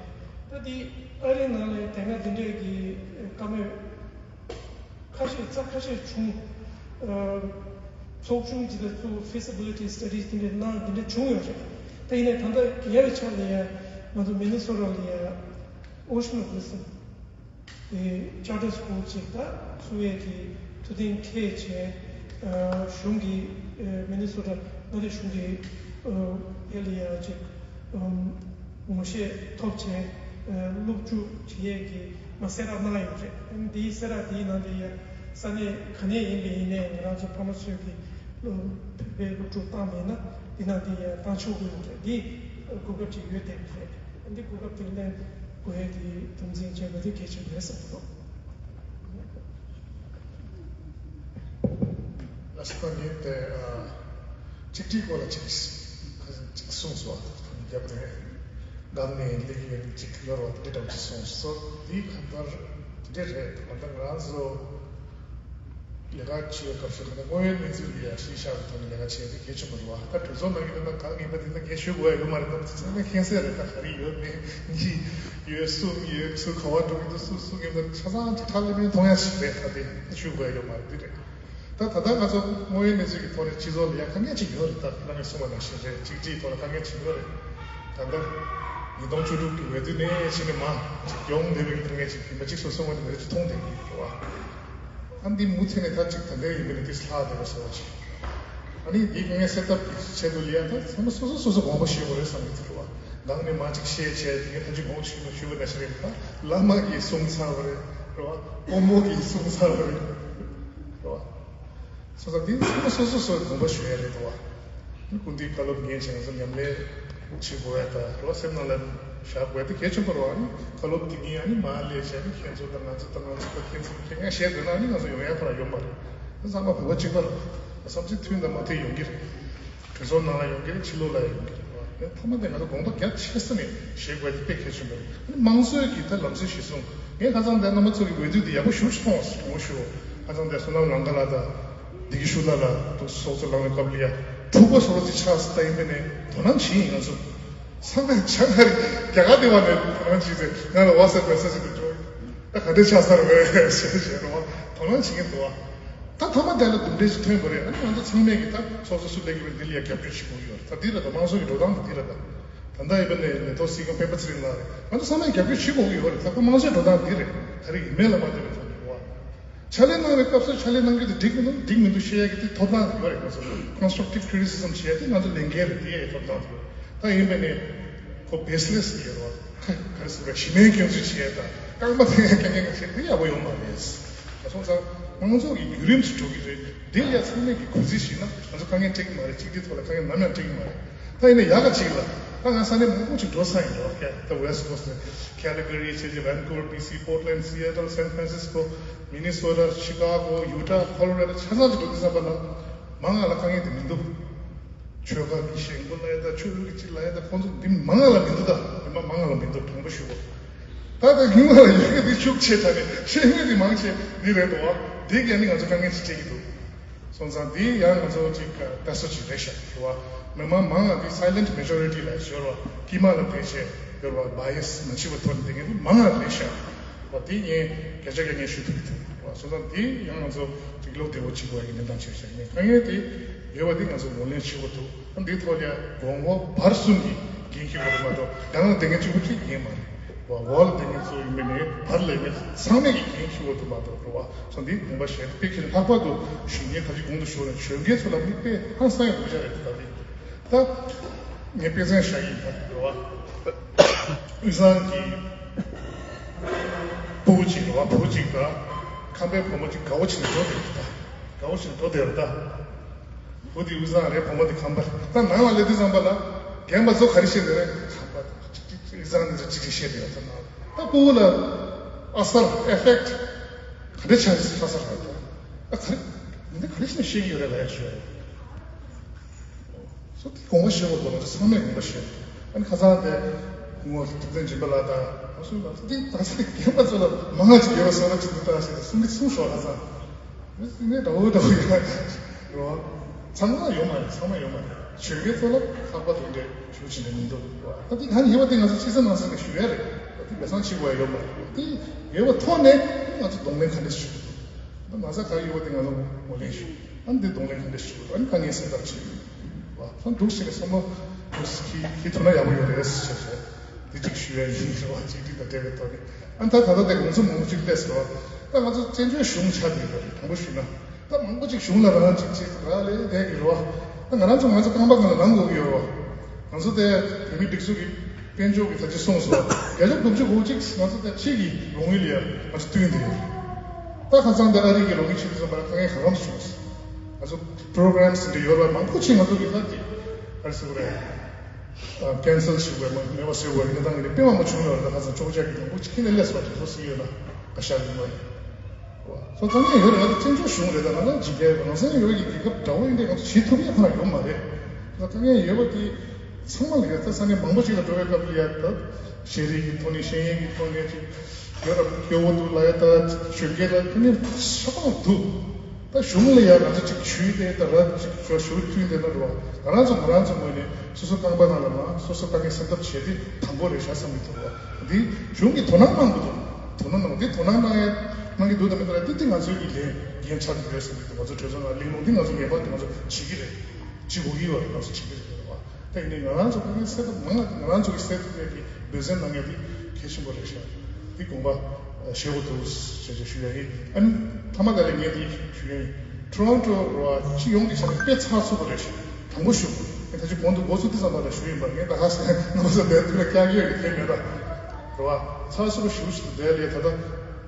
ད་འདི་ཨ་རི་ནང་ལ་ཡ་དེ་སྔ་འདི་འདྲས་ཀྱི་བཀའ་མོལ་ཁ་ཤས་རྩ་ཁ་ཤས་བྱུང་། ཚོགས་ཆུང་ཅིག་ལ་ཚུར་feasibility studies དེ་འདྲས་གནང་དེ་འདྲས་བྱུང་ཡོད་རེད། ད་ཡིན་ནའི་ད་ལྟ་ཉེ་བའི་ཆར་ལ་ཡ་ང་ཚོ་མི་ནི་སོ་ཊ་ལ་ཡ་Ocean of Wisdom དེ་charter school ཅིག་ད་བཙུགས་ཡས་ཀྱི་ཐུགས་གཏན་འཁེལ་བྱས། གཞུང་གི་མི་ནི་སོ་ཊ་མངའ་སྡེ་གཞུང་གི་ཕེ་ལ་ཡ་ཅིག་ངོ་ཤེས་ཐོབ་བྱས། སློབ་བསྒྱུར་བྱེད་ཡས་ཀྱི་མ་གསལ་བསྒྲགས་གནང་ཡོད་རེད། འདིའི་གསལ་བསྒྲགས་འདིའི་ནང་དུ་ཡ་ས་གནས་ག་ནས་ཡིན་པ་ཡིན་ནའི་ང་རང་ཚོ་ཕ་མ་ཚོས་ཀྱི་བོད་པའི་སློབ་ཕྲུག་བཏང་མེད་ན་འདི་ནང་དུ་ཡ་བཏང་ཆོག་གི་ཡོད་རེད། འདི་གོ་སྐབས་ཅིག་ཡོད་བསྡད་པ་རེད། འདི་གོ་སྐབས་དེ་ལེན་དགོས་ཡས་དེ་དམ་འཛིན་བྱས་པ་དེ་གལ་ཆེན་པོ་རེད་བསམ་གྱི་འདུག་ལགས་སོ། ད་ངས་དེ་ཨ་གཅིག་སྒྲིལ་སྐོར་ལ་ཅིག་ཁ་ཅིག་གསུངས་སོང་། ཨ་ཐོག་ནས་རྒྱབ་ནས་སྒང་ནས་སླེབས་ཡོད་ཅིག་ཡོད་རེད་བ། དེ་འདྲ་ཅིག་གསུངས་སོང་། འདི་གང་ལྟར་དེ་འདྲ་རེད། གང་ལྟར་ང་རང་ཚོ་ལས་ཀ་བྱེད་པའི་སྐབས་སུ་གང་ལྟར་དངོས་ཡོད་གནས་ཚུལ་ལ་ཡ་གཞི་བཞག་པའི་ཐོག་ནས་ལས་ཀ་བྱེད་ཡ་དེ་གལ་ཆེན་པོ་རེད་བ། ད་གྲོས་ཚོགས་ནང་གི་ད་ལྟ་གང་ཡིན་པ་དེ་ད་ངས་ཞུ་དགོས་ཡ་ཡོད་མ་རེད། ད་ཚང་མས་མཁྱེན་གསལ་རེད། ད་ག་རེ་ཡོད་མེད་གཉིས་ཡོད་གསུམ་ཡོད་སུ་ག་བ་འགྲོ་གི་འདུག་སུ་སུ་གི་འདུག་ཆ་ཚང་ཅིག་ཁྲག་ལེ་མིན་མཐོང་ཡ་ཞིག་རེད། ད་དེ་ཞུ་དགོས་ཡ་ཡོད་མ་རེད། འདི་རེད། ད་ད་ལྟ་ང་ཚོ་དངོས་ཡོད་གནས་ཚུལ་གྱི་ཐོག་ནས་སྤྱི་ཚོགས་ལ་ཡ་དཀའ་ངལ་ཅིག་ཡོད་རེད། ད་ཁ་ངས་གསུངས་པ་ནང་བཞིན་རེད། གཅིག་སྒྲིལ་ཐོག་ལ་དཀའ་ངལ་ཅིག་ཡོད་རེད། ད་ལྟ་ཉིས་སྟོང་བཅུ་དྲུག་གི་འོས་བསྡུ་ནས་ཕྱིན་ནས་མར་ཅིག་ཡོང་བསྡད་པའི་དཀའ་ངལ་ཅིག་ཡིན་པ་གཅིག་སོ་སོ་ངོས་ནས་མི་རེ་ཅིག་མཐོང་བསྡད་ཀྱི་ཡོད་རེད་བ། ཨ་འདི་མུ་མཐུད་ནས་ད་ཅིག་ད་ལྟའི་ཡིན་པ་ནས་ཏིས་ལྷག་བསྡད་པ་བཟོ་བ་ཅིག་ཨ་ནི་འདི་དཀའ་ངལ་སེལ་ཐབས་ཀྱི་ཆེད་དུ་ལ་ཡ་ད་ཚང་མ་སོ་སོ་སོ་སོ་དགོངས་པ་བཞེས་དགོས་རེད་བསམ་གྱི་འདུག་རེད་བ། ནང་ནས་མར་ཅིག་བཤད་བྱས་དེ་ངས་ད་ཅིག་དགོངས་ཞུས་ན་ཞུས་པ་ནང་བཞིན་རེད། ད་བླ་མ་གིས་གསུངས་ཚར་བ་རེད། རེད་བ། དཔོན་པོ་གིས་གསུངས་ཚར་བ་རེད། རེད་བ། སོང་ཙང་འདི་ཚང་མ་སོ་སོ་སོ་སོའི་དགོངས་པ་ཞུ་ཡ་རེད་དོ། སྐུ་མདུན་བཀའ་སློབ་ཉན་བྱས་ང་ཚོ་ཉམས་ལེན་བྱེད་དགོས་ཡ་ད་རོ་སེམས་ནང་ལ་བཞག་དགོས་ཡ་དེ་གལ་ཆེན་པོ་རེད་བ། ཨ་ནི་བཀའ་སློབ་དེ་ཉིད་ཨ་ནི་མར་སླེབས་བྱས་ཨ་ནི་ཁྱེད་ཚོ་དང་ང་ཚོ་དང་ང་ཚོ་དང་ཁྱེད་ཚོ་ཁྱེད་ངས་བཤད་དགོས་ན་ཨ་ནི་ང་ཚོ་ཡོང་ཡ་ཁོ་རང་ཡོད་མ་རེད། ཨ་ཚང་མ་བོད་པ་གཅིག་པ་རེད། བསམ་ཚུལ་མཐུན་དང་མ་མཐུན་ཡོང་གི་རེད། གྲོས་ཚོགས་ནང་ལ་ཡོང་གི་རེད། ཕྱི་ལོགས་ལ་ཡོང་གི་རེད་བ། དེ་མཐའ་མ་དེ་ང་ཚོ་དགོངས་པ་རྒྱ་ཆེ་ས་ནས་བཞེས་དགོས་ཡ་དེ་དཔེ་གལ་ཆེན་པོ་རེད། ཨ་ནི་དམངས་གཙོའི་གི་ད་ལམ་སྲོལ་གཞིར་བཟུང་ངས་ཁ་སང་དེ་རྣམ་པ་ཚོ་གི་འོས་བསྡུ་དེ་ཡག་པོ་ཞེ་པོ་ཅིག་མཐོང་བ་ཞུ་བ། ཁ་སང་དེ་བསོད་ནམས་ལང་ཀ་ལགས་དང་། བདེ་སྐྱིད་ཤུགས་ལྷག་ལ་ཚོགས་གཙོ་ལངས་པའི་སྐབས་ལ་ཡ་འཁྲུག་པ་བཟོ་འདྲ་ཅིག་ཆགས་སོང་། ད་ཡིན་པས་ནས་དོ་སྣང་བྱེད་ཡིན། ང་ཚོ་ཚང་མས་ཆ་ལ་རྒྱ་གར་དེ་བ་ནས་དོ་སྣང་བྱེད་ཟེར་ང་ལ་ཝ་ཊི་སེབ་མེ་སེ་ཇི་དེ་འབྱོར། ད་ག་འདྲ་ཆགས་ཚར་བས་ཞེས་བཤད་རོགས། དོ་སྣང་བྱེད་ཀྱིན་འདུག་བ། ད་མཐའ་མ་དེ་ལ་འདི་འདྲས་ཤིག་ཐོན་པ་རེད། ཨ་ནི་ང་ཚོ་ཚང་མས་ཀྱི་ད་ཚོགས་གཙོ་སུ་སླེབས་ཀྱི་རེད། འདི་ལ་ཡ་རྒྱབ་སྐྱོར་བྱེད་དགོས་ཀྱི་ཡོད་རེད། ད་འདི་རེད། ད་དམངས་གཙོ་གི་འགྲོ་སྟངས་དེ་འདི་རེད། ད་ད་ལྟ་ཡིན་པ་ནས་ལས་ཐོག་སྲིད་སྐྱོང་སྤེན་པ་ཚེ་རིང་ལགས་རེད། ང་ཚོ་ཚང་མས་རྒྱབ་སྐྱོར་བྱེད་དགོས་ཀྱི་ཡོད་རེད། ད་ཁོ་དམངས་གཙོའི་འགྲོ་སྟངས་འདི་རེད། ག་རེ་ཡིན་མིན་ལ་མ་ལྟོས་པའི་ཐོག་ནས་རེད་བ། ཕྱག་ལས་གནང་བའི་སྐབས་སུ་ཕྱག་ལས་གནང་རྒྱུ་དེ་འགྲིག་མི་འདུག་འགྲིག་མི་འདུག་བཤད་ཡ་གི་དེ་ཐོབ་ཐང་ཡོད་རེད། ང་ཚོ་constructive criticism་བྱེད་ཡ་དེ་ང་ཚོ་ལས་འགན་རེད། དེ་ཡ་ཐོབ་ཐང་ཡོད། ད་ཡིན་པས་ནས་ཁོ་baseless་ཡོད་རེད་བ། ག་རེ་ཟེར་བ། གཞི་མེད་སྐྱོན་འཛུགས་བྱེད་ཡ་དང་རྐང་པ་འཐེན་ཡ་དཀའ་ངལ་ག་ཚད་དེ་ཡག་པོ་ཡོད་མ་རེད། སོང་ཙང་དམངས་གཙོ་གི་བརྒྱུད་རིམ་ཞིག་འགྲོ་གི་རེད། འདི་ལ་ཡ་ཚང་མས་ཀྱི་གུས་བརྩི་ཞུས་ན་ང་ཚོ་དཀའ་ངལ་འཕྲད་ཀྱི་མ་རེད། གཅིག་སྒྲིལ་ཐོག་ལ་དཀའ་ངལ་ནམ་ཡང་འཕྲད་ཀྱི་མ་རེད། ད་ཡིན་ན་ཡག་ག་གཅིག་ལ། ད་ང་ས་གནས་མང་པོ་ཅིག་འགྲོ་ས་ཡིན་འགྲོ། ད་West Coast་ནས་Calgary་བྱས་ཏེ་Vancouver་B C་Portland་Seattle་San Francisco Minnesota Chicago Utah Colorado་ཆ་ཚང་ཅིག་འགྲོ་དུས་ཙམ་པ་ལ་མང་ང་ལ་དཀའ་ངལ་དེ་མི་འདུག་ཆོལ་ཁ་གི་ཞེན་ཁོག་ལ་ཡ་ད་ཆོས་ལུགས་ཀྱི་ཅིག་ལ་ཡ་ད་ཁོང་ཚོ་འདི་མང་ང་ལ་མི་འདུག་ད་འདི་མ་མང་ང་ལ་མི་འདུག་དྲང་པོ་ཞུ་གོ། ད་ད་ཉི་མ་ལ་ཡོད་གི་འདི་ཤུགས་ཆེ་ད་ནི་ཤེས་ངེས་འདི་མང་ཆེ་འདི་རེད་དོ། འདི་གས་ནི་ང་ཚོ་དཀའ་ངལ་ཅིག་སྤྲད་ཀྱི་འདུག་སོང་ཙང་འདི་ཡང་ང་ཚོ་ཅིག་དཔེ་སོ་ཅིག་རེད་ཤག་རེད་བ། མི་མང་མང་ང་འདི་silent majority་ལ་ཞོར་བ་དཀྱིལ་མ་ལ་བསྡད་བྱས་ཡོད་བ་bias་མ་བྱེད་པ་ཐོག་ནས་འདི་ངས་འདི་མང་ང་རེད་ཤག་བ། འདི་ངས་སྐད་ཆ་གས་ངས་ཞུ་ཐུབ་ཀྱི་འདུག་བ། སོང་ཙང་འདི་ཡང་ང་ཚོ་ཅིག་བློ་བདེ་བོ་ཅིག་དགོས་ཡ་གི་གནས་སྟངས་ཆགས་ཤག་ངས་དཀའ་ངལ་དེ་ཡོད་བ་འདི་ང་ཚོ་ངོས་ལེན་བྱེད་དགོས་འདུག་འདིའི་ཐོག་ལ་གོང་འོག་བར་གསུམ་གྱིས་འགན་འཁྱེར་དགོས་རེད་མ་གཏོགས་རང་ལ་བསྡད་མཁན་གཅིག་པུ་གཅིག་ཡིན་མ་རེད། བ་འོག་ལ་བསྡད་མཁན་ཚོ་ཡིན་པ་ནས་བར་ལ་ཡིན་མཁན་ཚང་མས་ཀྱི་འགན་འཁྱེར་དགོས་འདུག་མ་གཏོགས་རེད་བ། སོ་འདི་དགོངས་པ་བཞེས་དཔེ་ཁྱེད་ལྷག་པར་དུ་གཞོན་སྐྱེས་ད་ཅི་གོང་དུ་ཞུས་ནས་གཞོན་སྐྱེས་ཚོ་ལ་མིག་དཔེ་ཧང་སང་ཡང་དགོས་ཆ་རེད་ད་ལྟ། ད་ངས་དཔེ་མཚོན་བཞག་གི་ཡིན་ད་རེད་བ། དབུས་གཙང་གི་ཕྲུ་གུ་གཅིག་རེད་བ། ཕྲུ་གུ་གཅིག་དང་ཁམས་པའི་བུ་མོ་གཅིག་དགའ་བོ་བྱས་ནས་འགྲོ་བསྡད་ཡོད་ད། དགའ་བོ་བྱས་ནས་འགྲོ་བསྡད་ཡོད་ད། བུ་དེ་དབུས་གཙང་རེད། བུ་མོ་དེ་ཁམས་པ་རེད། ད་ནང་ལ་སླེབས་དུས་ཙམ་པ་ལ་རྒན་པ་ཚོ་ག་རེ་བཤད་འདོད་རེད། ཁམས་པ་དང་གཅིག་གཅིག་དབུས་གཙང་དེ་ཚོ་གཅིག་གཅིག་བཤད་བསྡད་ཡོད་ད། ནང་ད་ཕྲུ་གུ་ལ་ཨ་སར་ཨེ་ཕེག་ག་འདྲ་ཆགས་ཀྱི་ཁ་ས་རེད་ད། ཨ་ག་རེ་འདི་ག་རེ་བྱས་ནས་བཤད་ཀྱི་ཡོད་རེད་ལབ་ཡ་ཞུ་ཡ་རེད། སོ་དེ་དགོངས་པ་བཞེས་དགོས་འདུག་ང་ཚོ་ཚང་མས་དགོངས་པ་བཞེས་དགོས། ཨ་ནི་ཁ་སང་དེ་ངོ་ཐུབ་བསྟན་སྦྱིན་པ་ལགས་དང་ང་ཚོ་ང་ཚོ་འདི་ད་ཚེ་རྒན་པ་ཚོ་ལ་མང་ང་ཅིག་ཡོད་པ་བསམ་བློ་ཅིག་འདུག་ད་ཟེར་ཏེ་གསུང་གི་གསུང་ཤོག་ཁ་སང་། མི་ནི་འདྲ་བོ་འདྲ་བོ་ཡོད་རེད་བ། ཚང་མ་ཡོད་མ་རེད། ཚང་མ་ཡོད་མ་རེད། གཞོན་སྐྱེས་ཚོ་ལ་ལྷག་པ་དེ་འདྲས་ཞུ་བྱེད་འདྲ་མི་འདུག་རེད་བ། ད་འདི་གང་ཡིན་པ་དེ་ང་ཚོ་ཕྱི་གསལ་ནང་གསལ་ནས་ཞུ་ཡ་རེད། ད་འདི་མི་སང་ཕྱི་དགོས་ཡ་ཡོད་མ་རེད། འདི་ཡོད་པ་ཐོག་ནས་ང་ཚོ་གདོང་ལེན་ག་འདྲས་ཞུ་དགོས་འདུག་ད་མ་ཟད་ག་ཡོད་པ་དེ་ང་ཚོ་ངོས་ལེན་ཞུ། ཨ་ནི་འདི་གདོང་ལེན་ག་འདྲས་ཞུ་དགོས་འདུག་ཨ་ནི་དཀའ་ངལ་སེལ་ཐབས་བྱེད་དགོས་འདུག་བ། ད་འདུག་ཟེར་ནས་བསམ་བློ་འདུག་ཁྱེད་ཁྱེད་ཐུག་ན་ཡག་པོ་ཡོད་རེད་ཟེར་བྱས། འདི་གཅིག་ཞུ་ཡ་ཡིན་ཟེར་བ། གཅིག་སྒྲིལ་དང་འབྲེལ་བའི་ཐོག་ནས་ཨ་ནི་ད་ད་ལྟ་དེ་ང་ཚོ་མང་པོ་གཅིག་སླེབས་ཟེར་བ། ད་ང་ཚོ་བཙན་བྱོལ་གཞུང་ཆགས་བསྡད་ཡོད་རེད། དྲང་པོ་ཞུས་ན་ད་མང་པོ་གཅིག་གཞུང་ལ་རང་གཅིག་གཅིག་རག་ལས་བསྡད་ཀྱི་རེད་བ། ད་ང་རང་ཚོ་ང་ཚོ་རྐང་པ་སྒང་ལ་རང་དགོས་ཀྱི་ཡོད་རེད་བ། ང་ཚོ་དེ་བོད་མིའི་སྒྲིག་འཛུགས་ཀྱི་དཔལ་འབྱོར་གྱི་ད་ཅི་གསུངས་སོང་། བརྒྱ་ཆ་དགུ་བཅུ་གོ་གཅིག་ང་ཚོ་དེ་ཕྱི་གི་རོགས་དངུལ་ལ་ཡ་ང་ཚོ་བསྟུན་བསྡད་ཡོད་རེད། ད་ཁ་སང་དེ་ཨ་རི་གི་རོགས་དངུལ་ཕྱིན་དུས་ཙམ་པ་ལ་དཀའ་ངལ་གང་འཚམ་བྱུང་སོང་། ང་ཚོ་པྲོ་གྷ་རམ་ཟེར་འདྲ་ཡོད་རེད་བ། མང་པོ་ཅིག་ང་ཚོ་གི་ད་དེ་ག་རེ་ཟེར་དགོས་རེད། ཨ། ཀན་སལ་བྱེད་དགོས་མ་མེད་པ་བཟོ་དགོས་ཀྱི་གནས་སྟངས་ཀྱི་དཔེ་མང་པོ་བྱུང་ཡོད་རེད། ད་ཁ་སང་ཅོག་ཅག་གི་ཡོང་སྒོ་ཅིག་ཁྱེར་ནས་སླེབས་སོང་། དེ་ཚོ་སྲིད་ཡོད་ན་བཀའ་ཤག་ཡོང་བ་ཡིན། སོ་ཚང་མས་ཡོད་རེད། ང་ཚོ་བཙན་བྱོལ་གཞུང་རེད། ད་ང་ཚོ་འཇིགས་རྒྱལ་རང་སེམས་ཡོད་ཀྱི་རྒྱལ་ཁབ་འདྲ་བོ་ཡིན་དེ་ང་ཚོ་བྱེད་ཐུབ་ཡག་ཁོ་ན་ཡོད་མ་རེད། ད་དཀའ་ངལ་ཡོད་པ་དེ་ཚང་མ་ལ་ཡོད། ད་ས་གནས་མང་པོ་ཞིག་ལ་འགྲོ་བའི་སྐབས་ལ་ཡ་ད་ཤེས་རིག་གི་ཐོག་ནས་ཤེས་ཡོན་གྱི་ཐོག་ནས་ཅིག་ཡོད་རེད། སྐྱོ་བོ་འདུག་ལ་ཡ་ད་གཞོན་སྐྱེས་ལ་དཀའ་ངལ་ཆེ་བ་འདུག་ད་གཞུང་ལ་ཡང་ང་ཚོ་གཅིག་ཞུས་ཏེ་ད་ར་གཅིག་ཞུ་ཞུ་མཐུན་ཏེ་ན་རོ། ང་རང་ཚོ་ང་རང་ཚོ་ངོས་ནས་སོ་སོ་རྐང་པ་ནང་ལ་མ་སོ་སོ་དཀའ་ངལ་སེལ་ཐབས་བྱས་ཏེ་དང་པོ་རེད་ཤག་བསམ་གྱི་འདུག་རོ། འདི་གཞུང་གིས་དོ་སྣང་གནང་དགོས་འདུག་དོ་སྣང་གནང་། འདི་དོ་སྣང་གནང་ཡ་གནང་གི་འདུག་དང་མི་འདུག་ལ་འདི་འདི་ང་ཚོའི་གི་ལས་འགན་ཆགས་ཀྱི་ཡོད་བསམ་གྱི་འདུག་ང་ཚོ་གྲོས་ཚོགས་ནང་གླེང་སློང་འདི་ང་ཚོ་ངེས་པར་དུ་ང་ཚོ་བྱེད་ཀྱི་རེད། བྱེད་དགོས་ཀྱི་ཡོད་རེད། ང་ཚོ་བྱེད་ཀྱི་རེད་རོ། ད་ཡིན་ནའི་ང་རང་ཚོ་དཀའ་ངལ་སེལ་ཐབས་ནང་ང་ང་རང་ཚོ་གི་སེལ་ཐུབ་ཡ་གི་འབད་བརྩོན་གནང་ཡ་དེ་གལ་ཆེན་པོ་རེད་ཤག་འདི་དགོངས་པ་བཞེས་དགོས་འདུག་ཞེས་ཞུ་ཡ་ཡིན། ཨ་ནི་མཐའ་མ་ད་ལན་ངས་འདི་ཞུ་ཡ་ཡིན། ཊོ་རོན་ཊོ་རོ་སྤྱི་ཡོངས་ཀྱི་ཆ་ནས་དཔེ་ཚགས་ཚུད་པོ་རེད་ཤག་དྲང་པོ་ཞུ། ངས་ད་ཅི་གོང་དུ་འགོ་ཚུགས་དུས་ཙམ་པ་ལ་ཞུ་ཡིན་པ། ངས་ད་ག་ས་ངོ་ཚ་བསྡད་དུས་ལ་སྐྱག་ཡོད་ཀྱི་དེ་མེད་ད། རེད་བ། ཚགས་ཚུད་པོ་ཞུ་ཞུ་བསྡད་ལས་ད་ལྟ་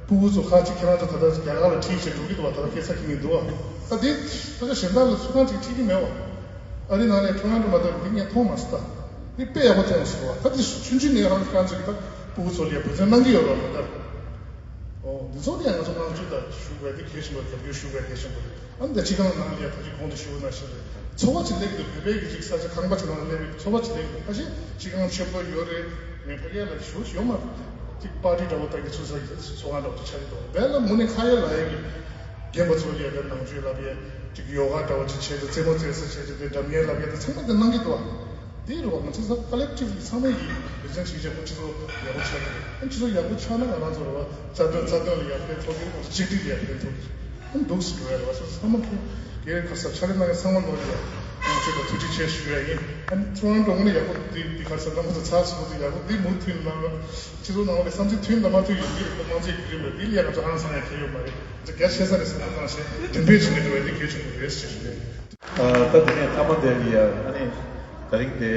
ཕྲུ་གུ་ཚོ་ཁ་ཅིག་ཁྱེད་རང་ཚོ་ད་ལྟ་རྒྱ་གར་ལ་ཁྲིད་བྱས་འགྲོ་གི་འདུག་བ། ད་ལྟ་སྐད་ཆ་ཁྱེད་ངས་འདུག་བ། ད་འདི་ད་ཆ་གཞན་དག་ལ་སུ་གང་ཅིག་ཁྲིད་ཀྱི་མེད་བ། ཨ་རི་ནང་ནས་ཁྲོ་ན་ཌོ་མ་གཏོགས་འདི་ངས་མཐོང་མ་སོང་། ད་འདི་དཔེ་ཡག་པོ་མཐོང་སོང་བ། ད་འདི་ཆུང་ཆུང་ནས་རང་ཁྱེད་རང་ཚོ་གི་ད་ཕྲུ་གུ་ཚོ་ལ་ཡ་འབད་བརྩོན་གནང་གི་ཡོད་རེད་བ། ད་ཨོ་འདི་ཚོ་ནས་ང་ཚོ་དམངས་གཙོ་ད་ཞུ་དགོས་དེ་གལ་ཆེན་པོ་རེད། རྒྱབ་སྐྱོར་ཞུ་དགོས་གལ་ཆེན་པོ་རེད། ཨ་ནི་ད་སྤྱི་ཁང་ནང་ལ་ཡ་ད་ཅི་གོང་དུ་ཞུ་བ་ནང་བཞིན་རེད། ཚོར་བ་ཅིག་སླེབས་ཀྱི་འདུག་བོད་པའི་གི་ཅིག་ས་ཆ་ཁང་པ་ཅིག་ནང་ལ་སླེབས་པའི་ཚོར་བ་ཅིག་སླེབས་ཀྱི་འདུག་ཁ་ཤས་སྤྱི་ཁང་ཆེན་པོ་ཡོད་རེད། ངས་ཕ་གིར་ལ་ཞུ་ཡོད་མ་རེད། ཅིག་པར་ཊི་འདྲ་བོ་ད་གི་ཚུགས་ས་གི་ཚོར་བ་འདྲ་བོ་ཅིག་ཆགས་ཀྱི་འདུག་དེ་ལ་མུ་ནས་ཁ་ཡ་ལ་ཡ་གི་རྒན་པ་ཚོ་ལ་ཡ་གི་ནང་ཆོས་ལབ་ཡ་ཅིག་ཡོ་ག་འདྲ་བོ་ཅིག་བྱས་ཏེ་རྩེད་མོ་རྩེ་ས་བྱས་ཏེ་དེ་སྒྲ་སྙན་ལབ་ཡ་དེ་ཚང་མ་དེ་གནང་གི་འདུག་དེ་རུ་བ་ང་ཚོ་ས་ཀོ་ལེག་ཊིབ་ལི་ཚང་མ་ཡིས་འབད་བརྩོན་བྱེད་བྱེད་པོ་སྤྱི་ཚོགས་ཡག་པོ་ཆགས་ཀྱི་རེད། ཨ་སྤྱི་ཚོགས་ཡག་པོ་ཆགས་ན་ང་རང་ཚོ་རུ་བ་རྩ་དོན་རྩ་དོན་ལ་ཡར་ཕན་ཐོགས་ཀྱི་རེད། ང་ཚོ་གཅིག་སྒྲིལ་ལ་ཡར་ཕན་ཐོགས་ཀྱི་རེད། ཨ་འདུག་སེ་འགྲོ་ཡ་རེད་བ། སོ་སོ་ཚང་མ་ཕུ་གེ་ཁ་ས་ཕྱག་ལས་གནང་མཁན་ཚང་མ་ནོར་ཡ་ང་ཚོས་ད་ཐུགས་རྗེ་ཆེ་ཞུ་ཡ་ཡིན། ཨ་ནི་ཁྲོ་ན་ཌོ་ངོས་ནས་ཡག་པོ་འདི་འདི་ག་ས་རྣམ་པ་ཚོ་ཚགས་ཚུད་པོ་འདི་ཡག་པོ་འདི་མུ་མཐུད་གནང་རོགས། སྤྱི་ཚོགས་ནང་ལ་བསམ་ཚུལ་མཐུན་དང་མ་མཐུན་ཡོད་འདི་རེད། ཁོ་དམངས་གཙོའི་བརྒྱུད་རིམ་རེད། འདི་ལ་ཡ་ང་ཚོ་ཧང་སང་ཡ་གལ་ཡོད་མ་རེད། ང་ཚོ་གལ་ཆེ་ས་ནས་བསམ་བློ་བཏང་བྱས་འགྲེམས་སྤེལ་བྱེད་མི་འགྲོ་བ་འདི་གལ་ཆེན་པོ་རེད་ཞེས་ཞུ་ཡ་ཡིན། ཨ། ད་དེ་ནས་མཐའ་མ་དེ་ལ་ཡ་ཨ་ནི་ད་རིང་དེ་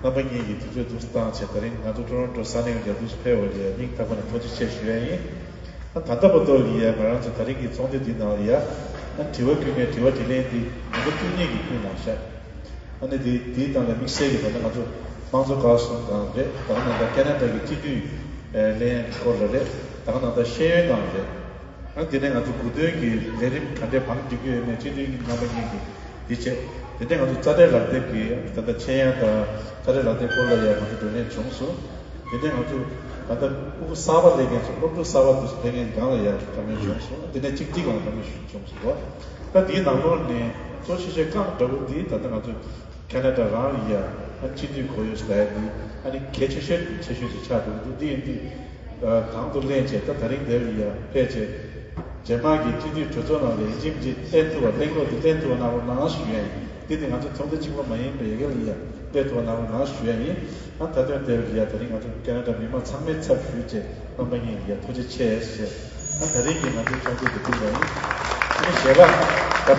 རྣམ་པ་གཉིས་ཀྱིས་དུས་ཚོད་འདུག་སེ་བཏང་བྱས་ད་རིང་ང་ཚོ་ཊོ་རོན་ཊོ་ས་གནས་ཀྱི་རྒྱབ་སྐྱོར་ཕེབས་པ་ལ་ཡ་སྙིང་ཐག་པ་ནས་ཐུགས་རྗེ་ཆེ་ཞུ་ཡ་ཡིན། ཨ། ད་ལྟ་བར་དུ་ལ་ཡ་ང་རང་ཚོ་ད་རིང་གི་ཚོགས་འདུ་འདི་ནང་ལ་ཡ་ཨ་དྲི་བ་བཀོད་མཁན་དྲི་བ་དྲིས་ལན་འདི་མི་འདུག་བཅུ་གཉིས་ཀྱིས་ཕུལ་གནང་ཤག་ཨ་ནི་འདི་འདིའི་ནང་ལ་དམིགས་བསལ་གྱི་ད་ལྟ་ང་ཚོ་ དམངས་གཙོ་བཀའ་ཟུར་སྒང་རེད། ད་ག་ནང་བཞིན་ཁེ་ན་ཌ་གི་སྤྱི་འཐུས་ལེན་ཡག་གི་སྐོར་ལ་རེད། ད་ག་ནང་བཞིན་ཤེས་ཡོན་སྒང་རེད། ཨ་དེ་ནས་ང་ཚོ་དགུ་སྟོན་གྱི་ལས་རིམ་ག་འདྲས་བང་སྒྲིག་གི་ཡོད་མེད་སྤྱི་འཐུས་རྣམ་པ་གཉིས་ཀྱིས་འདི་བྱས། དེ་ནས་ང་ཚོ་རྩ་ཁྲིམས་ལག་དེབ་ཀྱི་ད་ལྟ་ཆེད་ཡང་དང་རྩ་ཁྲིམས་ལག་དེབ་སྐོར་ལ་ཡང་ང་ཚོ་བགྲོ་གླེང་བྱུང་སོང་། དེ་ནས་ང་ཚོ་ད་ལྟ་ཕྲུ་གུ་གསར་པ་སླེབས་མཁན་ཚོ་སློབ་ཕྲུག་གསར་པ་དེ་ཚོ་ཕེབས་མཁན་སྒང་ལ་ཡང་བགྲོ་གླེང་བྱུང་སོང་། དེ་ནས་གཅིག་སྒྲིལ་སྒང་ལ་བགྲོ་གླེང་བྱུང་སོང་། ད་དེའི་ནང་ལོགས་ནས་གཙོ་ཆེ་ཤོས་རྐང་འདྲ་པོ་འདི་ད་ལྟ་ང་ཚོ་ཁེ་ན་ཌ་རང་ལ་ཡ་ཨ་སྤྱི་འཐུས་གོ་ཡོད་ཟེར་ཡ་འདི་ཨ་ནི་གལ་ཆེ་ཤོས་ཆེ་ཤོས་ཤིག་ཆགས་འདུག་འདི་འདི་ཡིན་དུས་དང་དུ་ལེན་བྱས། ད་ད་རིང་འདིར་ཡ་ཕེབས་བྱས་རྗེས་མ་གི་སྤྱི་འཐུས་གྲོས་ཚོགས་ནང་ལ་ཡིན་གཅིག་མིན་གཅིག་གླེང་ཐུབ་པ་གླེང་རོགས་འདི་གླེང་ཐུབ་པ་གནང་རོགས་གནང་ཞུ་ཡ་ཡིན། འདི་ནི་ང་ཚོ་ཚོགས་སྡེ་གཅིག་པ་མ་ཡིན་པའི་ཡ་གི་ལ་ཡ་གླེང་ཐུབ་པ་གནང་རོགས་གནང་ཞུ་ཡ་ཡིན། ཨ་ད་དོན་འདིར་ཡ་ད་རིང་ང་ཚོ་ཁེ་ན་ཌ་མི་མང་ཚང་མའི་ཚབ་ཞུས་བྱས་རྣམ་པ་གཉིས་ལ་ཡ་ཐུགས་རྗེ་ཆེ་ཞེས། ཨ་ད་རིང་གི་ང་ཚོའི་ཚོགས་འདུ་འདི་ཁུངས་པ་ཡིན། ཨ་ནི་ཞལ་ལག